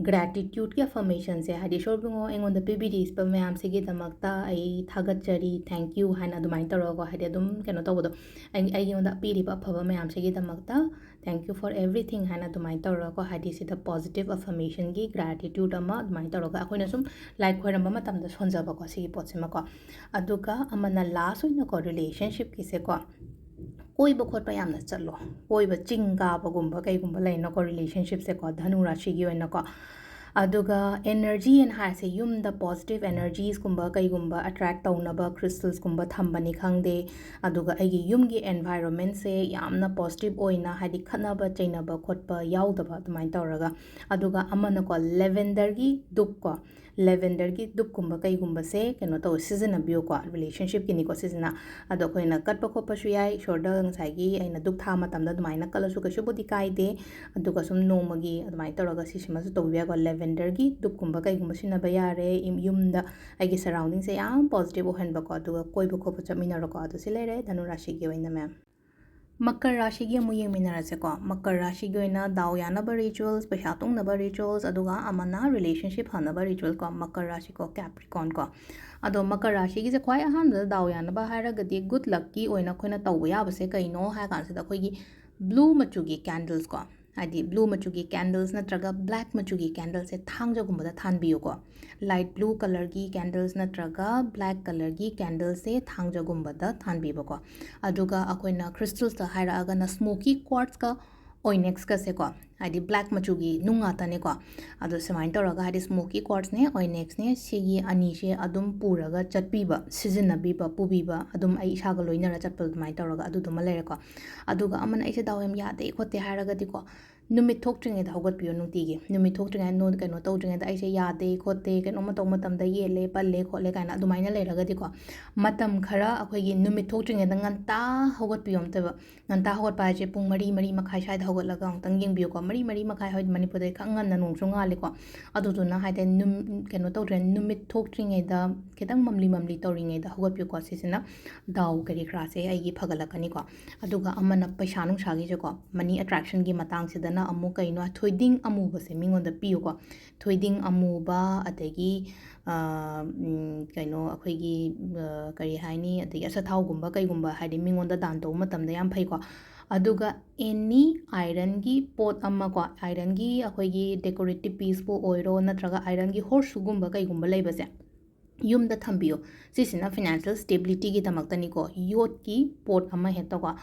ꯒ꯭ꯔꯦꯇꯤꯇ꯭ꯌꯨꯠꯀꯤ ꯑꯐꯔꯃꯦꯁꯟꯁꯦ, ꯍꯥꯏꯗꯤ ꯏꯁꯣꯔ ꯏꯕꯨꯡꯉꯣ, ꯑꯩꯉꯣꯟꯗ ꯄꯤꯕꯤꯔꯤꯕ ꯃꯌꯥꯝꯁꯤꯒꯤꯗꯃꯛꯇ ꯑꯩ ꯊꯥꯒꯠꯆꯔꯤ, ꯊꯦꯡꯀ꯭ꯌꯨ ꯍꯥꯏꯅ ꯑꯗꯨꯃꯥꯏꯅ ꯇꯧꯔꯒꯀꯣ, ꯍꯥꯏꯗꯤ ꯑꯗꯨꯝ ꯀꯩꯅꯣ ꯇꯧꯕꯗꯣ, ꯑꯩ-, ꯑꯩꯉꯣꯟꯗ ꯄꯤꯔꯤꯕ ꯑꯐꯕ ꯃꯌꯥꯝꯁꯤꯒꯤꯗꯃꯛꯇ thank you for everything ꯍꯥꯏꯅ ꯑꯗꯨꯃꯥꯏꯅ ꯇꯧꯔꯒꯀꯣ, ꯍꯥꯏꯗꯤ ꯁꯤꯗ ꯄꯣꯖꯤꯇꯤꯚ ꯑꯐꯔꯃꯦꯁꯟꯒꯤ ꯒ꯭ꯔꯦꯇꯤꯇ꯭ꯌꯨꯠ ꯑꯃ ꯑꯗꯨꯃꯥꯏꯅ ꯇꯧꯔꯒ ꯑꯩꯈꯣꯏꯅ ꯁꯨꯝ ꯂꯥꯏ ꯈꯣꯏꯔꯝꯕ ꯃꯇꯝꯗ ꯁꯣꯟꯖꯕꯀꯣ, ꯁꯤꯒꯤ ꯄꯣꯠꯁꯤꯃꯀꯣ꯫ ꯑꯗꯨꯒ ꯑꯃꯅ ꯂꯥꯁ ꯑꯣꯏꯅꯀꯣ, ꯔꯤꯂꯦꯁꯟꯁꯤꯞꯀꯤꯁꯦꯀꯣ, ꯀꯣꯏꯕ ꯈꯣꯠꯄ ꯌꯥꯝꯅ ꯆꯠꯂꯣ꯫ ꯀꯣꯏꯕ, ꯆꯤꯡ ꯀꯥꯕꯒꯨꯝꯕ ꯀꯩꯒꯨꯝꯕ ꯂꯩꯅꯀꯣ, ꯔꯤꯂꯦꯁꯟꯁꯤꯞꯁꯦꯀꯣ, ꯙꯅꯨ ꯔꯥꯁꯤꯒꯤ ꯑꯣꯏꯅꯀꯣ꯫ ꯑꯗꯨꯒ ꯑꯦꯅꯔꯖꯤ ꯑꯅ ꯍꯥꯏꯔꯁꯦ, ꯌꯨꯝꯗ ꯄꯣꯖꯤꯇꯤꯚ ꯑꯦꯅꯔꯖꯤꯁꯀꯨꯝꯕ ꯀꯩꯒꯨꯝꯕ ꯑꯦꯇ꯭ꯔꯦꯛ ꯇꯧꯅꯕ ꯀ꯭ꯔꯤꯁꯇꯜꯁꯀꯨꯝꯕ ꯊꯝꯕꯅꯤ ꯈꯪꯗꯦ, ꯑꯗꯨꯒ ꯑꯩꯒꯤ ꯌꯨꯝꯒꯤ ꯑꯦꯟꯚꯥꯏꯔꯣꯟꯃꯦꯟꯁꯦ ꯌꯥꯝꯅ ꯄꯣꯖꯤꯇꯤꯚ ꯑꯣꯏꯅ, ꯍꯥꯏꯗꯤ ꯈꯠꯅꯕ ꯆꯩꯅꯕ ꯈꯣꯠꯄ ꯌꯥꯎꯗꯕ ꯑꯗꯨꯃꯥꯏꯅ ꯇꯧꯔꯒ꯫ ꯑꯗꯨꯒ ꯑꯃꯅꯀꯣ, ꯂꯦꯚꯦꯟꯗꯔꯒꯤ ꯙꯨꯞꯀꯣ, lavender ꯒꯤ ꯙꯨꯞꯀꯨꯝꯕ ꯀꯩꯒꯨꯝꯕꯁꯦ ꯀꯩꯅꯣ ꯇꯧ, ꯁꯤꯖꯤꯟꯅꯕꯤꯌꯨꯀꯣ, relationship ꯀꯤꯅꯤꯀꯣ ꯁꯤꯁꯤꯅ꯫ ꯑꯗꯣ ꯑꯩꯈꯣꯏꯅ ꯀꯠꯄ ꯈꯣꯠꯄꯁꯨ ꯌꯥꯏ, ꯏꯁꯣꯔꯗ ꯉꯁꯥꯏꯒꯤ ꯑꯩꯅ ꯙꯨꯞ ꯊꯥ ꯃꯇꯝꯗ ꯑꯗꯨꯃꯥꯏꯅ ꯀꯠꯂꯁꯨ ꯀꯩꯁꯨꯕꯨꯗꯤ ꯀꯥꯏꯗꯦ꯫ ꯑꯗꯨꯒ ꯁꯨꯝ ꯅꯣꯡꯃꯒꯤ ꯑꯗꯨꯃꯥꯏꯅ ꯇꯧꯔꯒ ꯁꯤꯁꯤꯃꯁꯨ ꯇꯧꯕꯤꯕ ꯌꯥꯏꯀꯣ꯫ Lavender ꯒꯤ ꯙꯨꯞꯀꯨꯝꯕ ꯀꯩꯒꯨꯝꯕ ꯁꯤꯖꯤꯟꯅꯕ ꯌꯥꯔꯦ, ꯏꯝ-, ꯌꯨꯝꯗ ꯑꯩꯒꯤ surrounding ꯁꯦ ꯌꯥꯝ positive ꯑꯣꯏꯍꯟꯕꯀꯣ, ꯑꯗꯨꯒ ꯀꯣꯏꯕ ꯈꯣꯠꯄ ꯆꯠꯃꯤꯟꯅꯔꯣꯀꯣ꯫ ꯑꯗꯨ ꯁꯤ ꯂꯩꯔꯦ ꯙꯅꯨ ꯔꯥꯁꯤꯒꯤ ꯑꯣꯏꯅ, ꯃꯦꯝ꯫ ꯃꯀꯔ ꯔꯥꯁꯤꯒꯤ ꯑꯃꯨꯛ ꯌꯦꯡꯃꯤꯟꯅꯔꯁꯦꯀꯣ꯫ ꯃꯀꯔ ꯔꯥꯁꯤꯒꯤ ꯑꯣꯏꯅ ꯗꯥꯎ ꯌꯥꯅꯕ rituals, ꯄꯩꯁꯥ ꯇꯨꯡꯅꯕ rituals, ꯑꯗꯨꯒ ꯑꯃꯅ relationship ꯐꯅꯕ ritual ꯀꯣ, ꯃꯀꯔ ꯔꯥꯁꯤ ꯀꯣ, Capricorn ꯀꯣ꯫ ꯑꯗꯣ ꯃꯀꯔ ꯔꯥꯁꯤꯒꯤꯁꯦ ꯈ꯭ꯋꯥꯏ ꯑꯍꯥꯟꯕꯗ ꯗꯥꯎ ꯌꯥꯅꯕ ꯍꯥꯏꯔꯒꯗꯤ, good luck ꯀꯤ ꯑꯣꯏꯅ ꯑꯩꯈꯣꯏꯅ ꯇꯧꯕ ꯌꯥꯕꯁꯦ ꯀꯩꯅꯣ ꯍꯥꯏ ꯀꯥꯟꯁꯤꯗ, ꯑꯩꯈꯣꯏꯒꯤ blue ꯃꯆꯨꯒꯤ candles ꯀꯣ, ꯍꯥꯏꯗꯤ blue ꯃꯆꯨꯒꯤ candles ꯅꯠꯇ꯭ꯔꯒ black ꯃꯆꯨꯒꯤ candles ꯁꯦ ꯊꯥꯡꯖꯒꯨꯝꯕꯗ ꯊꯥꯟꯕꯤꯌꯨꯀꯣ꯫ Light blue colour ꯒꯤ candles ꯅꯠꯇ꯭ꯔꯒ black colour ꯒꯤ candles ꯁꯦ ꯊꯥꯡꯖꯒꯨꯝꯕꯗ ꯊꯥꯟꯕꯤꯕꯀꯣ꯫ ꯑꯗꯨꯒ ꯑꯩꯈꯣꯏꯅ crystals ꯇ ꯍꯥꯏꯔꯛꯑꯒꯅ smoky quartz ꯀ onyx ꯀꯁꯦꯀꯣ, ꯍꯥꯏꯗꯤ black ꯃꯆꯨꯒꯤ ꯅꯨꯡ ꯉꯥꯛꯇꯅꯦꯀꯣ꯫ ꯑꯗꯣ ꯁꯨꯃꯥꯏꯅ ꯇꯧꯔꯒ, ꯍꯥꯏꯗꯤ smoky quartz ꯅꯦ, onyx ꯅꯦ, ꯁꯤꯒꯤ ꯑꯅꯤꯁꯦ ꯑꯗꯨꯝ ꯄꯨꯔꯒ ꯆꯠꯄꯤꯕ, ꯁꯤꯖꯤꯟꯅꯕꯤꯕ, ꯄꯨꯕꯤꯕ, ꯑꯗꯨꯝ ꯑꯩ ꯏꯁꯥꯒ ꯂꯣꯏꯅꯔ ꯆꯠꯄ ꯑꯗꯨꯃꯥꯏꯅ ꯇꯧꯔꯒ ꯑꯗꯨꯗꯨꯃ ꯂꯩꯔꯦꯀꯣ꯫ ꯑꯗꯨꯒ ꯑꯃꯅ ꯑꯩꯁꯦ ꯗꯥꯎ ꯌꯥꯝ ꯌꯥꯗꯦ ꯈꯣꯠꯇꯦ ꯍꯥꯏꯔꯒꯗꯤꯀꯣ, ꯅꯨꯃꯤꯠ ꯊꯣꯛꯇ꯭ꯔꯤꯉꯩꯗ ꯍꯧꯒꯠꯄꯤꯌꯣ ꯅꯨꯡꯇꯤꯒꯤ꯫ ꯅꯨꯃꯤꯠ ꯊꯣꯛꯇ꯭ꯔꯤꯉꯩꯗ ꯅꯣ-, ꯀꯩꯅꯣ ꯇꯧꯗ꯭ꯔꯤꯉꯩꯗ, "ꯑꯩꯁꯦ ꯌꯥꯗꯦ ꯈꯣꯠꯇꯦ, ꯀꯩꯅꯣꯝꯃ ꯇꯧꯕ ꯃꯇꯝꯗ ꯌꯦꯠꯂꯦ, ꯄꯜꯂꯦ ꯈꯣꯠꯂꯦ" ꯀꯥꯏꯅ ꯑꯗꯨꯃꯥꯏꯅ ꯂꯩꯔꯒꯗꯤꯀꯣ, ꯃꯇꯝ ꯈꯔ ꯑꯩꯈꯣꯏꯒꯤ ꯅꯨꯃꯤꯠ ꯊꯣꯛꯇ꯭ꯔꯤꯉꯩꯗ ꯉꯟꯇꯥ ꯍꯧꯒꯠꯄꯤꯌꯣ ꯑꯝꯇꯕ꯫ ꯉꯟꯇꯥ ꯍꯧꯒꯠꯄ ꯍꯥꯏꯁꯦ ꯄꯨꯡ ꯃꯔꯤ, ꯃꯔꯤ ꯃꯈꯥꯏ ꯁ꯭ꯋꯥꯏꯗ ꯍꯧꯒꯠꯂꯒ ꯑꯃꯨꯛꯇꯪ ꯌꯦꯡꯕꯤꯌꯨꯀꯣ꯫ ꯃꯔꯤ, ꯃꯔꯤ ꯃꯈꯥꯏ ꯍꯣꯏ, ꯃꯅꯤꯄꯨꯔꯗꯗꯤ ꯈꯔ ꯉꯟꯅ ꯅꯣꯡꯁꯨ ꯉꯥꯜꯂꯤꯀꯣ꯫ ꯑꯗꯨꯗꯨꯅ ꯍꯥꯏꯗꯤ ꯅꯨꯝ-, ꯀꯩꯅꯣ ꯇꯧꯗ꯭ꯔꯦ, ꯅꯨꯃꯤꯠ ꯊꯣꯛꯇ꯭ꯔꯤꯉꯩꯗ, ꯈꯤꯇꯪ ꯃꯝꯂꯤ ꯃꯝꯂꯤ ꯇꯧꯔꯤꯉꯩꯗ ꯍꯧꯒꯠꯄꯤꯌꯨꯀꯣ꯫ ꯁꯤꯁꯤꯅ ꯗꯥꯎ ꯀꯔꯤ ꯀꯔꯥꯁꯦ ꯑꯩꯒꯤ ꯐꯒꯠꯂꯛꯀꯅꯤꯀꯣ꯫ ꯑꯗꯨꯒ ꯑꯃꯅ ꯄꯩꯁꯥ ꯅꯨꯡꯁꯥꯒꯤꯁꯦꯀꯣ, money attraction ꯒꯤ ꯃꯇꯥꯡꯁꯤꯗꯅ ꯑꯃꯨꯛ ꯀꯩꯅꯣ, ꯊꯣꯏꯗꯤꯡ ꯑꯃꯨꯕꯁꯦ ꯃꯤꯉꯣꯟꯗ ꯄꯤꯌꯨꯀꯣ꯫ ꯊꯣꯏꯗꯤꯡ ꯑꯃꯨꯕ, ꯑꯗꯒꯤ, ꯑ, ꯎꯝ, ꯀꯩꯅꯣ, ꯑꯩꯈꯣꯏꯒꯤ, ꯑ, ꯀꯔꯤ ꯍꯥꯏꯅꯤ, ꯑꯗꯒꯤ ꯑꯆꯥꯊꯥꯎꯒꯨꯝꯕ ꯀꯩꯒꯨꯝꯕ, ꯍꯥꯏꯗꯤ ꯃꯤꯉꯣꯟꯗ ꯗꯥꯟ ꯇꯧꯕ ꯃꯇꯝꯗ ꯌꯥꯝ ꯐꯩꯀꯣ꯫ ꯑꯗꯨꯒ any iron ꯒꯤ ꯄꯣꯠ ꯑꯃ ꯀꯣ, iron ꯒꯤ ꯑꯩꯈꯣꯏꯒꯤ decorative piece ꯄꯨ ꯑꯣꯏꯔꯣ, ꯅꯠꯇ꯭ꯔꯒ iron ꯒꯤ horseshoe ꯒꯨꯝꯕ ꯀꯩꯒꯨꯝꯕ ꯂꯩꯕꯁꯦ, ꯌꯨꯝꯗ ꯊꯝꯕꯤꯌꯨ꯫ ꯁꯤꯁꯤꯅ financial stability ꯒꯤꯗꯃꯛꯇꯅꯤꯀꯣ꯫ ꯌꯣꯠꯀꯤ ꯄꯣꯠ ꯑꯃ ꯍꯦꯛꯇꯀꯣ,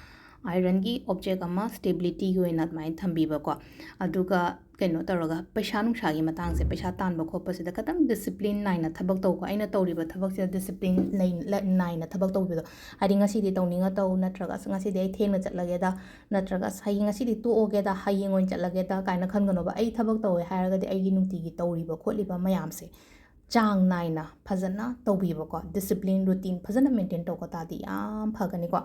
iron ꯒꯤ object ꯑꯃ stability ꯒꯤ ꯑꯣꯏꯅ ꯑꯗꯨꯃꯥꯏꯅ ꯊꯝꯕꯤꯕꯀꯣ꯫ ꯑꯗꯨꯒ ꯀꯩꯅꯣ ꯇꯧꯔꯒ, ꯄꯩꯁꯥ ꯅꯨꯡꯁꯥꯒꯤ ꯃꯇꯥꯡꯁꯦ, ꯄꯩꯁꯥ ꯇꯥꯟꯕ ꯈꯣꯠꯄꯁꯤꯗ ꯈꯤꯇꯪ discipline ꯅꯥꯏꯅ ꯊꯕꯛ ꯇꯧꯀꯣ꯫ ꯑꯩꯅ ꯇꯧꯔꯤꯕ ꯊꯕꯛꯁꯤꯗ discipline ꯂꯩ-, ꯂ-, ꯅꯥꯏꯅ ꯊꯕꯛ ꯇꯧꯕꯤꯗꯣ꯫ ꯍꯥꯏꯗꯤ, "ꯉꯁꯤꯗꯤ ꯇꯧꯅꯤꯡꯉ ꯇꯧ", ꯅꯠꯇ꯭ꯔꯒ, "ꯑꯁ, ꯉꯁꯤꯗꯤ ꯑꯩ ꯊꯦꯡꯅ ꯆꯠꯂꯒꯦꯗ", ꯅꯠꯇ꯭ꯔꯒ, "ꯑꯁ, ꯍꯌꯦꯡ, ꯉꯁꯤꯗꯤ ꯇꯣꯛꯑꯒꯦꯗ, ꯍꯌꯦꯡ ꯑꯣꯏꯅ ꯆꯠꯂꯒꯦꯗ" ꯀꯥꯏꯅ ꯈꯟꯒꯅꯣꯕ꯫ ꯑꯩ ꯊꯕꯛ ꯇꯧꯋꯦ ꯍꯥꯏꯔꯒꯗꯤ ꯑꯩꯒꯤ ꯅꯨꯡꯇꯤꯒꯤ ꯇꯧꯔꯤꯕ ꯈꯣꯠꯂꯤꯕ ꯃꯌꯥꯝꯁꯦ, ꯆꯥꯡ ꯅꯥꯏꯅ ꯐꯖꯅ ꯇꯧꯕꯤꯕꯀꯣ, discipline routine ꯐꯖꯅ maintain ꯇꯧꯕ ꯇꯥꯔꯗꯤ ꯌꯥꯝ ꯐꯒꯅꯤꯀꯣ꯫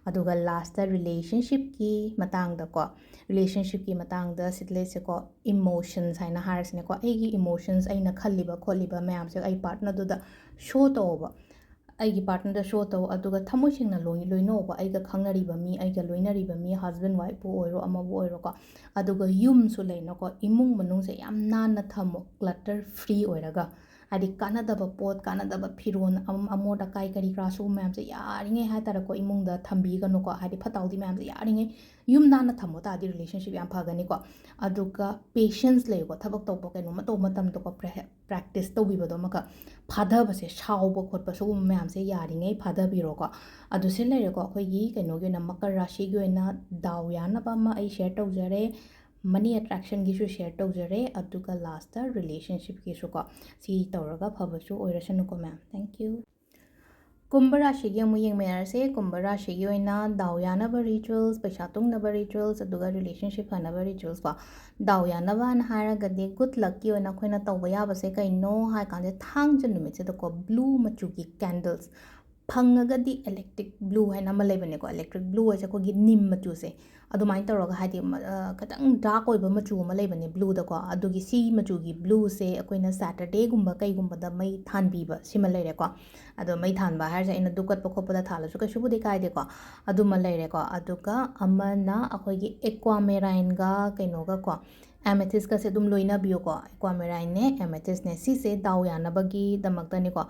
ꯑꯗꯨꯒ ꯂꯥꯁꯇ ꯔꯤꯂꯦꯁꯟꯁꯤꯞꯀꯤ ꯃꯇꯥꯡꯗꯀꯣ, ꯔꯤꯂꯦꯁꯟꯁꯤꯞꯀꯤ ꯃꯇꯥꯡꯗ ꯁꯤꯗ ꯂꯩꯁꯦꯀꯣ, ꯏꯃꯣꯁꯟꯁ ꯍꯥꯏꯅ ꯍꯥꯏꯔꯁꯤꯅꯦꯀꯣ, ꯑꯩꯒꯤ ꯏꯃꯣꯁꯟꯁ, ꯑꯩꯅ ꯈꯜꯂꯤꯕ ꯈꯣꯠꯂꯤꯕ ꯃꯌꯥꯝꯁꯦ ꯑꯩ ꯄꯥꯔꯠꯅꯔꯗꯨꯗ ꯁꯣ ꯇꯧꯑꯣꯕ꯫ ꯑꯩꯒꯤ ꯄꯥꯔꯠꯅꯔꯗ ꯁꯣ ꯇꯧ, ꯑꯗꯨꯒ ꯊꯃꯣꯏ ꯁꯦꯡꯅ ꯂꯣꯏ-, ꯂꯣꯏꯅꯧꯕ, ꯑꯩꯒ ꯈꯪꯅꯔꯤꯕ ꯃꯤ, ꯑꯩꯒ ꯂꯣꯏꯅꯔꯤꯕ ꯃꯤ, ꯍꯁꯕꯦꯟ ꯋꯥꯏꯐꯄꯨ ꯑꯣꯏꯔꯣ, ꯑꯃꯕꯨ ꯑꯣꯏꯔꯣꯀꯣ꯫ ꯑꯗꯨꯒ ꯌꯨꯝꯁꯨ ꯂꯩꯅꯀꯣ, ꯏꯃꯨꯡ ꯃꯅꯨꯡꯁꯦ ꯌꯥꯝ ꯅꯥꯟꯅ ꯊꯝꯃꯣ, clutter free ꯑꯣꯏꯔꯒ꯫ ꯍꯥꯏꯗꯤ ꯀꯥꯟꯅꯗꯕ ꯄꯣꯠ, ꯀꯥꯟꯅꯗꯕ ꯐꯤꯔꯣꯜ, ꯑꯝ-, ꯑꯃꯣꯠ ꯑꯀꯥꯏ ꯀꯔꯤ ꯀꯔꯥ ꯁꯤꯒꯨꯝꯕ ꯃꯌꯥꯝꯁꯦ ꯌꯥꯔꯤꯉꯩ ꯍꯥꯏꯇꯥꯔꯦꯀꯣ, ꯏꯃꯨꯡꯗ ꯊꯝꯕꯤꯒꯅꯨꯀꯣ꯫ ꯍꯥꯏꯗꯤ ꯐꯠꯇ ꯍꯥꯎꯗꯤ ꯃꯌꯥꯝꯁꯦ ꯌꯥꯔꯤꯉꯩ ꯌꯨꯝ ꯅꯥꯟꯅ ꯊꯝꯃꯣ ꯇꯥꯔꯗꯤ ꯔꯤꯂꯦꯁꯟꯁꯤꯞ ꯌꯥꯝ ꯐꯒꯅꯤꯀꯣ꯫ ꯑꯗꯨꯒ ꯄꯦꯁꯦꯟꯁ ꯂꯩꯌꯨꯀꯣ, ꯊꯕꯛ ꯇꯧꯕ ꯀꯩꯅꯣꯝꯃ ꯇꯧꯕ ꯃꯇꯝꯗꯀꯣ, ꯄ꯭ꯔꯦ-, ꯄ꯭ꯔꯦꯛꯇꯤꯁ ꯇꯧꯕꯤꯕꯗꯣ ꯑꯃꯈꯛ꯫ ꯐꯥꯊꯕꯁꯦ, ꯁꯥꯎꯕ ꯈꯣꯠꯄ ꯁꯤꯒꯨꯝꯕ ꯃꯌꯥꯝꯁꯦ ꯌꯥꯔꯤꯉꯩ ꯐꯥꯊꯕꯤꯔꯣꯀꯣ꯫ ꯑꯗꯨ ꯁꯤ ꯂꯩꯔꯦꯀꯣ, ꯑꯩꯈꯣꯏꯒꯤ ꯀꯩꯅꯣꯒꯤ ꯑꯣꯏꯅ, ꯃꯀꯔ ꯔꯥꯁꯤꯒꯤ ꯑꯣꯏꯅ ꯗꯥꯎ ꯌꯥꯅꯕ ꯑꯃ ꯑꯩ ꯁꯤꯌꯔ ꯇꯧꯖꯔꯦ, ꯃꯅꯤ ꯑꯦꯇ꯭ꯔꯦꯛꯁꯟꯒꯤꯁꯨ ꯁꯤꯌꯔ ꯇꯧꯖꯔꯦ, ꯑꯗꯨꯒ ꯂꯥꯁꯇ ꯔꯤꯂꯦꯁꯟꯁꯤꯞꯀꯤꯁꯨꯀꯣ꯫ ꯁꯤ ꯇꯧꯔꯒ ꯐꯕꯁꯨ ꯑꯣꯏꯔꯁꯅꯨꯀꯣ ꯃꯌꯥꯝ꯫ Thank you꯫ ꯀꯨꯝꯚ ꯔꯥꯁꯤꯒꯤ ꯑꯃꯨꯛ ꯌꯦꯡꯃꯤꯟꯅꯔꯁꯦ꯫ ꯀꯨꯝꯚ ꯔꯥꯁꯤꯒꯤ ꯑꯣꯏꯅ ꯗꯥꯎ ꯌꯥꯅꯕ ꯔꯤꯆꯨꯋꯦꯜꯁ, ꯄꯩꯁꯥ ꯇꯨꯡꯅꯕ ꯔꯤꯆꯨꯋꯦꯜꯁ, ꯑꯗꯨꯒ ꯔꯤꯂꯦꯁꯟꯁꯤꯞ ꯐꯅꯕ ꯔꯤꯆꯨꯋꯦꯜꯁꯀꯣ꯫ ꯗꯥꯎ ꯌꯥꯅꯕꯅ ꯍꯥꯏꯔꯒꯗꯤ, ꯒꯨꯗ ꯂꯛꯀꯤ ꯑꯣꯏꯅ ꯑꯩꯈꯣꯏꯅ ꯇꯧꯕ ꯌꯥꯕꯁꯦ ꯀꯩꯅꯣ ꯍꯥꯏ ꯀꯥꯟꯗ, ꯊꯥꯡꯖ ꯅꯨꯃꯤꯠꯁꯤꯗꯀꯣ, ꯕ꯭ꯂꯨ ꯃꯆꯨꯒꯤ ꯀꯦꯟꯗꯜꯁ, ꯐꯪꯉꯒꯗꯤ ꯏꯂꯦꯛꯇ꯭ꯔꯤꯛ ꯕ꯭ꯂꯨ ꯍꯥꯏꯅ ꯑꯃ ꯂꯩꯕꯅꯦꯀꯣ, ꯏꯂꯦꯛꯇ꯭ꯔꯤꯛ ꯕ꯭ꯂꯨ ꯍꯥꯏꯁꯦ ꯑꯩꯈꯣꯏꯒꯤ ꯅꯤꯝ ꯃꯆꯨꯁꯦ, ꯑꯗꯨꯃꯥꯏꯅ ꯇꯧꯔꯒ, ꯍꯥꯏꯗꯤ, ꯃ-, ꯑ, ꯈꯤꯇꯪ ꯗꯥꯔꯛ ꯑꯣꯏꯕ ꯃꯆꯨ ꯑꯃ ꯂꯩꯕꯅꯦ ꯕ꯭ꯂꯨꯗꯀꯣ, ꯑꯗꯨꯒꯤ ꯁꯤ ꯃꯆꯨꯒꯤ ꯕ꯭ꯂꯨꯁꯦ ꯑꯩꯈꯣꯏꯅ ꯁꯦꯇꯔꯗꯦꯒꯨꯝꯕ ꯀꯩꯒꯨꯝꯕꯗ ꯃꯩ ꯊꯥꯟꯕꯤꯕ ꯁꯤꯃ ꯂꯩꯔꯦꯀꯣ꯫ ꯑꯗꯣ ꯃꯩ ꯊꯥꯟꯕ ꯍꯥꯏꯔꯤꯁꯦ ꯑꯩꯅ ꯙꯨꯞ ꯀꯠꯄ ꯈꯣꯠꯄꯗ ꯊꯥꯜꯂꯁꯨ ꯀꯩꯁꯨꯕꯨꯗꯤ ꯀꯥꯏꯗꯦꯀꯣ, ꯑꯗꯨꯃ ꯂꯩꯔꯦꯀꯣ꯫ ꯑꯗꯨꯒ ꯑꯃꯅ ꯑꯩꯈꯣꯏꯒꯤ ꯑꯦꯀ꯭ꯋꯥꯃꯦꯔꯥꯏꯟꯒ ꯀꯩꯅꯣꯒꯀꯣ, ꯑꯦꯃꯦꯊꯤꯁꯀꯁꯦ ꯑꯗꯨꯝ ꯂꯣꯏꯅꯕꯤꯌꯨꯀꯣ꯫ ꯑꯦꯀ꯭ꯋꯥꯃꯦꯔꯥꯏꯟꯅꯦ, ꯑꯦꯃꯦꯊꯤꯁꯅꯦ, ꯁꯤꯁꯦ ꯗꯥꯎ ꯌꯥꯅꯕꯒꯤꯗꯃꯛꯇꯅꯤꯀꯣ꯫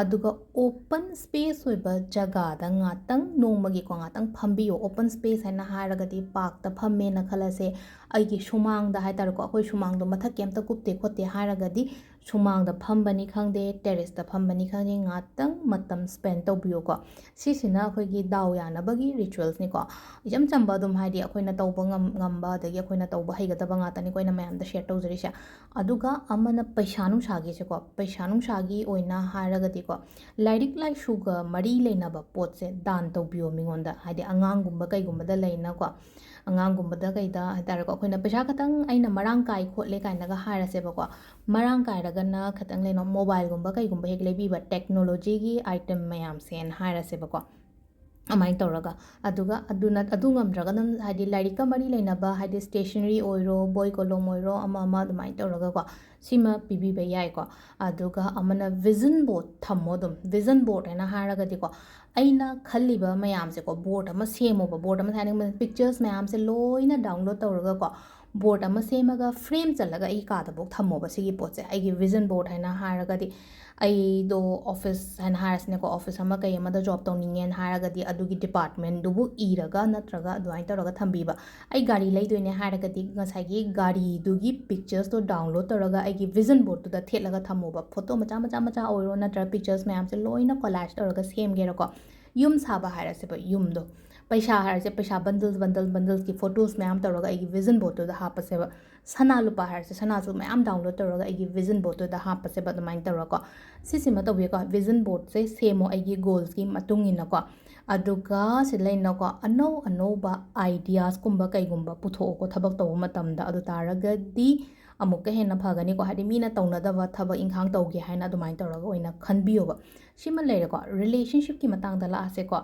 ꯑꯗꯨꯒ ꯑꯣꯄꯟ ꯁ꯭ꯄꯦꯁ ꯑꯣꯏꯕ ꯖꯒꯥꯗ ꯉꯥꯛꯇꯪ, ꯅꯣꯡꯃꯒꯤꯀꯣ, ꯉꯥꯛꯇꯪ ꯐꯝꯕꯤꯌꯣ꯫ ꯑꯣꯄꯟ ꯁ꯭ꯄꯦꯁ ꯍꯥꯏꯅ ꯍꯥꯏꯔꯒꯗꯤ ꯄꯥꯔꯛꯇ ꯐꯝꯃꯦꯅ ꯈꯜꯂꯁꯦ, ꯑꯩꯒꯤ ꯁꯨꯃꯥꯡꯗ ꯍꯥꯏꯇꯥꯔꯦꯀꯣ, ꯑꯩꯈꯣꯏ ꯁꯨꯃꯥꯡꯗꯣ ꯃꯊꯛ ꯀꯩꯝꯇ ꯀꯨꯞꯇꯦ ꯈꯣꯠꯇꯦ ꯍꯥꯏꯔꯒꯗꯤ, ꯁꯨꯃꯥꯡꯗ ꯐꯝꯕꯅꯤ ꯈꯪꯗꯦ, ꯇꯦꯔꯦꯁꯇ ꯐꯝꯕꯅꯤ ꯈꯪꯗꯦ, ꯉꯥꯛꯇꯪ ꯃꯇꯝ ꯁ꯭ꯄꯦꯟ ꯇꯧꯕꯤꯌꯨꯀꯣ꯫ ꯁꯤꯁꯤꯅ ꯑꯩꯈꯣꯏꯒꯤ ꯗꯥꯎ ꯌꯥꯅꯕꯒꯤ ꯔꯤꯆꯨꯋꯦꯜꯁꯅꯤꯀꯣ꯫ ꯏꯆꯝ ꯆꯝꯕ ꯑꯗꯨꯝ, ꯍꯥꯏꯗꯤ ꯑꯩꯈꯣꯏꯅ ꯇꯧꯕ ꯉꯝ-, ꯉꯝꯕ, ꯑꯗꯒꯤ ꯑꯩꯈꯣꯏꯅ ꯇꯧꯕ ꯍꯩꯒꯗꯕ ꯉꯥꯛꯇꯅꯤꯀꯣ ꯑꯩꯅ ꯃꯌꯥꯝꯗ ꯁꯤꯌꯔ ꯇꯧꯖꯔꯤꯁꯦ꯫ ꯑꯗꯨꯒ ꯑꯃꯅ ꯄꯩꯁꯥ ꯅꯨꯡꯁꯥꯒꯤꯁꯦꯀꯣ, ꯄꯩꯁꯥ ꯅꯨꯡꯁꯥꯒꯤ ꯑꯣꯏꯅ ꯍꯥꯏꯔꯒꯗꯤꯀꯣ, ꯂꯥꯏꯔꯤꯛ ꯂꯥꯏꯁꯨꯒ ꯃꯔꯤ ꯂꯩꯅꯕ ꯄꯣꯠꯁꯦ ꯗꯥꯟ ꯇꯧꯕꯤꯌꯣ ꯃꯤꯉꯣꯟꯗ, ꯍꯥꯏꯗꯤ ꯑꯉꯥꯡꯒꯨꯝꯕ ꯀꯩꯒꯨꯝꯕꯗ ꯂꯩꯅꯀꯣ, ꯑꯉꯥꯡꯒꯨꯝꯕꯗ ꯀꯩꯗ ꯍꯥꯏꯇꯥꯔꯦꯀꯣ, ꯑꯩꯈꯣꯏꯅ ꯄꯩꯁꯥ ꯈꯇꯪ ꯑꯩꯅ ꯃꯔꯥꯡ ꯀꯥꯏ ꯈꯣꯠꯂꯦ ꯀꯥꯏꯅꯒ ꯍꯥꯏꯔꯁꯦꯕꯀꯣ, ꯃꯔꯥꯡ ꯀꯥꯏꯔꯒ ꯅꯠꯇ꯭ꯔꯒꯅ ꯈꯤꯇꯪ ꯂꯩꯅ mobileꯒꯨꯝꯕ ꯀꯩꯒꯨꯝꯕ ꯍꯦꯛ ꯂꯩꯕꯤꯕ, technologyꯒꯤ item ꯃꯌꯥꯝꯁꯦꯅ ꯍꯥꯏꯔꯁꯦꯕꯀꯣ꯫ ꯑꯗꯨꯃꯥꯏꯅ ꯇꯧꯔꯒ, ꯑꯗꯨꯒ ꯑꯗꯨ ꯅꯠ-, ꯑꯗꯨ ꯉꯝꯗ꯭ꯔꯒꯅ, ꯍꯥꯏꯗꯤ, ꯂꯥꯏꯔꯤꯛꯀ ꯃꯔꯤ ꯂꯩꯅꯕ, ꯍꯥꯏꯗꯤ, stationery ꯑꯣꯏꯔꯣ, ꯕꯣꯏ ꯀꯣꯂꯣꯝ ꯑꯣꯏꯔꯣ, ꯑꯃ ꯑꯃ ꯑꯗꯨꯃꯥꯏꯅ ꯇꯧꯔꯒꯀꯣ, ꯁꯤꯃ ꯄꯤꯕꯤꯕ ꯌꯥꯏꯀꯣ꯫ ꯑꯗꯨꯒ ꯑꯃꯅ vision board ꯊꯝꯃꯣ ꯑꯗꯨꯝ꯫ Vision board ꯍꯥꯏꯅ ꯍꯥꯏꯔꯒꯗꯤꯀꯣ, ꯑꯩꯅ ꯈꯜꯂꯤꯕ ꯃꯌꯥꯝꯁꯦꯀꯣ, board ꯑꯃ ꯁꯦꯝꯃꯣꯕ꯫ Board ꯑꯃ ꯍꯥꯏꯅꯤꯡꯕ, pictures ꯃꯌꯥꯝꯁꯦ ꯂꯣꯏꯅ download ꯇꯧꯔꯒꯀꯣ, board ꯑꯃ ꯁꯦꯝꯃꯒ frame ꯆꯜꯂꯒ ꯑꯩ ꯀꯥꯗꯐꯥꯎ ꯊꯝꯃꯣꯕ ꯁꯤꯒꯤ ꯄꯣꯠꯁꯦ꯫ ꯑꯩꯒꯤ vision board ꯍꯥꯏꯅ ꯍꯥꯏꯔꯒꯗꯤ, ꯑꯩꯗꯣ office ꯍꯥꯏꯅ ꯍꯥꯏꯔꯁꯤꯅꯦꯀꯣ, office ꯑꯃ ꯀꯩ ꯑꯃꯗ job ꯇꯧꯅꯤꯡꯉꯦꯅ ꯍꯥꯏꯔꯒꯗꯤ, ꯑꯗꯨꯒꯤ departmentꯗꯨꯕꯨ ꯏꯔꯒ ꯅꯠꯇ꯭ꯔꯒ ꯑꯗꯨꯃꯥꯏꯅ ꯇꯧꯔꯒ ꯊꯝꯕꯤꯕ꯫ ꯑꯩ ꯒꯥꯔꯤ ꯂꯩꯗꯣꯏꯅꯦ ꯍꯥꯏꯔꯒꯗꯤ, ꯉꯁꯥꯏꯒꯤ ꯒꯥꯔꯤꯗꯨꯒꯤ picturesꯇꯣ download ꯇꯧꯔꯒ ꯑꯩꯒꯤ vision boardꯇꯨꯗ ꯊꯦꯠꯂꯒ ꯊꯝꯃꯣꯕ꯫ Photo ꯃꯆꯥ ꯃꯆꯥ ꯃꯆꯥ ꯑꯣꯏꯔꯣ, ꯅꯠꯇ꯭ꯔꯒ pictures ꯃꯌꯥꯝꯁꯦ ꯂꯣꯏꯅ collage ꯇꯧꯔꯒ ꯁꯦꯝꯒꯦꯔꯥꯀꯣ꯫ ꯌꯨꯝ ꯁꯥꯕ ꯍꯥꯏꯔꯁꯦꯕ, ꯌꯨꯝꯗꯣ꯫ ꯄꯩꯁꯥ ꯍꯥꯏꯔꯁꯦ, ꯄꯩꯁꯥ bundle, bundle, bundleꯒꯤ photos ꯃꯌꯥꯝ ꯇꯧꯔꯒ ꯑꯩꯒꯤ vision boardꯇꯨꯗ ꯍꯥꯞꯄꯁꯦꯕ꯫ ꯁꯅꯥ ꯂꯨꯄꯥ ꯍꯥꯏꯔꯁꯦ, ꯁꯅꯥꯁꯨ ꯃꯌꯥꯝ download ꯇꯧꯔꯒ ꯑꯩꯒꯤ vision boardꯇꯨꯗ ꯍꯥꯞꯄꯁꯦꯕ, ꯑꯗꯨꯃꯥꯏꯅ ꯇꯧꯔꯒꯀꯣ꯫ ꯁꯤꯁꯤꯃ ꯇꯧꯕꯤꯌꯨꯀꯣ, vision boardꯁꯦ ꯁꯦꯝꯃꯣ ꯑꯩꯒꯤ goalsꯀꯤ ꯃꯇꯨꯡ ꯏꯟꯅꯀꯣ꯫ ꯑꯗꯨꯒ ꯁꯤꯗ ꯂꯩꯅꯀꯣ, ꯑꯅꯧ ꯑꯅꯧꯕ ideasꯀꯨꯝꯕ ꯀꯩꯒꯨꯝꯕ ꯄꯨꯊꯣꯛꯑꯣꯀꯣ ꯊꯕꯛ ꯇꯧꯕ ꯃꯇꯝꯗ꯫ ꯑꯗꯨ ꯇꯥꯔꯒꯗꯤ ꯑꯃꯨꯛꯀ ꯍꯦꯟꯅ ꯐꯒꯅꯤꯀꯣ, ꯍꯥꯏꯗꯤ ꯃꯤꯅ ꯇꯧꯅꯗꯕ ꯊꯕꯛ ꯏꯪꯈꯥꯡ ꯇꯧꯒꯦ ꯍꯥꯏꯅ ꯑꯗꯨꯃꯥꯏꯅ ꯇꯧꯔꯒ ꯑꯣꯏꯅ ꯈꯟꯕꯤꯌꯣꯕ꯫ ꯁꯤꯃ ꯂꯩꯔꯦꯀꯣ꯫ Relationshipꯀꯤ ꯃꯇꯥꯡꯗ ꯂꯥꯛꯑꯁꯦꯀꯣ꯫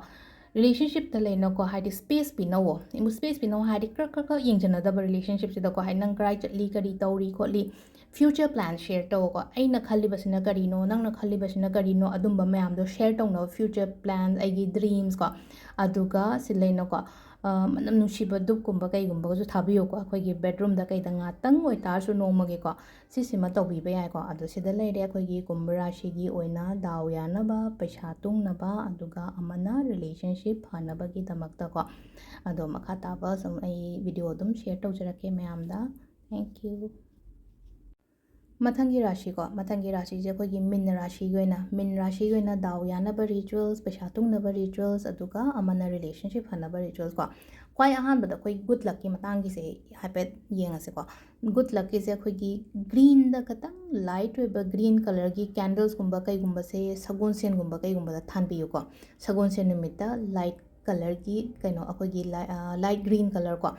Relationshipꯇ ꯂꯩꯅꯀꯣ, ꯍꯥꯏꯗꯤ space ꯄꯤꯅꯧꯋꯣ꯫ Space ꯄꯤꯅꯧ ꯍꯥꯏꯗꯤ ꯀ꯭ꯔꯛ ꯀ꯭ꯔꯛ ꯀ꯭ꯔꯛ ꯌꯦꯡꯖꯟꯅꯗꯕ relationshipꯁꯤꯗꯀꯣ, ꯍꯥꯏꯗꯤ ꯅꯪ ꯀꯔꯥꯏ ꯆꯠꯂꯤ, ꯀꯔꯤ ꯇꯧꯔꯤ ꯈꯣꯠꯂꯤ, future plan share ꯇꯧꯋꯣꯀꯣ꯫ ꯑꯩꯅ ꯈꯜꯂꯤꯕꯁꯤꯅ ꯀꯔꯤꯅꯣ, ꯅꯪꯅ ꯈꯜꯂꯤꯕꯁꯤꯅ ꯀꯔꯤꯅꯣ, ꯑꯗꯨꯝꯕ ꯃꯌꯥꯝꯗꯣ share ꯇꯧꯅꯕ, future plan, ꯑꯩꯒꯤ dreamsꯀꯣ꯫ ꯑꯗꯨꯒ ꯁꯤ ꯂꯩꯅꯀꯣ, ꯑ, ꯃꯅꯝ ꯅꯨꯡꯁꯤꯕ ꯙꯨꯞꯀꯨꯝꯕ ꯀꯩꯒꯨꯝꯕꯒꯁꯨ ꯊꯥꯕꯤꯌꯨꯀꯣ, ꯑꯩꯈꯣꯏꯒꯤ bedroomꯗ ꯀꯩꯗ ꯉꯥꯛꯇꯪ ꯑꯣꯏꯇꯥꯔꯁꯨ ꯅꯣꯡꯃꯒꯤꯀꯣ꯫ ꯁꯤꯁꯤꯃ ꯇꯧꯕꯤꯕ ꯌꯥꯏꯀꯣ꯫ ꯑꯗꯣ ꯁꯤꯗ ꯂꯩꯔꯦ ꯑꯩꯈꯣꯏꯒꯤ ꯀꯨꯝꯚ ꯔꯥꯁꯤꯒꯤ ꯑꯣꯏꯅ ꯗꯥꯎ ꯌꯥꯅꯕ, ꯄꯩꯁꯥ ꯇꯨꯡꯅꯕ, ꯑꯗꯨꯒ ꯑꯃꯅ relationship ꯐꯅꯕꯒꯤꯗꯃꯛꯇꯀꯣ꯫ ꯑꯗꯣ ꯃꯈꯥ ꯇꯥꯕ ꯁꯨꯝ ꯑꯩ video ꯑꯗꯨꯝ share ꯇꯧꯖꯔꯛꯀꯦ ꯃꯌꯥꯝꯗ꯫ Thank you꯫ ꯃꯊꯪꯒꯤ ꯔꯥꯁꯤꯀꯣ, ꯃꯊꯪꯒꯤ ꯔꯥꯁꯤꯁꯦ ꯑꯩꯈꯣꯏꯒꯤ ꯃꯤꯟ ꯔꯥꯁꯤꯒꯤ ꯑꯣꯏꯅ, ꯃꯤꯟ ꯔꯥꯁꯤꯒꯤ ꯑꯣꯏꯅ ꯗꯥꯎ ꯌꯥꯅꯕ rituals, ꯄꯩꯁꯥ ꯇꯨꯡꯅꯕ rituals, ꯑꯗꯨꯒ ꯑꯃꯅ relationship ꯐꯅꯕ ritualsꯀꯣ꯫ ꯈ꯭ꯋꯥꯏ ꯑꯍꯥꯟꯕꯗ ꯑꯩꯈꯣꯏ good luckꯀꯤ ꯃꯇꯥꯡꯒꯤꯁꯦ ꯍꯥꯏꯐꯦꯠ ꯌꯦꯡꯉꯁꯤꯀꯣ꯫ Good luckꯀꯤꯁꯦ ꯑꯩꯈꯣꯏꯒꯤ greenꯗ ꯈꯇꯪ light ꯑꯣꯏꯕ green colourꯒꯤ candlesꯀꯨꯝꯕ ꯀꯩꯒꯨꯝꯕꯁꯦ ꯁꯒꯣꯜꯁꯦꯟꯒꯨꯝꯕ ꯀꯩꯒꯨꯝꯕꯗ ꯊꯥꯟꯕꯤꯌꯨꯀꯣ꯫ ꯁꯒꯣꯜꯁꯦꯟ ꯅꯨꯃꯤꯠꯇ light colourꯒꯤ ꯀꯩꯅꯣ ꯑꯩꯈꯣꯏꯒꯤ ꯂꯥꯏ-, ꯑ, light green colourꯀꯣ꯫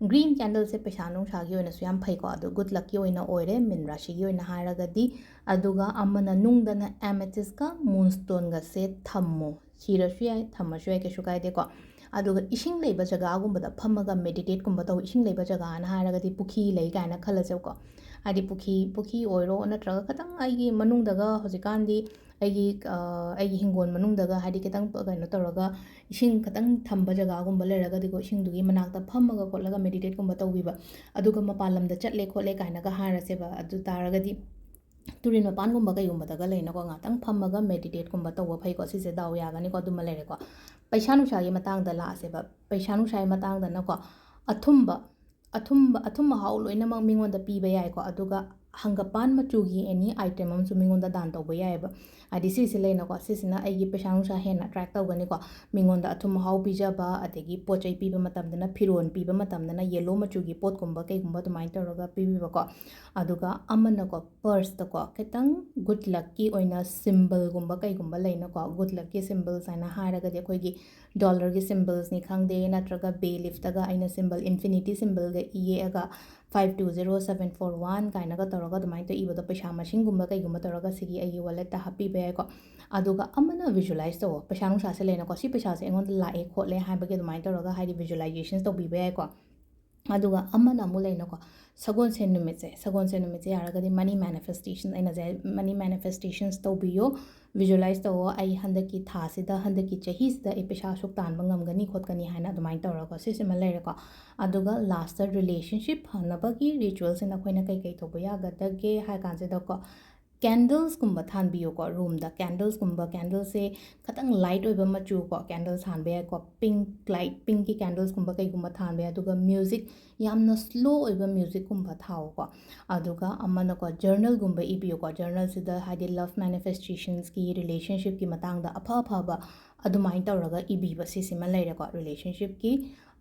ꯒ꯭ꯔꯤꯟ ꯀꯦꯟꯗꯜꯁꯦ ꯄꯩꯁꯥ ꯅꯨꯡꯁꯥꯒꯤ ꯑꯣꯏꯅꯁꯨ ꯌꯥꯝ ꯐꯩꯀꯣ, ꯑꯗꯣ ꯒꯨꯗ ꯂꯛꯀꯤ ꯑꯣꯏꯅ ꯑꯣꯏꯔꯦ ꯃꯤꯟ ꯔꯥꯁꯤꯒꯤ ꯑꯣꯏꯅ ꯍꯥꯏꯔꯒꯗꯤ꯫ ꯑꯗꯨꯒ ꯑꯃꯅ ꯅꯨꯡꯗꯅ ꯑꯦꯃꯦꯊꯤꯁꯀ ꯃꯨꯟꯁ꯭ꯇꯣꯟꯒꯁꯦ ꯊꯝꯃꯣ꯫ ꯁꯤꯔꯁꯨ ꯌꯥꯏ, ꯊꯝꯃꯁꯨ ꯌꯥꯏ, ꯀꯩꯁꯨ ꯀꯥꯏꯗꯦꯀꯣ꯫ ꯑꯗꯨꯒ ꯏꯁꯤꯡ ꯂꯩꯕ ꯖꯒꯥꯒꯨꯝꯕꯗ ꯐꯝꯃꯒ ꯃꯦꯗꯤꯇꯦꯠꯀꯨꯝꯕ ꯇꯧ꯫ ꯏꯁꯤꯡ ꯂꯩꯕ ꯖꯒꯥꯅ ꯍꯥꯏꯔꯒꯗꯤ ꯄꯨꯈ꯭ꯔꯤ ꯂꯩ ꯀꯥꯏꯅ ꯈꯜꯂꯁꯦꯕꯀꯣ꯫ ꯍꯥꯏꯗꯤ ꯄꯨꯈ꯭ꯔꯤ, ꯄꯨꯈ꯭ꯔꯤ ꯑꯣꯏꯔꯣ, ꯅꯠꯇ꯭ꯔꯒ ꯈꯤꯇꯪ ꯑꯩꯒꯤ ꯃꯅꯨꯡꯗꯒ ꯍꯧꯖꯤꯛꯀꯥꯟꯗꯤ ꯑꯩꯒꯤ, ꯑ, ꯑꯩꯒꯤ ꯍꯤꯡꯒꯣꯜ ꯃꯅꯨꯡꯗꯒ ꯍꯥꯏꯗꯤ ꯈꯤꯇꯪ ꯀꯩꯅꯣ ꯇꯧꯔꯒ ꯏꯁꯤꯡ ꯈꯤꯇꯪ ꯊꯝꯕ ꯖꯒꯥꯒꯨꯝꯕ ꯂꯩꯔꯒꯗꯤꯀꯣ, ꯏꯁꯤꯡꯗꯨꯒꯤ ꯃꯅꯥꯛꯇ ꯐꯝꯃꯒ ꯈꯣꯠꯂꯒ ꯃꯦꯗꯤꯇꯦꯠꯀꯨꯝꯕ ꯇꯧꯕꯤꯕ꯫ ꯑꯗꯨꯒ ꯃꯄꯥꯟ ꯂꯝꯗ ꯆꯠꯂꯦ ꯈꯣꯠꯂꯦ ꯀꯥꯏꯅꯒ ꯍꯥꯏꯔꯁꯦꯕ, ꯑꯗꯨ ꯇꯥꯔꯒꯗꯤ ꯇꯨꯔꯦꯜ ꯃꯄꯥꯟꯒꯨꯝꯕ ꯀꯩꯒꯨꯝꯕꯗꯒ ꯂꯩꯅꯀꯣ, ꯉꯥꯛꯇꯪ ꯐꯝꯃꯒ ꯃꯦꯗꯤꯇꯦꯠꯀꯨꯝꯕ ꯇꯧꯕ ꯐꯩꯀꯣ꯫ ꯁꯤꯁꯦ ꯗꯥꯎ ꯌꯥꯒꯅꯤꯀꯣ꯫ ꯑꯗꯨꯃ ꯂꯩꯔꯦꯀꯣ꯫ ꯄꯩꯁꯥ ꯅꯨꯡꯁꯥꯒꯤ ꯃꯇꯥꯡꯗ ꯂꯥꯛꯑꯁꯦꯕ꯫ ꯄꯩꯁꯥ ꯅꯨꯡꯁꯥꯒꯤ ꯃꯇꯥꯡꯗꯅꯀꯣ, ꯑꯊꯨꯝꯕ, ꯑꯊꯨꯝꯕ, ꯑꯊꯨꯝ ꯑꯍꯥꯎ ꯂꯣꯏꯅꯃꯛ ꯃꯤꯉꯣꯟꯗ ꯄꯤꯕ ꯌꯥꯏꯀꯣ꯫ ꯑꯗꯨꯒ ꯍꯪꯒꯄꯥꯟ ꯃꯆꯨꯒꯤ ꯑꯦꯅꯤ ꯑꯥꯏꯇꯦꯝ ꯑꯃꯁꯨ ꯃꯤꯉꯣꯟꯗ ꯗꯥꯟ ꯇꯧꯕ ꯌꯥꯏꯑꯕ꯫ ꯍꯥꯏꯗꯤ ꯁꯤꯁꯦ ꯂꯩꯅꯀꯣ, ꯁꯤꯁꯤꯅ ꯑꯩꯒꯤ ꯄꯩꯁꯥ ꯅꯨꯡꯁꯥ ꯍꯦꯟꯅ ꯑꯦꯇ꯭ꯔꯦꯛ ꯇꯧꯒꯅꯤꯀꯣ꯫ ꯃꯤꯉꯣꯟꯗ ꯑꯊꯨꯝ ꯑꯍꯥꯎ ꯄꯤꯖꯕ, ꯑꯗꯒꯤ ꯄꯣꯠ ꯆꯩ ꯄꯤꯕ ꯃꯇꯝꯗꯅ, ꯐꯤꯔꯣꯜ ꯄꯤꯕ ꯃꯇꯝꯗꯅ ꯌꯦꯜꯂꯣ ꯃꯆꯨꯒꯤ ꯄꯣꯠꯀꯨꯝꯕ ꯀꯩꯒꯨꯝꯕ ꯑꯗꯨꯃꯥꯏꯅ ꯇꯧꯔꯒ ꯄꯤꯕꯤꯕꯀꯣ꯫ ꯑꯗꯨꯒ ꯑꯃꯅꯀꯣ, ꯄꯔꯁꯇꯀꯣ ꯈꯤꯇꯪ ꯒꯨꯗ ꯂꯛꯀꯤ ꯑꯣꯏꯅ ꯁꯤꯝꯕꯜꯒꯨꯝꯕ ꯀꯩꯒꯨꯝꯕ ꯂꯩꯅꯀꯣ, ꯒꯨꯗ ꯂꯛꯀꯤ ꯁꯤꯝꯕꯜꯁ ꯍꯥꯏꯅ ꯍꯥꯏꯔꯒꯗꯤ ꯑꯩꯈꯣꯏꯒꯤ ꯗꯣꯂꯔꯒꯤ ꯁꯤꯝꯕꯜꯁꯅꯤ ꯈꯪꯗꯦ, ꯅꯠꯇ꯭ꯔꯒ ꯕꯦ ꯂꯤꯐꯇꯒ ꯑꯩꯅ symbol infinity ꯁꯤꯝꯕꯜꯒ E ꯌꯦꯛꯑꯒ five two zero seven four one ꯀꯥꯏꯅꯒ ꯇꯧꯔꯒ ꯑꯗꯨꯃꯥꯏꯅ ꯇꯧ ꯏꯕꯗꯣ ꯄꯩꯁꯥ ꯃꯁꯤꯡꯒꯨꯝꯕ ꯀꯩꯒꯨꯝꯕ ꯇꯧꯔꯒ ꯁꯤꯒꯤ ꯑꯩꯒꯤ ꯋꯥꯂꯦꯠꯇ ꯍꯥꯞꯄꯤꯕ ꯌꯥꯏꯀꯣ꯫ ꯑꯗꯨꯒ ꯑꯃꯅ ꯚꯤꯖꯨꯋꯦꯂꯥꯏꯁ ꯇꯧꯋꯣ, ꯄꯩꯁꯥ ꯅꯨꯡꯁꯥꯁꯦ ꯂꯩꯅꯀꯣ, ꯁꯤ ꯄꯩꯁꯥꯁꯦ ꯑꯩꯉꯣꯟꯗ ꯂꯥꯛꯑꯦ ꯈꯣꯠꯂꯦ ꯍꯥꯏꯕꯒꯤ ꯑꯗꯨꯃꯥꯏꯅ ꯇꯧꯔꯒ ꯍꯥꯏꯗꯤ ꯚꯤꯖꯨꯋꯦꯂꯥꯏꯖꯦꯁꯟ ꯇꯧꯕꯤꯕ ꯌꯥꯏꯀꯣ꯫ ꯑꯗꯨꯒ ꯑꯃꯅ ꯑꯃꯨꯛ ꯂꯩꯅꯀꯣ, ꯁꯒꯣꯜꯁꯦꯟ ꯅꯨꯃꯤꯠꯁꯦ, ꯁꯒꯣꯜꯁꯦꯟ ꯅꯨꯃꯤꯠꯁꯦ ꯌꯥꯔꯒꯗꯤ ꯃꯅꯤ ꯃꯦꯅꯤꯐꯦꯁꯇꯦꯁꯟ, ꯑꯩꯅ ꯉꯁꯥꯏ ꯃꯅꯤ ꯃꯦꯅꯤꯐꯦꯁꯇꯦꯁꯟꯁ ꯇꯧꯕꯤꯌꯣ, ꯚꯤꯖꯨꯋꯦꯂꯥꯏꯁ ꯇꯧꯋꯣ, ꯑꯩ ꯍꯟꯗꯛꯀꯤ ꯊꯥꯁꯤꯗ, ꯍꯟꯗꯛꯀꯤ ꯆꯍꯤꯁꯤꯗ ꯑꯩ ꯄꯩꯁꯥ ꯑꯁꯨꯛ ꯇꯥꯟꯕ ꯉꯝꯒꯅꯤ ꯈꯣꯠꯀꯅꯤ ꯍꯥꯏꯅ ꯑꯗꯨꯃꯥꯏꯅ ꯇꯧꯔꯒ ꯁꯤꯁꯤꯃ ꯂꯩꯔꯦꯀꯣ꯫ ꯑꯗꯨꯒ ꯂꯥꯁꯇ ꯔꯤꯂꯦꯁꯟꯁꯤꯞ ꯐꯅꯕꯒꯤ ꯔꯤꯆꯨꯋꯦꯜꯁꯤꯅ ꯑꯩꯈꯣꯏꯅ ꯀꯩ ꯀꯩ ꯇꯧꯕ ꯌꯥꯒꯗꯒꯦ ꯍꯥꯏ ꯀꯥꯟꯁꯤꯗꯀꯣ, ꯀꯦꯟꯗꯜꯁꯀꯨꯝꯕ ꯊꯥꯟꯕꯤꯌꯨꯀꯣ꯫ ꯔꯨꯝꯗ ꯀꯦꯟꯗꯜꯁꯀꯨꯝꯕ, ꯀꯦꯟꯗꯜꯁꯦ ꯈꯤꯇꯪ ꯂꯥꯏꯠ ꯑꯣꯏꯕ ꯃꯆꯨꯀꯣ, ꯀꯦꯟꯗꯜ ꯊꯥꯟꯕ ꯌꯥꯏꯀꯣ꯫ ꯄꯤꯡ, ꯂꯥꯏꯠ ꯄꯤꯡꯀꯤ ꯀꯦꯟꯗꯜꯁꯀꯨꯝꯕ ꯀꯩꯒꯨꯝꯕ ꯊꯥꯟꯕ ꯌꯥꯏ꯫ ꯑꯗꯨꯒ ꯃ꯭ꯌꯨꯖꯤꯛ, ꯌꯥꯝꯅ ꯁ꯭ꯂꯣ ꯑꯣꯏꯕ ꯃ꯭ꯌꯨꯖꯤꯛꯀꯨꯝꯕ ꯊꯥꯎꯀꯣ꯫ ꯑꯗꯨꯒ ꯑꯃꯅꯀꯣ, ꯖꯔꯅꯦꯜꯒꯨꯝꯕ ꯏꯕꯤꯌꯨꯀꯣ꯫ ꯖꯔꯅꯦꯜꯁꯤꯗ ꯍꯥꯏꯗꯤ ꯂꯚ ꯃꯦꯅꯤꯐꯦꯁꯇꯦꯁꯟꯁꯀꯤ, ꯔꯤꯂꯦꯁꯟꯁꯤꯞꯀꯤ ꯃꯇꯥꯡꯗ ꯑꯐ ꯑꯐꯕ ꯑꯗꯨꯃꯥꯏꯅ ꯇꯧꯔꯒ ꯏꯕꯤꯕ, ꯁꯤꯁꯤꯃ ꯂꯩꯔꯦꯀꯣ꯫ ꯔꯤꯂꯦꯁꯟꯁꯤꯞꯀꯤ,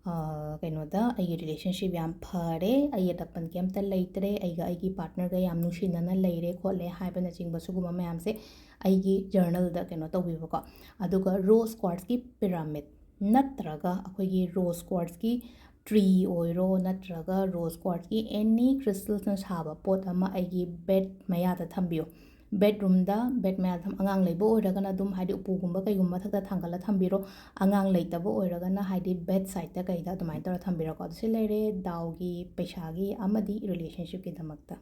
ꯑ, ꯀꯩꯅꯣꯗ, "ꯑꯩꯒꯤ ꯔꯤꯂꯦꯁꯟꯁꯤꯞ ꯌꯥꯝ ꯐꯔꯦ, ꯑꯩ ꯑꯇꯞꯄꯟ ꯀꯩꯝꯇ ꯂꯩꯇ꯭ꯔꯦ, ꯑꯩꯒ ꯑꯩꯒꯤ ꯄꯥꯔꯠꯅꯔꯒ ꯌꯥꯝ ꯅꯨꯡꯁꯤꯅꯅ ꯂꯩꯔꯦ ꯈꯣꯠꯂꯦ" ꯍꯥꯏꯕꯅꯆꯤꯡꯕ ꯁꯤꯒꯨꯝꯕ ꯃꯌꯥꯝꯁꯦ ꯑꯩꯒꯤ ꯖꯔꯅꯦꯜꯗ ꯀꯩꯅꯣ ꯇꯧꯕꯤꯕꯀꯣ꯫ ꯑꯗꯨꯒ ꯔꯣꯁ ꯀ꯭ꯋꯥꯔꯠꯁꯀꯤ ꯄꯤꯔꯥꯃꯤꯠ ꯅꯠꯇ꯭ꯔꯒ ꯑꯩꯈꯣꯏꯒꯤ ꯔꯣꯁ ꯀ꯭ꯋꯥꯔꯠꯁꯀꯤ ꯇ꯭ꯔꯤ ꯑꯣꯏꯔꯣ ꯅꯠꯇ꯭ꯔꯒ ꯔꯣꯁ ꯀ꯭ꯋꯥꯔꯠꯁꯀꯤ ꯑꯦꯅꯤ ꯀ꯭ꯔꯤꯁꯇꯜꯁꯅ ꯁꯥꯕ ꯄꯣꯠ ꯑꯃ ꯑꯩꯒꯤ ꯕꯦꯗ ꯃꯌꯥꯗ ꯊꯝꯕꯤꯌꯨ꯫ ꯕꯦꯗꯔꯨꯝꯗ ꯕꯦꯗ ꯃꯌꯥꯗ ꯊꯝ-, ꯑꯉꯥꯡ ꯂꯩꯕ ꯑꯣꯏꯔꯒꯅ ꯑꯗꯨꯝ, ꯍꯥꯏꯗꯤ ꯎꯄꯨꯒꯨꯝꯕ ꯀꯩꯒꯨꯝꯕ ꯃꯊꯛꯇ ꯊꯥꯡꯒꯠꯂ ꯊꯝꯕꯤꯔꯣ꯫ ꯑꯉꯥꯡ ꯂꯩꯇꯕ ꯑꯣꯏꯔꯒꯅ ꯍꯥꯏꯗꯤ ꯕꯦꯗ ꯁꯥꯏꯗꯇ ꯀꯩꯗ ꯑꯗꯨꯃꯥꯏꯅ ꯇꯧꯔ ꯊꯝꯕꯤꯔꯣꯀꯣ꯫ ꯑꯗꯨ ꯁꯤ ꯂꯩꯔꯦ ꯗꯥꯎꯒꯤ, ꯄꯩꯁꯥꯒꯤ ꯑꯃꯗꯤ ꯔꯤꯂꯦꯁꯟꯁꯤꯞꯀꯤꯗꯃꯛꯇ꯫